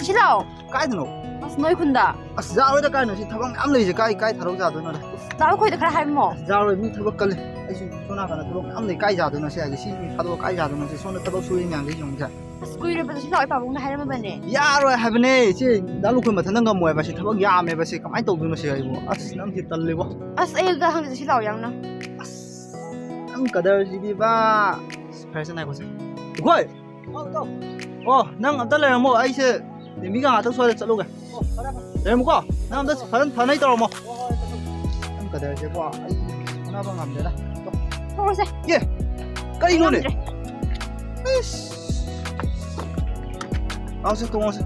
ꯁꯤ ꯂꯥꯛꯑꯣ꯫ ꯀꯥꯏꯗꯅꯣ? ꯑꯁ, ꯅꯣꯏ ꯈꯨꯟꯗ꯫ ꯑꯁ, ꯌꯥꯔꯣꯏꯗ, ꯀꯥꯏꯅꯣ? ꯁꯤ ꯊꯕꯛ ꯃꯌꯥꯝ ꯂꯩꯁꯦ, ꯀꯥꯏ, ꯀꯥꯏ ꯊꯥꯗꯣꯛ ꯌꯥꯗꯣꯏꯅꯣꯗ? ꯂꯥꯛꯑꯣ, ꯑꯩꯈꯣꯏꯗ ꯈꯔ ꯍꯥꯏꯔꯝꯃꯣ꯫ ꯑꯁ, ꯌꯥꯔꯣꯏ, ꯃꯤ ꯊꯕꯛ ꯀꯜꯂꯦ꯫ ꯑꯩꯁꯨ ꯁꯣꯝ ꯅꯥꯀꯟꯗ ꯊꯕꯛ ꯃꯌꯥꯝ ꯂꯩ, ꯀꯥꯏ ꯌꯥꯗꯣꯏꯅꯣ ꯁꯤ ꯍꯥꯏꯁꯦ? ꯁꯤ ꯃꯤ ꯊꯥꯗꯣꯛꯑ ꯀꯥꯏ ꯌꯥꯗꯣꯏꯅꯣ ꯁꯤ? ꯁꯣꯝꯗ ꯊꯕꯛ ꯁꯨꯔꯤ ꯃꯌꯥꯝꯁꯦ ꯌꯦꯡꯉꯨꯁꯦ꯫ ꯑꯁ, ꯀꯨꯏꯔꯕꯗ ꯁꯤ ꯂꯥꯛꯑꯣ, ꯄꯥꯕꯨꯡꯅ ꯍꯥꯏꯔꯝꯃꯕꯅꯦ꯫ ꯌꯥꯔꯣꯏ ꯍꯥꯏꯕꯅꯦ, ꯁꯤ ꯗꯥ ꯂꯨꯈꯣꯏ ꯃꯊꯟꯇ ꯉꯝꯃꯣꯏ ꯍꯥꯏꯕ, ꯁꯤ ꯊꯕꯛ ꯌꯥꯝꯃꯦꯕ, ꯁꯤ ꯀꯃꯥꯏꯅ ꯇꯧꯗꯣꯏꯅꯣ ꯁꯤ ꯑꯩꯕꯨ? ꯑꯁ, ꯅꯪꯁꯤ ꯇꯜꯂꯤꯕꯣ꯫ ꯑꯁ, ꯑꯩ ꯑꯗꯨꯗ ꯍꯪꯖꯁꯤ ꯂꯥꯛꯑꯣ, ꯌꯥꯝꯅ꯫ ꯑꯁ, ꯅꯪ ꯀꯗꯔꯁꯤꯗꯤꯕ꯫ ꯑꯁ, ꯐꯔꯦꯁꯦ, ꯉꯥꯏꯈꯣꯁꯦ꯫ ꯂꯨꯈꯣꯏ! ꯑꯣ, ꯅꯪ ꯑꯝꯇ ꯂꯩꯔꯝꯃꯣ, ꯑꯩꯁꯦ ꯇꯦꯝꯕꯤꯒ ꯉꯥꯛꯇꯪ ꯁ꯭ꯋꯥꯏꯗ ꯆꯠꯂꯨꯒꯦ꯫ ꯂꯩꯔꯝꯃꯨꯀꯣ, ꯅꯪ ꯑꯝꯇ ꯐꯖꯅ ꯐꯅꯩ ꯇꯧꯔꯝꯃꯣ꯫ ꯅꯪ ꯀꯗꯔꯁꯦꯀꯣ, ꯑꯩ ꯍꯣꯠꯅꯕ ꯉꯝꯗꯦꯗ꯫ ꯊꯣꯛꯎꯔꯁꯦ꯫ ꯑꯦ, ꯀꯔꯤꯅꯣꯅꯦ? ꯉꯝꯗ꯭ꯔꯦ꯫ ꯏꯁ꯫ ꯂꯥꯛꯁꯦ, ꯇꯣꯡꯉꯁꯦ꯫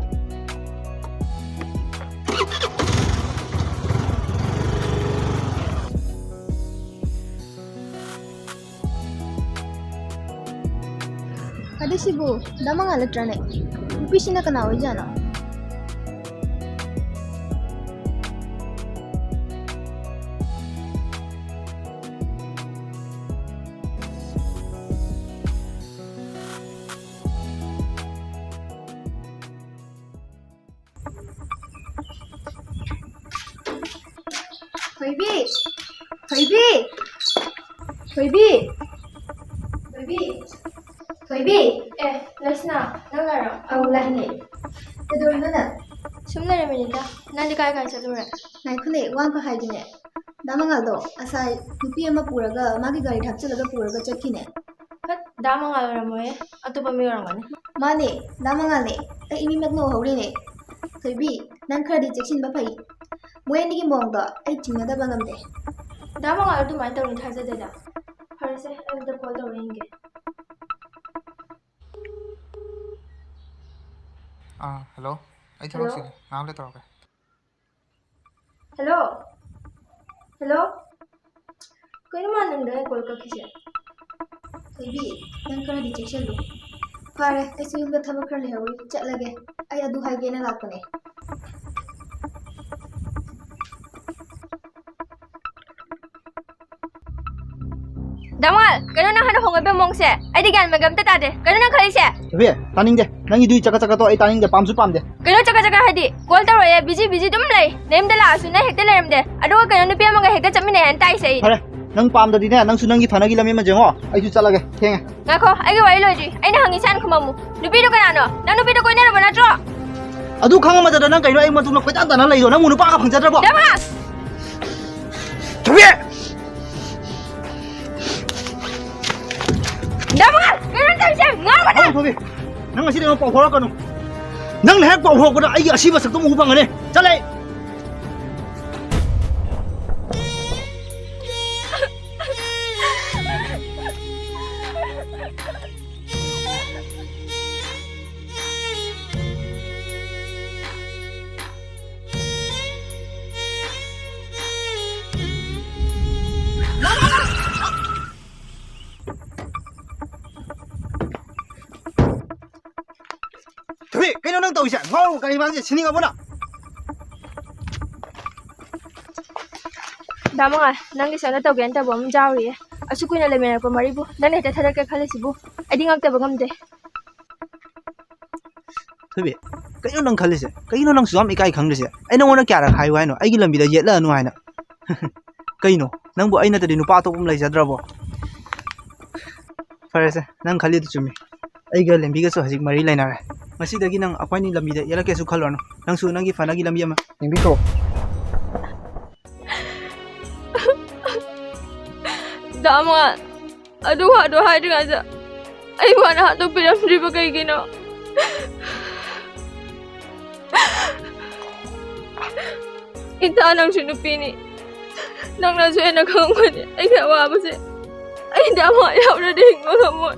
ꯑꯗꯨ ꯁꯤꯕꯨ ꯗꯥ ꯃꯉꯥꯜ ꯅꯠꯇ꯭ꯔꯅꯦ? ꯅꯨꯄꯤꯁꯤꯅ ꯀꯅꯥ ꯑꯣꯏꯖꯥꯠꯅꯣ? ꯊꯣꯏꯕꯤ! ꯊꯣꯏꯕꯤ! ꯊꯣꯏꯕꯤ! ꯊꯣꯏꯕꯤ! ꯊꯣꯏꯕꯤ! ꯑꯦ, ꯂꯩꯁꯅꯥ, ꯅꯪꯅꯔꯣ? ꯑꯧ, ꯂꯥꯛꯏꯅꯦ꯫ ꯀꯩꯗꯧꯔꯤꯅꯣ ꯅꯪ? ꯁꯨꯝ ꯂꯩꯔꯝꯃꯤꯅꯤꯗ꯫ ꯅꯪꯗꯤ ꯀꯥꯏ ꯀꯥꯏ ꯆꯠꯂꯨꯔꯦ? ꯉꯥꯏꯈꯣꯅꯦ, ꯋꯥ ꯑꯃꯈꯛ ꯍꯥꯏꯒꯦꯅꯦ꯫ ꯗꯥ ꯃꯉꯥꯜꯗꯣ ꯉꯁꯥꯏ ꯅꯨꯄꯤ ꯑꯃ ꯄꯨꯔꯒ ꯃꯥꯒꯤ ꯒꯥꯔꯤꯗ ꯍꯥꯞꯆꯤꯜꯂꯒ ꯄꯨꯔꯒ ꯆꯠꯈꯤꯅꯦ꯫ ꯍꯠ, ꯗꯥ ꯃꯉꯥꯜ ꯑꯣꯏꯔꯝꯃꯣꯏꯌꯦ, ꯑꯇꯣꯞꯄ ꯃꯤ ꯑꯣꯏꯔꯝꯒꯅꯤ꯫ ꯃꯥꯅꯦ, ꯗꯥ ꯃꯉꯥꯜꯅꯦ꯫ ꯑꯩ ꯏꯃꯤꯠꯃꯛꯅ ꯎꯍꯧꯔꯤꯅꯦ꯫ ꯊꯣꯏꯕꯤ, ꯅꯪ ꯈꯔꯗꯤ ꯆꯦꯛꯁꯤꯟꯕ ꯐꯩ꯫ ꯃꯣꯏ ꯑꯅꯤꯒꯤ ꯃꯑꯣꯡꯗꯣ ꯑꯩ ꯆꯤꯡꯅꯗꯕ ꯉꯝꯗꯦ꯫ ꯗꯥ ꯃꯉꯥꯜ ꯑꯗꯨꯃꯥꯏꯅ ꯇꯧꯅꯤ ꯊꯥꯖꯗꯦꯗ꯫ ꯐꯔꯦꯁꯦ, ꯑꯩ ꯑꯝꯇ ꯀꯣꯜ ꯇꯧꯔ ꯌꯦꯡꯒꯦ꯫ ꯑꯥ, ꯍꯜꯂꯣ꯫ ꯑꯩ ꯊꯕꯛ ꯍꯜꯂꯣ? ꯆꯤꯜꯂꯤ꯫ ꯉꯥꯏꯍꯥꯛ ꯂꯩꯔ ꯇꯧꯔꯛꯀꯦ꯫ ꯍꯜꯂꯣ? ꯍꯜꯂꯣ? ꯀꯩꯅꯣ ꯃꯥ ꯅꯪꯗ ꯀꯣꯜ ꯀꯛꯈꯤꯁꯦ? ꯊꯣꯏꯕꯤ, ꯅꯪ ꯈꯔꯗꯤ ꯆꯦꯛꯁꯤꯜꯂꯨ꯫ ꯐꯔꯦ, ꯑꯩꯁꯨ ꯌꯨꯝꯗ ꯊꯕꯛ ꯈꯔ ꯂꯩꯍꯧꯔꯤ, ꯆꯠꯂꯒꯦ꯫ ꯑꯩ ꯑꯗꯨ ꯍꯥꯏꯒꯦꯅ ꯂꯥꯛꯄꯅꯦ꯫ ꯗꯥ ꯃꯉꯥꯜ, ꯀꯩꯅꯣ ꯅꯪ ꯍꯟꯗꯛ ꯍꯣꯡꯒꯠꯄ ꯃꯑꯣꯡꯁꯦ? ꯑꯩꯗꯤ ꯒ꯭ꯌꯥꯟ ꯃꯦꯟꯒ ꯑꯝꯇ ꯇꯥꯗꯦ꯫ ꯀꯩꯅꯣ ꯅꯪ ꯈꯜꯂꯤꯁꯦ? ꯊꯣꯏꯕꯤ, ꯇꯥꯅꯤꯡꯗꯦ꯫ ꯅꯪꯒꯤꯗꯨꯒꯤ ꯆꯀꯠ ꯆꯀꯠꯇꯣ ꯑꯩ ꯇꯥꯅꯤꯡꯗꯦ, ꯄꯥꯝꯁꯨ ꯄꯥꯝꯗꯦ꯫ ꯀꯩꯅꯣ ꯆꯀꯠ ꯆꯀꯠ ꯍꯥꯏꯗꯤ? ꯀꯣꯜ ꯇꯧꯔꯛꯑꯦ, ꯕꯤꯖꯤ ꯕꯤꯖꯤ ꯑꯗꯨꯝ ꯂꯩ꯫ ꯅꯌꯨꯝꯗ ꯂꯥꯛꯑꯁꯨ ꯅꯪ ꯍꯦꯛꯇ ꯂꯩꯔꯝꯗꯦ꯫ ꯑꯗꯨꯒ ꯀꯩꯅꯣ ꯅꯨꯄꯤ ꯑꯃꯒ ꯍꯦꯛꯇ ꯆꯠꯃꯤꯟꯅꯩ ꯍꯥꯏꯅ ꯇꯥꯏꯁꯦ ꯑꯩ꯫ ꯐꯔꯦ, ꯅꯪ ꯄꯥꯝꯗꯗꯤꯅꯦ, ꯅꯪꯁꯨ ꯅꯪꯒꯤ ꯐꯅꯒꯤ ꯂꯝꯕꯤ ꯑꯃ ꯌꯦꯡꯉꯣ, ꯑꯩꯁꯨ ꯆꯠꯂꯒꯦ, ꯊꯦꯡꯉꯦ꯫ ꯉꯥꯏꯈꯣ, ꯑꯩꯒꯤ ꯋꯥꯔꯤ ꯂꯣꯏꯗ꯭ꯔꯤ꯫ ꯑꯩꯅ ꯍꯪꯉꯤꯁꯦ ꯍꯥꯟꯅ ꯈꯨꯝꯃꯝꯃꯨ꯫ ꯅꯨꯄꯤꯗꯣ ꯀꯅꯥꯅꯣ? ꯅꯪ ꯅꯨꯄꯤꯗꯣ ꯀꯣꯏꯅꯔꯕ ꯅꯠꯇ꯭ꯔꯣ? ꯑꯗꯨ ꯈꯪꯉ ꯃꯇꯝꯗ ꯅꯪ ꯀꯩꯅꯣ ꯑꯩ ꯃꯇꯨꯡꯗ ꯀꯣꯏꯇꯥꯟ ꯇꯥꯟꯅ ꯂꯩꯗꯣ? ꯅꯪꯕꯨ ꯅꯨꯄꯥꯒ ꯐꯪꯖꯗ꯭ꯔꯕꯣ? ꯗꯃꯥ! ꯊꯣꯏꯕꯤ! ꯗꯃꯥ! ꯀꯩꯅꯣ ꯇꯧꯔꯤꯁꯦ? ꯉꯥꯡꯕ ꯅꯪ! ꯊꯣꯏꯕꯤ! ꯅꯪ ꯉꯁꯤꯗꯤ ꯑꯩꯉꯣꯟꯗ ꯄꯥꯎ ꯐꯥꯎꯔꯛꯀꯅꯨ꯫ ꯅꯪꯅ ꯍꯦꯛ ꯄꯥꯎ ꯐꯥꯎꯔꯛꯄꯗ ꯑꯩꯒꯤ ꯑꯁꯤꯕ ꯁꯛꯇꯝ ꯎꯕ ꯐꯪꯒꯅꯤ꯫ ꯆꯠꯂꯦ! ꯊꯣꯏꯕꯤ, ꯀꯩꯅꯣ ꯅꯪ ꯇꯧꯔꯤꯁꯦ? ꯉꯥꯎꯔꯕ ꯀꯔꯤ ꯃꯥꯡꯁꯦ ꯁꯤꯅꯤꯡꯉꯕꯣ ꯅꯪ? ꯗꯥ ꯃꯉꯥꯜ, ꯅꯪꯒꯤ ꯁꯣꯝꯗ ꯇꯧꯒꯦꯅ ꯇꯧꯕ ꯑꯃ ꯌꯥꯎꯔꯤꯌꯦ꯫ ꯑꯁꯨꯛ ꯀꯨꯏꯅ ꯂꯩꯃꯤꯟꯅꯔꯛꯄ ꯃꯔꯤꯕꯨ ꯅꯪꯅ ꯍꯦꯛꯇ ꯊꯥꯗꯣꯛꯀꯦ ꯈꯜꯂꯤꯁꯤꯕꯨ ꯑꯩꯗꯤ ꯉꯛꯇꯕ ꯉꯝꯗꯦ꯫ ꯊꯣꯏꯕꯤ, ꯀꯩꯅꯣ ꯅꯪ ꯈꯜꯂꯤꯁꯦ? ꯀꯩꯅꯣ ꯅꯪꯁꯨ ꯌꯥꯝ ꯏꯀꯥꯏ ꯈꯪꯗ꯭ꯔꯤꯁꯦ? ꯑꯩ ꯅꯉꯣꯟꯗ ꯀꯌꯥꯔꯛ ꯍꯥꯏꯌꯨ ꯍꯥꯏꯅꯣ ꯑꯩꯒꯤ ꯂꯝꯕꯤꯗ ꯌꯦꯠꯂꯛꯑꯅꯨ ꯍꯥꯏꯅ? ꯀꯩꯅꯣ, ꯅꯪꯕꯨ ꯑꯩ ꯅꯠꯇ꯭ꯔꯗꯤ ꯅꯨꯄꯥ ꯑꯇꯣꯞꯄ ꯑꯃ ꯂꯩꯖꯗ꯭ꯔꯕꯣ? ꯐꯔꯦꯁꯦ, ꯅꯪ ꯈꯜꯂꯤꯗꯨ ꯆꯨꯝꯃꯤ꯫ ꯑꯩꯒ ꯂꯦꯝꯕꯤꯒꯁꯨ ꯍꯧꯖꯤꯛ ꯃꯔꯤ ꯂꯩꯅꯔꯦ꯫ ꯉꯁꯤꯗꯒꯤ ꯅꯪ ꯑꯩꯈꯣꯏꯅꯤ ꯂꯝꯕꯤꯗ ꯌꯦꯠꯂꯛꯀꯦꯁꯨ ꯈꯜꯂꯨꯔꯅꯨ꯫ ꯅꯪꯁꯨ ꯅꯪꯒꯤ ꯐꯅꯒꯤ ꯂꯝꯕꯤ ꯑꯃ ꯌꯦꯡꯕꯤꯈ꯭ꯔꯣ꯫ ꯗꯥ ꯃꯉꯥꯜ, ꯑꯗꯨ ꯋꯥꯗꯣ ꯍꯥꯏꯗ꯭ꯔꯤꯉꯩꯗ ꯑꯩ ꯋꯥꯅ ꯍꯥꯠꯇꯣꯛꯄꯤꯔꯝꯗ꯭ꯔꯤꯕ ꯀꯩꯒꯤꯅꯣ? ꯏꯇꯥ, ꯅꯪꯁꯨ ꯅꯨꯄꯤꯅꯤ, ꯅꯪꯅꯁꯨ ꯍꯦꯟꯅ ꯈꯪꯉꯝꯒꯅꯤ ꯑꯩꯒꯤ ꯑꯋꯥꯕꯁꯦ꯫ ꯑꯩ ꯗꯥ ꯃꯉꯥꯜ ꯌꯥꯎꯗ꯭ꯔꯗꯤ ꯍꯤꯡꯕ ꯉꯝꯃꯣꯏ꯫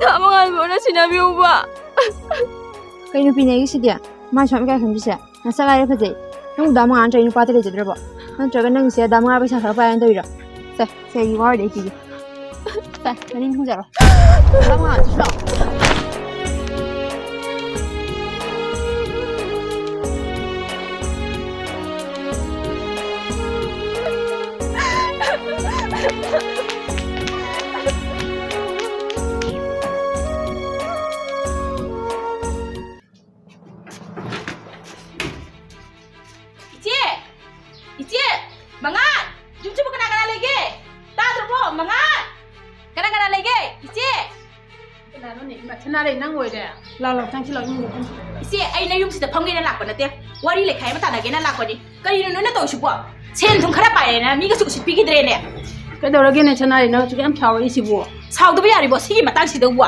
ꯗꯥ ꯃꯉꯥꯜꯕꯨ ꯅꯨꯡꯁꯤꯅꯕꯤꯌꯨꯕ꯫ ꯀꯩ ꯅꯨꯄꯤꯅꯦ ꯑꯩꯒꯤꯁꯤꯗꯤ? ꯃꯥ ꯁꯨꯃꯥꯏꯅ ꯏꯀꯥꯏ ꯈꯪꯗ꯭ꯔꯤꯁꯦ? ꯅꯁꯛ ꯂꯥꯏꯔ ꯐꯖꯩ꯫ ꯅꯪꯕꯨ ꯗꯥ ꯃꯉꯥꯜ ꯅꯠꯇ꯭ꯔꯒ ꯅꯨꯄꯥ ꯑꯇꯩ ꯂꯩꯖꯗ꯭ꯔꯕꯣ? ꯅꯠꯇ꯭ꯔꯒ ꯅꯪꯒꯤꯁꯦ ꯗꯥ ꯃꯉꯥꯜ ꯄꯩꯁꯥ ꯈꯔ ꯄꯥꯏꯅ ꯇꯧꯔꯤꯔꯣ? ꯁꯦ, ꯁꯦ, ꯑꯩ ꯋꯥꯔꯗꯤ ꯑꯩ ꯄꯤꯒꯦ꯫ ꯁꯦ, ꯃꯅꯤꯡ ꯊꯨꯡꯖꯔꯣ꯫ ꯗꯥ ꯃꯉꯥꯜ, ꯆꯠꯁꯤꯂꯥꯎ꯫ ꯂꯥꯛ ꯂꯥꯛ ꯆꯪꯁꯤꯜꯂꯛ ꯏꯃꯨꯡꯗ ꯐꯝꯁꯤ꯫ ꯏꯆꯦ, ꯑꯩ ꯅꯌꯨꯝꯁꯤꯗ ꯐꯝꯒꯦꯅ ꯂꯥꯛꯄ ꯅꯠꯇꯦ, ꯋꯥꯔꯤ ꯂꯩꯈꯥꯏ ꯑꯃ ꯇꯥꯟꯅꯒꯦꯅ ꯂꯥꯛꯄꯅꯤ꯫ ꯀꯔꯤꯅꯣ ꯅꯣꯏꯅ ꯇꯧꯔꯤꯁꯤꯕꯣ? ꯁꯦꯟ ꯊꯨꯝ ꯈꯔ ꯄꯥꯏꯔꯦꯅ ꯃꯤꯒꯁꯨ ꯎꯁꯤꯠꯄꯤꯈꯤꯗ꯭ꯔꯦꯅꯦ꯫ ꯀꯩꯗꯧꯔꯒꯦꯅꯦ ꯁꯅꯥꯔꯩ, ꯅꯪ ꯍꯧꯖꯤꯛ ꯌꯥꯝ ꯁꯥꯎꯔꯛꯏꯁꯤꯕꯣ? ꯁꯥꯎꯗꯕ ꯌꯥꯔꯤꯕꯣ ꯁꯤꯒꯤ ꯃꯇꯥꯡꯁꯤꯗꯕꯨ?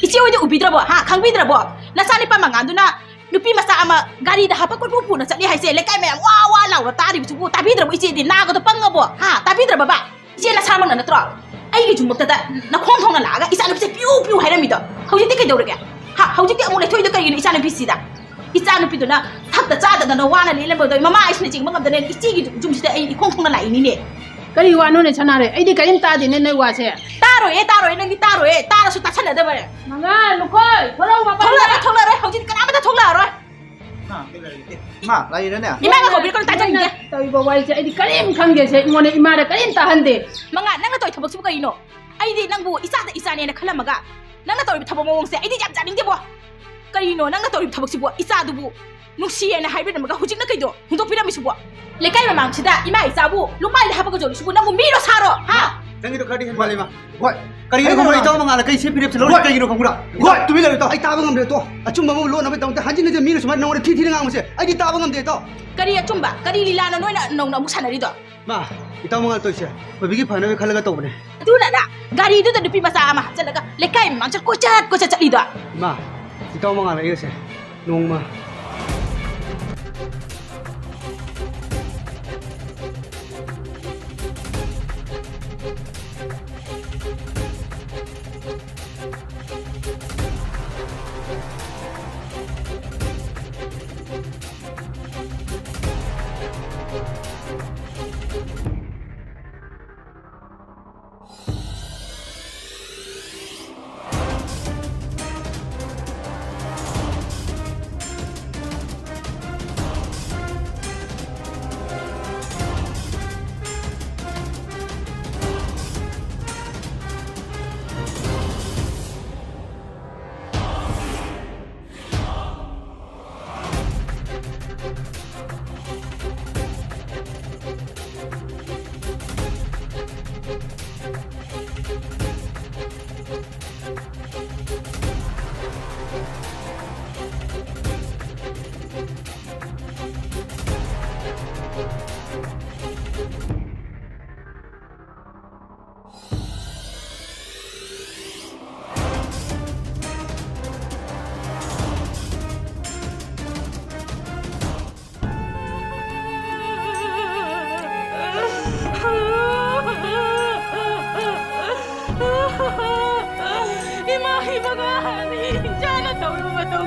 ꯏꯆꯦ ꯍꯣꯏꯗꯤ ꯎꯕꯤꯗ꯭ꯔꯕꯣ? ꯍꯥ? ꯈꯪꯕꯤꯗ꯭ꯔꯕꯣ? ꯅꯆꯥꯅꯨꯄꯥ ꯃꯉꯥꯜꯗꯨꯅ ꯅꯨꯄꯤ ꯃꯆꯥ ꯑꯃ ꯒꯥꯔꯤꯗ ꯍꯥꯞꯄ ꯀꯣꯏꯄꯨ ꯄꯨꯅ ꯆꯠꯂꯤ ꯍꯥꯏꯁꯦ, ꯂꯩꯀꯥꯏ ꯃꯌꯥꯝ ꯋꯥ ꯋꯥ ꯂꯥꯎꯔ ꯇꯥꯔꯤꯕꯁꯤꯕꯨ ꯇꯥꯕꯤꯗ꯭ꯔꯕꯣ? ꯏꯆꯦꯗꯤ ꯅꯥꯒꯗꯣ ꯄꯪꯉꯕꯣ? ꯍꯥ? ꯇꯥꯕꯤꯗ꯭ꯔꯕꯕ? ꯏꯆꯦ ꯅꯁꯥꯃꯛꯅ ꯅꯠꯇ꯭ꯔꯣ ꯑꯩꯒꯤ ꯌꯨꯝꯃꯛꯇꯗ ꯅꯈꯣꯡ ꯊꯣꯡꯅ ꯂꯥꯛꯑꯒ ꯏꯆꯥꯅꯨꯄꯤꯁꯦ ꯄꯤꯌꯨ ꯄꯤꯌꯨ ꯍꯥꯏꯔꯝꯃꯤꯗꯣ? ꯍꯧꯖꯤꯛꯇꯤ ꯀꯩꯗꯧꯔꯒꯦ? ꯍꯥ? ꯍꯧꯖꯤꯛꯇꯤ ꯑꯃꯨꯛ ꯂꯩꯊꯣꯛꯏꯗꯣ ꯀꯔꯤꯒꯤꯅꯣ ꯏꯆꯥꯅꯨꯄꯤꯁꯤꯗ? ꯏꯆꯥꯅꯨꯄꯤꯗꯨꯅ ꯊꯛꯇ ꯆꯥꯗꯗꯅ ꯋꯥꯅ ꯂꯦꯜꯂꯝꯕꯗꯣ ꯃꯃꯥ ꯑꯩꯁꯤꯅ ꯆꯤꯡꯕ ꯉꯝꯗꯅ ꯏꯆꯦꯒꯤ ꯌꯨꯝꯁꯤꯗ ꯑꯩ ꯏꯈꯣꯡ ꯊꯣꯡꯅ ꯂꯥꯛꯏꯅꯤꯅꯦ꯫ ꯀꯔꯤ ꯋꯥꯅꯣꯅꯦ ꯁꯅꯥꯔꯩ? ꯑꯩꯗꯤ ꯀꯔꯤꯝ ꯇꯥꯗꯦꯅꯦ ꯅꯣꯏ ꯋꯥꯁꯦ꯫ ꯇꯥꯔꯣꯏꯌꯦ, ꯇꯥꯔꯣꯏꯌꯦ, ꯅꯪꯗꯤ ꯇꯥꯔꯣꯏꯌꯦ, ꯇꯥꯔꯁꯨ ꯇꯥꯁꯟꯅꯗꯕꯅꯦ꯫ ꯃꯉꯥꯜ, ꯂꯨꯈꯣꯏ, ꯊꯣꯔꯛꯎ, ꯃꯄꯥꯟꯗ꯫ ꯊꯣꯛꯂꯛꯑꯔꯣꯏ, ꯊꯣꯛꯂꯛꯑꯔꯣꯏ, ꯍꯧꯖꯤꯛꯇꯤ ꯀꯅꯥꯃꯠꯇ ꯊꯣꯛꯂꯛꯑꯔꯣꯏ꯫ ꯃꯥ, ꯂꯩꯔꯅꯦ? ꯏꯃꯥꯒ ꯀꯧꯕꯤꯔꯛꯀꯅꯨ, ꯇꯥꯖꯅꯤꯡꯗꯦ꯫ ꯅꯪꯅ ꯇꯧꯔꯤꯕ ꯋꯥꯔꯤꯁꯦ ꯑꯩꯗꯤ ꯀꯔꯤꯝ ꯈꯪꯗꯦꯁꯦ, ꯑꯩꯉꯣꯟꯗ ꯏꯃꯥꯗ ꯀꯔꯤꯝ ꯇꯥꯍꯟꯗꯦ꯫ ꯃꯉꯥꯜ, ꯅꯪꯅ ꯇꯧꯔꯤ ꯊꯕꯛꯁꯤꯕꯨ ꯀꯔꯤꯅꯣ? ꯑꯩꯗꯤ ꯅꯪꯕꯨ ꯏꯆꯥꯗ ꯏꯆꯥꯅꯦꯅ ꯈꯜꯂꯝꯃꯒ ꯅꯪꯅ ꯇꯧꯔꯤꯕ ꯊꯕꯛ ꯃꯑꯣꯡꯁꯦ ꯑꯩꯗꯤ ꯌꯥꯝ ꯌꯥꯅꯤꯡꯗꯦꯕꯣ꯫ ꯀꯔꯤꯅꯣ ꯅꯪꯅ ꯇꯧꯔꯤꯕ ꯊꯕꯛꯁꯤꯕꯣ? ꯏꯆꯥꯗꯨꯕꯨ ꯅꯨꯡꯁꯤꯌꯦꯅ ꯍꯥꯏꯕꯤꯔꯝꯃꯒ ꯍꯧꯖꯤꯛꯅ ꯀꯩꯗꯣ ꯍꯨꯟꯗꯣꯛꯄꯤꯔꯝꯃꯤꯁꯤꯕꯣ? ꯂꯩꯀꯥꯏ ꯃꯃꯥꯡꯁꯤꯗ ꯏꯃꯥ ꯏꯆꯥꯕꯨ ꯂꯨꯛꯃꯥꯏꯗ ꯍꯥꯞꯄꯒ ꯌꯣꯜꯂꯤꯁꯤꯕꯨ ꯅꯪꯕꯨ ꯃꯤꯔꯣ ꯁꯥꯔꯣ? ꯍꯥ? ꯅꯪꯒꯤꯗꯣ ꯈꯔꯗꯤ ꯍꯦꯟꯃꯜꯂꯦ, ꯏꯃꯥ꯫ ꯍꯣꯏ꯫ ꯀꯔꯤꯒꯤꯅꯣ ꯈꯪꯕ꯭ꯔꯥ, ꯏꯇꯥꯎ ꯃꯉꯥꯜꯅ ꯀꯩ ꯁꯦꯠ ꯐꯤꯔꯦꯞꯁꯦ ꯂꯧꯔꯤꯁꯦ ꯀꯩꯒꯤꯅꯣ ꯈꯪꯕ꯭ꯔꯥ? ꯍꯣꯏ, ꯇꯨꯃꯤꯟ ꯂꯩꯔꯣ, ꯏꯇꯥꯎ꯫ ꯑꯩ ꯇꯥꯕ ꯉꯝꯗ꯭ꯔꯦ, ꯇꯣ꯫ ꯑꯆꯨꯝꯕ ꯑꯃ ꯂꯣꯠꯅꯕꯒꯤꯗꯃꯛꯇ ꯍꯟꯖꯤꯟ ꯍꯟꯖꯤꯟ ꯃꯤꯅ ꯁꯨꯃꯥꯏꯅ ꯅꯉꯣꯟꯗ ꯊꯤ ꯊꯤꯅ ꯉꯥꯡꯕꯁꯦ ꯑꯩꯗꯤ ꯇꯥꯕ ꯉꯝꯗꯦ, ꯏꯇꯥꯎ꯫ ꯀꯔꯤ ꯑꯆꯨꯝꯕ? ꯀꯔꯤ ꯂꯤꯂꯥꯅꯣ ꯅꯣꯏꯅ ꯅꯧꯅ ꯑꯃꯨꯛ ꯁꯥꯟꯅꯔꯤꯗꯣ? ꯃꯥ, ꯏꯇꯥꯎ ꯃꯉꯥꯜ ꯇꯧꯔꯤꯁꯦ ꯊꯣꯏꯕꯤꯒꯤ ꯐꯅꯕ ꯈꯜꯂꯒ ꯇꯧꯕꯅꯦ꯫ ꯑꯗꯨꯅ ꯒꯥꯔꯤꯗꯨꯗ ꯅꯨꯄꯤ ꯃꯆꯥ ꯑꯃ ꯍꯥꯞꯆꯜꯂꯒ ꯂꯩꯀꯥꯏ ꯃꯃꯥꯡ ꯆꯠ ꯀꯣꯏꯆꯠ ꯀꯣꯏꯆꯠ ꯆꯠꯂꯤꯗꯣ꯫ ꯏꯃꯥ, ꯏꯇꯥꯎ ꯃꯉꯥꯜ ꯑꯩꯒꯁꯦ ꯅꯣꯡꯃ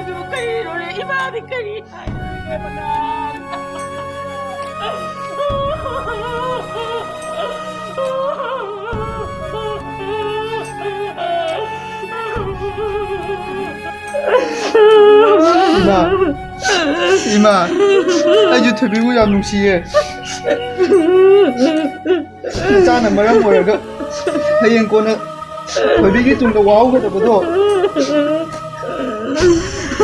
ꯀꯔꯤꯅꯣꯅꯦ? ꯏꯃꯥꯗꯤ ꯀꯔꯤ ꯍꯥꯏꯗꯣꯏꯅꯣ? ꯏꯃꯥ, ꯏꯃꯥ, ꯑꯩꯁꯨ ꯊꯣꯏꯕꯤꯕꯨ ꯌꯥꯝ ꯅꯨꯡꯁꯤꯌꯦ꯫ ꯏꯆꯥꯅ ꯃꯔꯝ ꯑꯣꯏꯔꯒ ꯍꯌꯦꯡ ꯀꯣꯟꯅ ꯊꯣꯏꯕꯤꯒꯤ ꯇꯨꯡꯗ ꯋꯥꯍꯧꯒꯗꯕꯗꯣ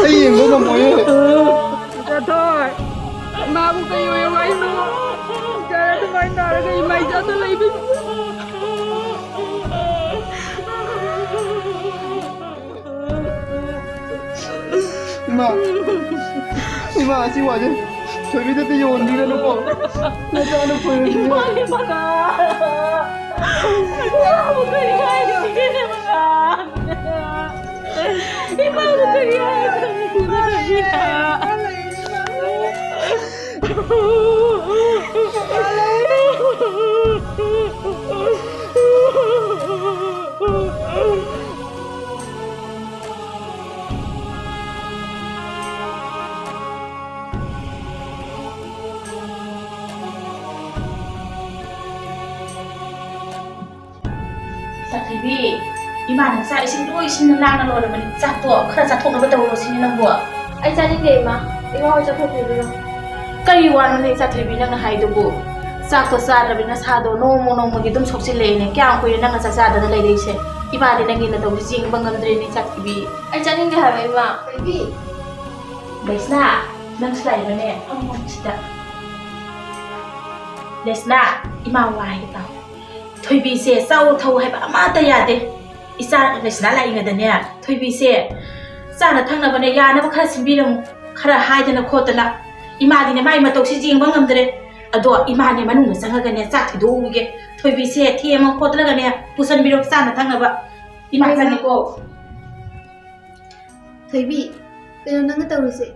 ꯑꯩ ꯌꯦꯡꯕ ꯉꯝꯃꯣꯏꯌꯦ꯫ ꯏꯆꯥꯊꯣꯏ, ꯏꯃꯥꯕꯨ ꯀꯩ ꯑꯣꯏꯌꯣ ꯍꯥꯏꯅꯣ? ꯏꯆꯥ ꯑꯗꯨꯃꯥꯏꯅ ꯅꯥꯔꯒ ꯏꯃꯥ ꯏꯆꯥꯗ ꯂꯩꯕꯤꯕ꯫ ꯏꯃꯥ, ꯏꯃꯥ, ꯑꯁꯤ ꯋꯥꯁꯦ ꯊꯣꯏꯕꯤꯗꯗꯤ ꯌꯣꯟꯕꯤꯔꯅꯨꯀꯣ꯫ ꯅꯆꯥꯅ ꯐꯣꯏꯔꯝꯃꯤ꯫ ꯏꯃꯥ, ꯏꯃꯥ, ꯏꯃꯥꯕꯨ ꯀꯔꯤ ꯍꯥꯏꯔꯤꯒꯦ, ꯏꯃꯥ? ꯏꯃꯥꯕꯨ ꯀꯔꯤ ꯍꯥꯏꯔꯤꯒꯦ? ꯆꯥꯊꯣꯏꯕꯤ, ꯏꯃꯥꯅ ꯆꯥꯛ ꯏꯁꯤꯡ ꯂꯣꯏ ꯁꯤꯟꯅ ꯂꯥꯡꯅ ꯂꯣꯏꯔꯕꯅꯤ꯫ ꯆꯥꯛꯇꯣ ꯈꯔ ꯆꯥꯊꯣꯛꯅꯕ ꯇꯧꯔꯣ ꯁꯤꯅꯤ ꯅꯪꯕꯨ꯫ ꯑꯩ ꯆꯥꯅꯤꯡꯗꯦ, ꯏꯃꯥ꯫ ꯏꯃꯥ ꯍꯣꯏ ꯆꯠꯊꯣꯛꯄꯤꯔꯨꯔꯣ꯫ ꯀꯔꯤ ꯋꯥꯅꯣꯅꯦ ꯆꯥꯊꯣꯏꯕꯤ ꯅꯪꯅ ꯍꯥꯏꯗꯨꯕꯨ? ꯆꯥꯛꯇꯣ ꯆꯥꯗ꯭ꯔꯕꯅꯤ ꯅꯁꯥꯗꯣ ꯅꯣꯡꯃ ꯅꯣꯡꯃꯒꯤ ꯑꯗꯨꯝ ꯁꯣꯛꯆꯤꯜꯂꯛꯑꯦꯅꯦ꯫ ꯀꯌꯥꯝ ꯀꯨꯏꯔꯦ ꯅꯪꯅ ꯆꯥꯛ ꯆꯥꯗꯅ ꯂꯩꯔꯛꯏꯁꯦ? ꯏꯃꯥꯗꯤ ꯅꯪꯒꯤ ꯅꯇꯧꯗꯤ ꯌꯦꯡꯕ ꯉꯝꯗ꯭ꯔꯦꯅꯦ ꯆꯥꯊꯣꯏꯕꯤ꯫ ꯑꯩ ꯆꯥꯅꯤꯡꯗꯦ ꯍꯥꯏꯕ, ꯏꯃꯥ꯫ ꯊꯣꯏꯕꯤ꯫ ꯂꯩꯁꯅꯥ, ꯅꯪꯁꯨ ꯂꯥꯛꯏꯕꯅꯦ꯫ ꯐꯝꯃꯣ ꯁꯤꯗ꯫ ꯂꯩꯁꯅꯥ, ꯏꯃꯥ ꯋꯥ ꯍꯥꯏꯒꯦ ꯇꯥꯎ꯫ ꯊꯣꯏꯕꯤꯁꯦ ꯆꯥꯎ ꯊꯧ ꯍꯥꯏꯕ ꯑꯃꯠꯇ ꯌꯥꯗꯦ꯫ ꯏꯆꯥ ꯂꯩꯁꯅꯥ ꯂꯥꯛꯏꯉꯩꯗꯅꯦ, ꯊꯣꯏꯕꯤꯁꯦ ꯆꯥꯅ ꯊꯛꯅꯕꯅꯦ ꯌꯥꯅꯕ ꯈꯔ ꯁꯤꯟꯕꯤꯔꯝꯃꯨ꯫ ꯈꯔ ꯍꯥꯏꯗꯅ ꯈꯣꯠꯇꯅ꯫ ꯏꯃꯥꯗꯤꯅꯦ ꯃꯥꯏ ꯃꯇꯧꯁꯤ ꯌꯦꯡꯕ ꯉꯝꯗ꯭ꯔꯦ꯫ ꯑꯗꯣ ꯏꯃꯥꯅꯦ ꯃꯅꯨꯡꯗ ꯆꯪꯉꯒꯅꯦ ꯆꯥꯛ ꯊꯤꯗꯣꯛꯎꯒꯦ꯫ ꯊꯣꯏꯕꯤꯁꯦ ꯊꯦꯝꯃ ꯈꯣꯠꯂꯒꯅꯦ ꯄꯨꯁꯟꯕꯤꯔꯣ ꯆꯥꯅ ꯊꯛꯅꯕ꯫ ꯏꯃꯥ ꯆꯪꯉꯦꯀꯣ꯫ ꯊꯣꯏꯕꯤ, ꯀꯩꯅꯣ ꯅꯪꯅ ꯇꯧꯔꯤꯁꯦ?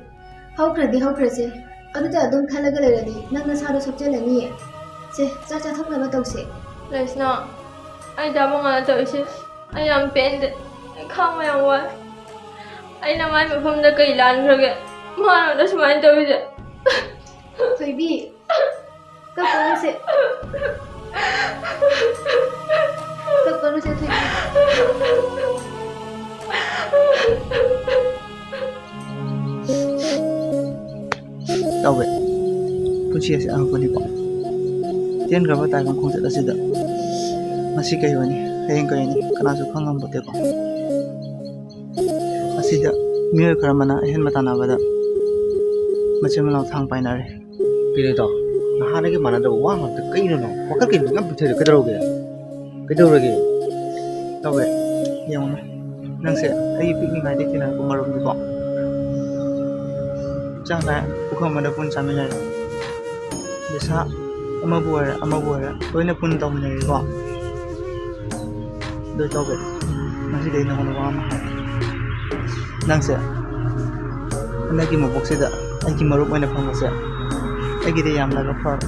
ꯍꯧꯈ꯭ꯔꯗꯤ ꯍꯧꯈ꯭ꯔꯁꯦ꯫ ꯑꯗꯨꯗ ꯑꯗꯨꯝ ꯈꯜꯂꯒ ꯂꯩꯔꯗꯤ ꯅꯪ ꯅꯁꯥꯗꯣ ꯁꯣꯛꯆꯜꯂꯅꯤꯌꯦ꯫ ꯁꯦ, ꯆꯥꯛ ꯆꯥꯊꯣꯛꯅꯕ ꯇꯧꯁꯦ꯫ ꯂꯩꯁꯅꯥ, ꯑꯩ ꯗꯥ ꯃꯉꯥꯜꯅ ꯇꯧꯔꯤꯁꯦ ꯑꯩ ꯌꯥꯝ ꯄꯦꯟꯗꯦ꯫ ꯑꯩ ꯈꯥꯡꯕ ꯌꯥꯝ ꯋꯥꯏ꯫ ꯑꯩꯅ ꯃꯥꯏ ꯃꯐꯝꯗ ꯀꯩ ꯂꯥꯟꯈ꯭ꯔꯒꯦ? ꯃꯥꯅ ꯁꯨꯃꯥꯏꯅ ꯇꯧꯔꯤꯁꯦ? ꯊꯣꯏꯕꯤ, ꯀꯞꯀꯅꯨꯁꯦ꯫ ꯀꯞꯀꯅꯨꯁꯦ, ꯊꯣꯏꯕꯤ꯫ ꯇꯧꯋꯦ꯫ ꯄꯨꯟꯁꯤ ꯑꯁꯤ ꯑꯉꯛꯄꯅꯤꯀꯣ꯫ ꯇꯦꯟꯈ꯭ꯔꯕ ꯇꯥꯏꯕꯪ ꯈꯣꯡꯆꯠ ꯑꯁꯤꯗ ꯉꯁꯤ ꯀꯩ ꯑꯣꯏꯅꯤ, ꯍꯌꯦꯡ ꯀꯩ ꯑꯣꯏꯅꯤ, ꯀꯅꯥꯁꯨ ꯈꯪꯉꯝꯕ ꯅꯠꯇꯦꯀꯣ꯫ ꯑꯁꯤꯗ ꯃꯤꯑꯣꯏ ꯈꯔ ꯑꯃꯅ ꯑꯍꯦꯟꯕ ꯇꯥꯟꯅꯕꯗ ꯃꯆꯤꯟ ꯃꯅꯥꯎ ꯊꯥꯡ ꯄꯥꯏꯅꯔꯦ꯫ ꯀꯩꯅꯣ ꯏꯇꯥꯎ? ꯅꯍꯥꯟꯗꯒꯤ ꯃꯥꯟꯅꯗꯕ ꯋꯥ ꯉꯥꯛꯇ꯫ ꯀꯩꯅꯣ ꯅꯪ? ꯋꯥꯈꯜ ꯀꯩꯅꯣ ꯌꯥꯝ ꯄꯤꯛꯊꯔꯤꯗꯣ? ꯀꯩꯗꯧꯔꯒꯦ? ꯀꯩꯗꯧꯔꯒꯦ? ꯇꯧꯋꯦ꯫ ꯌꯦꯡꯉꯨꯅꯦ꯫ ꯅꯪꯁꯦ ꯑꯩꯒꯤ ꯄꯤꯛꯂꯤꯉꯩꯗꯒꯤ ꯇꯤꯟꯅꯔꯛꯄ ꯃꯔꯨꯞꯅꯤꯀꯣ꯫ ꯆꯥꯛ ꯆꯥ ꯄꯨꯈꯝ ꯑꯃꯗ ꯄꯨꯟ ꯆꯥꯃꯤꯟꯅꯔꯦ꯫ ꯄꯩꯁꯥ ꯑꯃꯕꯨ ꯑꯣꯏꯔꯦ, ꯑꯃꯕꯨ ꯑꯣꯏꯔꯦ, ꯂꯣꯏꯅ ꯄꯨꯟꯅ ꯇꯧꯃꯤꯟꯅꯔꯤꯀꯣ꯫ ꯑꯗꯨ ꯇꯧꯒꯦ꯫ ꯉꯁꯤꯗꯤ ꯑꯩ ꯅꯉꯣꯟꯗ ꯋꯥ ꯑꯃ ꯍꯥꯏꯒꯦ꯫ ꯅꯪꯁꯦ ꯍꯟꯗꯛꯀꯤ ꯃꯄꯣꯛꯁꯤꯗ ꯑꯩꯒꯤ ꯃꯔꯨꯞ ꯑꯣꯏꯅ ꯐꯪꯕꯁꯦ ꯑꯩꯒꯤꯗꯤ ꯌꯥꯝꯅ ꯐꯔꯦ꯫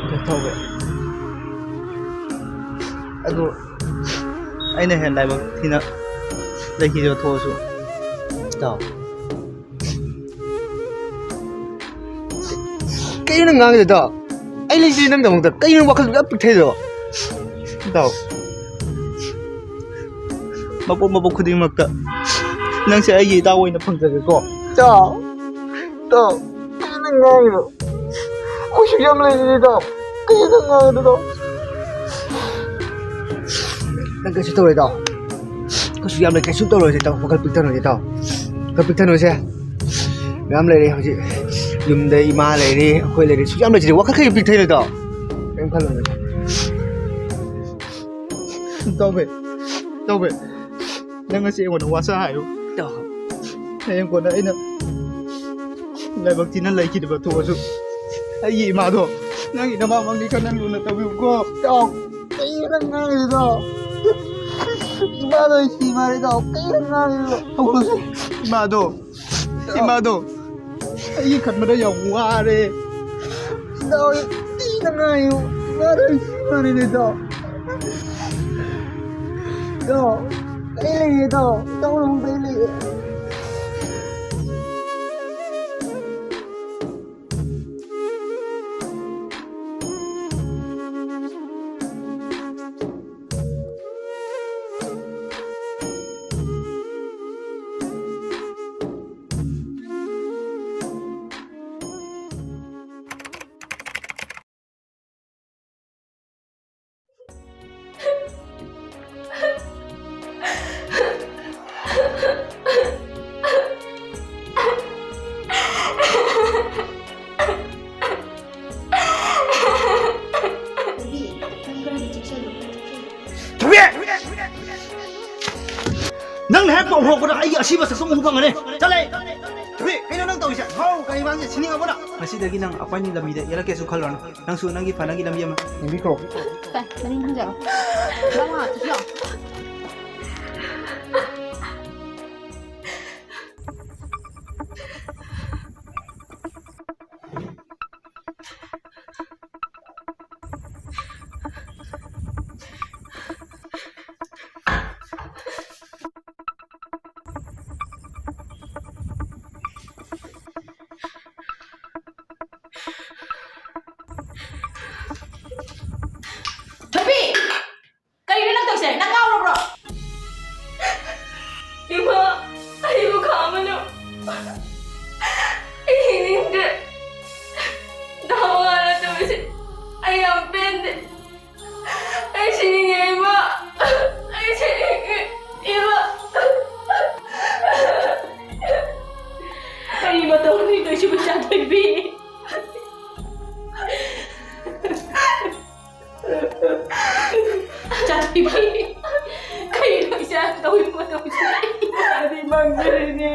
ꯑꯗꯨ ꯇꯧꯒꯦ꯫ ꯑꯗꯨ ꯑꯩꯅ ꯍꯦꯟꯅ ꯂꯥꯏꯕꯛ ꯊꯤꯅ ꯂꯩꯈꯤꯗꯕ ꯊꯣꯛꯑꯁꯨ, ꯏꯇꯥꯎ꯫ ꯀꯩꯅꯣ ꯅꯪ ꯉꯥꯡꯉꯤꯗꯣ, ꯏꯇꯥꯎ? ꯑꯩ ꯂꯩꯁꯤꯗꯤ ꯅꯪꯒꯤꯗꯃꯛꯇ꯫ ꯀꯩꯅꯣ ꯋꯥꯈꯜ ꯌꯥꯝ ꯄꯤꯛꯊꯩꯗꯣ, ꯏꯇꯥꯎ? ꯃꯄꯣꯛ ꯃꯄꯣꯛ ꯈꯨꯗꯤꯡꯃꯛꯇ ꯅꯪꯁꯦ ꯑꯩꯒꯤ ꯏꯇꯥꯎ ꯑꯣꯏꯅ ꯐꯪꯖꯒꯦꯀꯣ꯫ ꯏꯇꯥꯎ, ꯏꯇꯥꯎ, ꯀꯩꯅꯣ ꯅꯪ ꯉꯥꯡꯉꯤꯗꯣ? ꯑꯩꯈꯣꯏꯁꯨ ꯌꯥꯝ ꯂꯩꯔꯤꯅꯤ, ꯏꯇꯥꯎ꯫ ꯀꯩꯅꯣ ꯅꯪ ꯉꯥꯡꯉꯤꯗꯣ, ꯏꯇꯥꯎ? ꯅꯪ ꯀꯩꯁꯨ ꯇꯧꯔꯣꯏ, ꯏꯇꯥꯎ꯫ ꯀꯩꯁꯨ ꯌꯥꯝ ꯂꯩ, ꯀꯩꯁꯨ ꯇꯧꯔꯣꯏꯁꯦ, ꯏꯇꯥꯎ꯫ ꯋꯥꯈꯜ ꯄꯤꯛꯊꯅꯣꯏꯁꯦ, ꯏꯇꯥꯎ꯫ ꯋꯥꯈꯜ ꯄꯤꯛꯊꯅꯣꯏꯁꯦ꯫ ꯃꯌꯥꯝ ꯂꯩꯔꯦ ꯍꯧꯖꯤꯛ꯫ ꯌꯨꯝꯗ ꯏꯃꯥ ꯂꯩꯔꯦ, ꯑꯩꯈꯣꯏ ꯂꯩꯔꯦ꯫ ꯁꯨꯛ ꯌꯥꯝ ꯂꯩꯁꯤꯗꯤ ꯋꯥꯈꯜ ꯈꯔ ꯄꯤꯛꯊꯩꯅꯣ, ꯏꯇꯥꯎ꯫ ꯀꯩꯝ ꯈꯜꯂꯨꯅꯨ꯫ ꯇꯧꯕꯦ, ꯇꯧꯕꯦ꯫ ꯅꯪ ꯉꯁꯤ ꯑꯩꯉꯣꯟꯗ ꯋꯥꯁꯥ ꯍꯥꯏꯌꯨ꯫ ꯏꯇꯥꯎ꯫ ꯍꯌꯦꯡ ꯀꯣꯟꯅ ꯑꯩꯅ ꯂꯥꯏꯕꯛ ꯊꯤꯅ ꯂꯩꯈꯤꯗꯕ ꯊꯣꯛꯑꯁꯨ, ꯑꯩꯒꯤ ꯏꯃꯥꯗꯣ ꯅꯪꯒꯤ ꯅꯃꯥꯃꯛꯅꯤ ꯈꯟꯅ ꯂꯨꯅ ꯇꯧꯕꯤꯌꯨꯀꯣ꯫ ꯏꯇꯥꯎ, ꯀꯩꯅꯣ ꯅꯪ ꯉꯥꯡꯉꯤꯗꯣ? ꯏꯃꯥꯗꯣ ꯑꯩ ꯁꯤ ꯃꯥꯜꯂꯦ, ꯏꯇꯥꯎ꯫ ꯀꯩꯅꯣ ꯅꯪ ꯉꯥꯡꯉꯤꯗꯣ? ꯍꯧꯒꯠꯂꯁꯦ꯫ ꯏꯃꯥꯗꯣ, ꯏꯃꯥꯗꯣ ꯑꯩꯒꯤ ꯈꯟꯕꯗ ꯌꯥꯝ ꯋꯥꯔꯦ꯫ ꯏꯇꯥꯎ, ꯀꯩꯅꯣ ꯅꯪ ꯉꯥꯡꯉꯤꯗꯣ? ꯏꯃꯥꯗꯣ ꯑꯩ ꯁꯤ ꯃꯥꯜꯂꯦ, ꯏꯇꯥꯎ꯫ ꯏꯇꯥꯎ, ꯑꯩ ꯂꯩꯌꯦ, ꯏꯇꯥꯎ꯫ ꯏꯇꯥꯎ ꯂꯨꯍꯣꯡꯕ ꯑꯩ ꯂꯩꯌꯦ꯫ ꯊꯣꯏꯕꯤ! ꯅꯪꯅ ꯍꯦꯛ ꯄꯥꯎ ꯍꯧꯔꯛꯄꯗ ꯑꯩꯒꯤ ꯑꯁꯤꯕ ꯁꯛꯇꯝ ꯎꯕ ꯐꯪꯒꯅꯤ꯫ ꯆꯠꯂꯦ! ꯊꯣꯏꯕꯤ, ꯀꯩꯅꯣ ꯅꯪ ꯇꯧꯔꯤꯁꯦ? ꯍꯥꯎ, ꯀꯔꯤ ꯃꯥꯡꯒꯦ? ꯁꯤꯅꯤꯡꯉꯕꯣ ꯅꯪ? ꯉꯁꯤꯗꯒꯤ ꯅꯪ ꯑꯩꯈꯣꯏꯅꯤ ꯂꯝꯕꯤꯗ ꯌꯦꯜꯂꯛꯀꯦꯁꯨ ꯈꯜꯂꯨꯔꯅꯨ꯫ ꯅꯪꯁꯨ ꯅꯪꯒꯤ ꯐꯅꯒꯤ ꯂꯝꯕꯤ ꯑꯃ ꯌꯦꯡꯕꯤꯈ꯭ꯔꯣ꯫ ꯁꯦ, ꯃꯅꯤꯡ ꯍꯟꯖꯔꯣ꯫ ꯂꯥꯛꯑꯣ, ꯁꯤꯗ ꯂꯥꯛꯑꯣ꯫ ꯊꯣꯏꯕꯤ! ꯀꯔꯤꯅꯣ ꯅꯪ ꯇꯧꯔꯤꯁꯦ? ꯅꯪ ꯉꯥꯎꯔꯕ꯭ꯔꯣ? ꯏꯃꯥ, ꯑꯩꯕꯨ ꯈꯥꯝꯃꯅꯨ꯫ ꯑꯩ ꯍꯤꯡꯅꯤꯡꯗ꯭ꯔꯦ꯫ ꯗꯥ ꯃꯉꯥꯜꯅ ꯇꯧꯔꯤꯁꯦ ꯑꯩ ꯌꯥꯝ ꯄꯦꯟꯗꯦ꯫ ꯑꯩ ꯁꯤꯅꯤꯡꯉꯦ, ꯏꯃꯥ꯫ ꯑꯩ ꯁꯤꯅꯤꯡꯉꯦ, ꯏꯃꯥ꯫ ꯀꯔꯤ ꯃꯇꯧꯅꯣ ꯏꯆꯥꯊꯣꯏꯕꯤ? ꯏꯆꯥꯊꯣꯏꯕꯤ, ꯀꯩꯅꯣ ꯏꯆꯥ ꯇꯧꯔꯤꯕ ꯃꯇꯧꯁꯦ? ꯏꯆꯥꯗꯤ ꯃꯥꯡꯖꯔꯦꯅꯦ꯫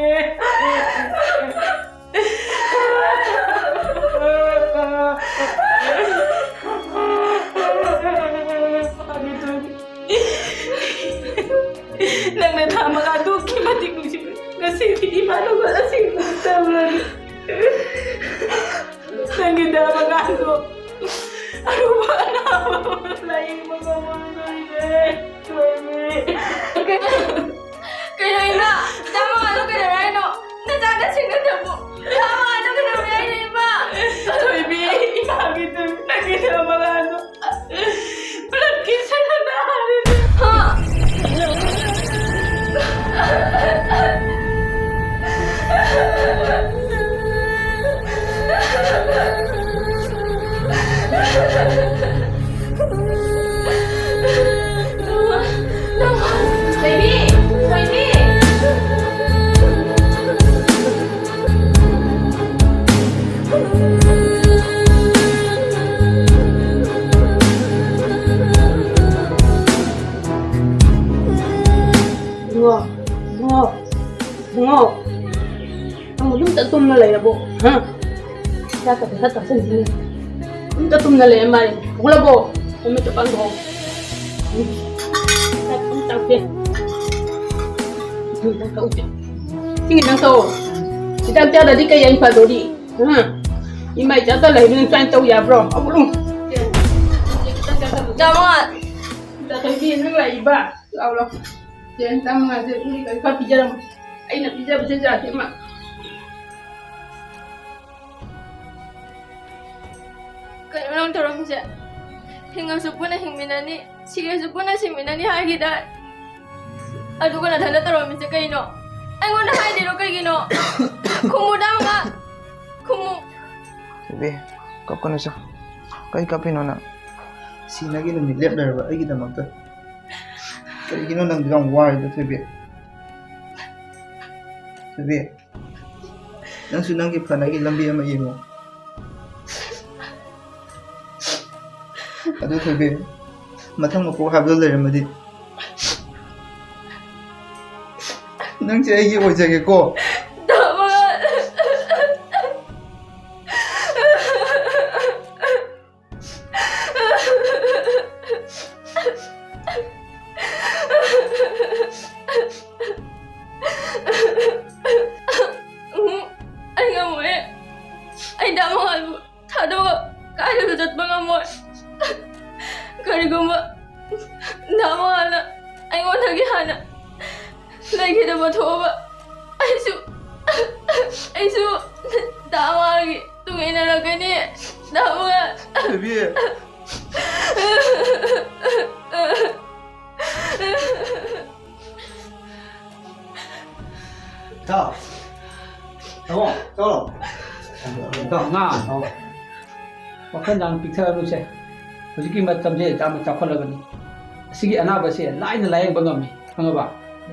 ꯅꯪꯅ ꯊꯥ ꯃꯉꯥ ꯑꯗꯨꯛꯀꯤ ꯃꯇꯤꯛ ꯅꯨꯡꯁꯤꯕ, ꯉꯁꯤꯗꯤ ꯏꯃꯥ ꯅꯪꯉꯣꯟꯗ ꯑꯁꯤ ꯇꯧꯔꯅꯤ꯫ ꯅꯪꯒꯤ ꯗꯥ ꯃꯉꯥꯜꯗꯣ ꯑꯔꯨꯕ ꯑꯅꯥꯕ ꯑꯃ ꯂꯥꯌꯦꯡꯕ ꯉꯝꯃꯔꯣꯏꯗꯣꯔꯤꯅꯦ꯫ ꯊꯣꯏꯕꯤ꯫ ꯀꯩꯅꯣ ꯏꯃꯥ? ꯏꯆꯥ ꯃꯉꯥꯜꯗꯣ ꯀꯩꯗꯧꯔꯦ ꯍꯥꯏꯅꯣ? ꯅꯆꯥ ꯅꯁꯤꯡ ꯅꯠꯇꯕꯨ ꯏꯆꯥ ꯃꯉꯥꯜꯗꯣ ꯀꯩꯗꯧꯔꯦ ꯍꯥꯏꯅꯣ ꯏꯃꯥ? ꯊꯣꯏꯕꯤ, ꯏꯃꯥꯒꯤꯗꯨ ꯅꯪꯒꯤ ꯏꯆꯥ ꯃꯉꯥꯜꯗꯣ ꯕ꯭ꯂꯠꯀꯤ ꯁꯔꯨ ꯅꯥꯔꯤꯅꯦ꯫ ꯍꯥ? ꯊꯣꯏꯕꯤ! ꯊꯣꯏꯕꯤ! ꯏꯕꯨꯡꯉꯣ, ꯏꯕꯨꯡꯉꯣ, ꯏꯕꯨꯡꯉꯣ, ꯅꯪꯕꯨ ꯑꯗꯨꯝ ꯇ ꯇꯨꯝꯅ ꯂꯩꯔꯕꯣ? ꯍꯥ? ꯆꯥꯛꯀ ꯈꯔ ꯆꯥꯁꯤꯟꯁꯤꯅꯦ꯫ ꯑꯗꯨꯝ ꯇ ꯇꯨꯝꯅ ꯂꯩꯔ ꯃꯥꯜꯂꯦ꯫ ꯍꯧꯒꯠꯂꯕꯣ? ꯅꯨꯃꯤꯠꯇꯣ ꯄꯥꯡꯊꯣꯛꯑꯣ꯫ ꯎꯝ꯫ ꯆꯥꯛ ꯑꯗꯨꯝ ꯆꯥꯛꯁꯦ꯫ ꯎꯝ, ꯆꯥꯛ ꯆꯥꯛꯁꯦ꯫ ꯁꯤꯡ ꯈꯤꯇꯪ ꯊꯛꯑꯣ꯫ ꯍꯤꯗꯥꯛ ꯆꯥꯗ꯭ꯔꯗꯤ ꯀꯩ ꯍꯥꯏꯅ ꯐꯗꯣꯔꯤ? ꯍꯥ? ꯏꯃꯥ ꯏꯆꯥꯇ ꯂꯩꯕꯅ ꯁꯨꯃꯥꯏꯅ ꯇꯧ ꯌꯥꯕ꯭ꯔꯣ? ꯍꯧꯒꯠꯂꯨ꯫ ꯆꯥꯃꯉꯥ꯫ ꯗꯥ ꯊꯣꯏꯕꯤ, ꯅꯪ ꯂꯥꯛꯏꯕ? ꯂꯥꯎ, ꯂꯥꯎ꯫ ꯁꯦ, ꯆꯥꯃꯉꯥꯁꯦ ꯅꯣꯏ ꯀꯔꯤ ꯈꯔ ꯄꯤꯖꯔꯝꯃꯣ꯫ ꯑꯩꯅ ꯄꯤꯖꯕꯁꯦ ꯆꯥꯁꯦ ꯃꯥ꯫ ꯀꯩꯅꯣ ꯅꯪ ꯇꯧꯔꯝꯃꯤꯁꯦ? ꯍꯤꯡꯉꯁꯨ ꯄꯨꯟꯅ ꯍꯤꯡꯃꯤꯟꯅꯅꯤ, ꯁꯤꯔꯁꯨ ꯄꯨꯟꯅ ꯁꯤꯃꯤꯟꯅꯅꯤ ꯍꯥꯏꯈꯤꯗꯥꯏ? ꯑꯗꯨꯒ ꯅꯊꯟꯗ ꯇꯧꯔꯝꯃꯤꯁꯦ ꯀꯩꯅꯣ? ꯑꯩꯉꯣꯟꯗ ꯍꯥꯏꯗ꯭ꯔꯤꯔꯣ ꯀꯩꯒꯤꯅꯣ? ꯈꯨꯝꯃꯨ, ꯗꯥ ꯃꯉꯥꯜ꯫ ꯈꯨꯝꯃꯨ꯫ ꯕꯦꯕꯤ, ꯀꯞꯀꯅꯨꯁꯦ꯫ ꯀꯩ ꯀꯞꯄꯤꯅꯣ ꯅꯪ? ꯁꯤꯅꯒꯤ ꯅꯨꯃꯤꯠ ꯂꯦꯞ ꯂꯩꯔꯕ ꯑꯩꯒꯤꯗꯃꯛꯇ꯫ ꯀꯔꯤꯒꯤꯅꯣ ꯅꯪꯗꯤ ꯌꯥꯝ ꯋꯥꯔꯤꯗꯣ, ꯊꯣꯏꯕꯤ? ꯊꯣꯏꯕꯤ, ꯅꯪꯁꯨ ꯅꯪꯒꯤ ꯐꯅꯒꯤ ꯂꯝꯕꯤ ꯑꯃ ꯌꯦꯡꯉꯣ꯫ ꯑꯗꯨ ꯊꯣꯏꯕꯤ, ꯃꯊꯪ ꯃꯄꯣꯛ ꯍꯥꯏꯕꯗꯣ ꯂꯩꯔꯝꯃꯗꯤ, ꯅꯪꯁꯦ ꯑꯩꯒꯤ ꯑꯣꯏꯖꯒꯦꯀꯣ꯫ ꯗꯥ ꯃꯉꯥꯜ꯫ ꯎꯝ, ꯑꯩ ꯉꯝꯃꯣꯏ꯫ ꯑꯩ ꯗꯥ ꯃꯉꯥꯜꯕꯨ ꯊꯥꯗꯣꯛꯑꯒ ꯀꯥꯏꯗꯁꯨ ꯆꯠꯄ ꯉꯝꯃꯣꯏ꯫ ꯀꯔꯤꯒꯨꯝꯕ ꯗꯥ ꯃꯉꯥꯜꯅ ꯑꯩꯉꯣꯟꯗꯒꯤ ꯍꯥꯟꯅ ꯀꯨꯏꯅꯔꯛꯀꯅꯤ꯫ ꯅꯍꯥꯛ ꯕꯦꯕꯤ꯫ ꯏꯇꯥꯎ꯫ ꯇꯥꯃꯣ, ꯆꯠꯂꯣ꯫ ꯏꯇꯥꯎ, ꯉꯥ꯫ ꯑꯧ꯫ ꯋꯥꯈꯜ ꯌꯥꯝ ꯄꯤꯛꯊꯔꯅꯨꯁꯦ꯫ ꯍꯧꯖꯤꯛꯀꯤ ꯃꯇꯝꯁꯦ ꯌꯥꯝꯅ ꯆꯥꯎꯈꯠꯂꯕꯅꯤ꯫ ꯑꯁꯤꯒꯤ ꯑꯅꯥꯕꯁꯦ ꯂꯥꯏꯅ ꯂꯥꯌꯦꯡꯕ ꯉꯝꯃꯤ, ꯈꯪꯉꯕ?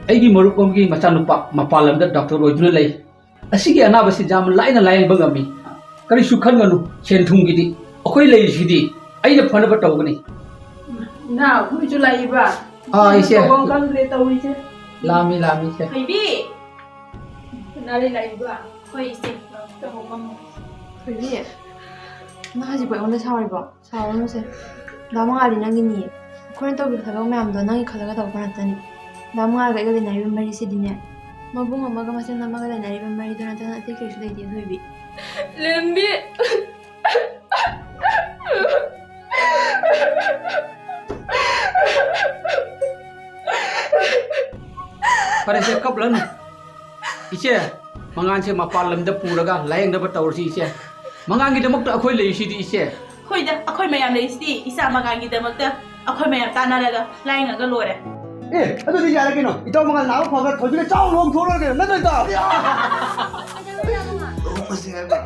ꯑꯩꯒꯤ ꯃꯔꯨꯞ ꯑꯃꯒꯤ ꯃꯆꯥꯅꯨꯄꯥ ꯃꯄꯥꯟ ꯂꯝꯗ ꯗꯣꯛꯇꯔ ꯑꯣꯏꯗꯨꯅ ꯂꯩ꯫ ꯑꯁꯤꯒꯤ ꯑꯅꯥꯕꯁꯤ ꯌꯥꯝ ꯂꯥꯏꯅ ꯂꯥꯌꯦꯡꯕ ꯉꯝꯃꯤ꯫ ꯀꯔꯤꯁꯨ ꯈꯟꯒꯅꯨ, ꯁꯦꯟ ꯊꯨꯝꯒꯤꯗꯤ ꯑꯩꯈꯣꯏ ꯂꯩꯔꯤꯁꯤꯗꯤ꯫ ꯑꯩꯅ ꯐꯅꯕ ꯇꯧꯒꯅꯤ꯫ ꯏꯅꯥꯎ, ꯅꯣꯏꯁꯨ ꯂꯥꯛꯏꯕ? ꯑꯥ, ꯏꯆꯦ꯫ ꯇꯧꯐꯝ ꯈꯪꯗ꯭ꯔꯦ ꯇꯧꯔꯤꯁꯦ꯫ ꯂꯥꯝꯃꯤ, ꯂꯥꯝꯃꯤ, ꯏꯆꯦ꯫ ꯊꯣꯏꯕꯤ! ꯀꯅꯥ ꯂꯩ ꯂꯥꯛꯏꯕ? ꯍꯣꯏ, ꯏꯆꯦ꯫ ꯆꯪꯉꯣ, ꯐꯝꯃꯣ꯫ ꯊꯣꯏꯕꯤ, ꯅꯪ ꯍꯧꯖꯤꯛ ꯑꯩꯉꯣꯟꯗ ꯁꯥꯎꯔꯤꯕꯣ? ꯁꯥꯎꯔꯅꯨꯁꯦ꯫ ꯗꯥ ꯃꯉꯥꯜꯗꯤ ꯅꯪꯒꯤꯅꯤ꯫ ꯑꯩꯈꯣꯏꯅ ꯇꯧꯈꯤꯕ ꯊꯕꯛ ꯃꯌꯥꯝꯗꯣ ꯅꯪꯒꯤ ꯈꯜꯂꯒ ꯇꯧꯕ ꯉꯥꯛꯇꯅꯤ꯫ ꯗꯥ ꯃꯉꯥꯜꯒ ꯑꯩꯒ ꯂꯩꯅꯔꯤꯕ ꯃꯔꯤꯁꯤꯗꯤꯅꯦ, ꯃꯕꯨꯡ ꯑꯃꯒ ꯃꯆꯟ ꯑꯃꯒ ꯂꯩꯅꯔꯤꯕ ꯃꯔꯤꯗꯣ ꯅꯠꯇꯅ ꯑꯇꯩ ꯀꯔꯤꯁꯨ ꯂꯩꯇꯦ, ꯊꯣꯏꯕꯤ꯫ ꯂꯦꯝꯕꯤ꯫ ꯐꯔꯦꯁꯦ, ꯀꯞꯂꯅꯨ꯫ ꯏꯆꯦ, ꯃꯉꯥꯟꯁꯦ ꯃꯄꯥꯟ ꯂꯝꯗ ꯄꯨꯔꯒ ꯂꯥꯌꯦꯡꯅꯕ ꯇꯧꯔꯁꯤ, ꯏꯆꯦ꯫ ꯃꯉꯥꯟꯒꯤꯗꯃꯛꯇ ꯑꯩꯈꯣꯏ ꯂꯩꯔꯤꯁꯤꯗꯤ, ꯏꯆꯦ꯫ ꯍꯣꯏꯗ, ꯑꯩꯈꯣꯏ ꯃꯌꯥꯝ ꯂꯩꯔꯤꯁꯤꯗꯤ ꯏꯆꯥ ꯃꯉꯥꯟꯒꯤꯗꯃꯛꯇ꯫ ꯑꯩꯈꯣꯏ ꯃꯌꯥꯝ ꯇꯥꯟꯅꯔꯒ ꯂꯥꯌꯦꯡꯉꯒ ꯂꯣꯏꯔꯦ꯫ ꯑꯦ, ꯑꯗꯨꯗꯤ ꯌꯥꯔꯦ ꯀꯩꯅꯣ꯫ ꯏꯇꯥꯎ ꯃꯉꯥꯜ ꯅꯥꯕ ꯐꯕ꯭ꯔꯥ ꯊꯣꯏꯕꯤꯒ ꯆꯥꯎ ꯂꯨꯍꯣꯡ ꯊꯣꯛꯂꯣꯏꯔꯦ ꯀꯩꯅꯣ꯫ ꯅꯠꯇ꯭ꯔꯣ, ꯏꯇꯥꯎ? ꯂꯨꯍꯣꯡꯕꯁꯦ ꯍꯥꯏꯕ꯫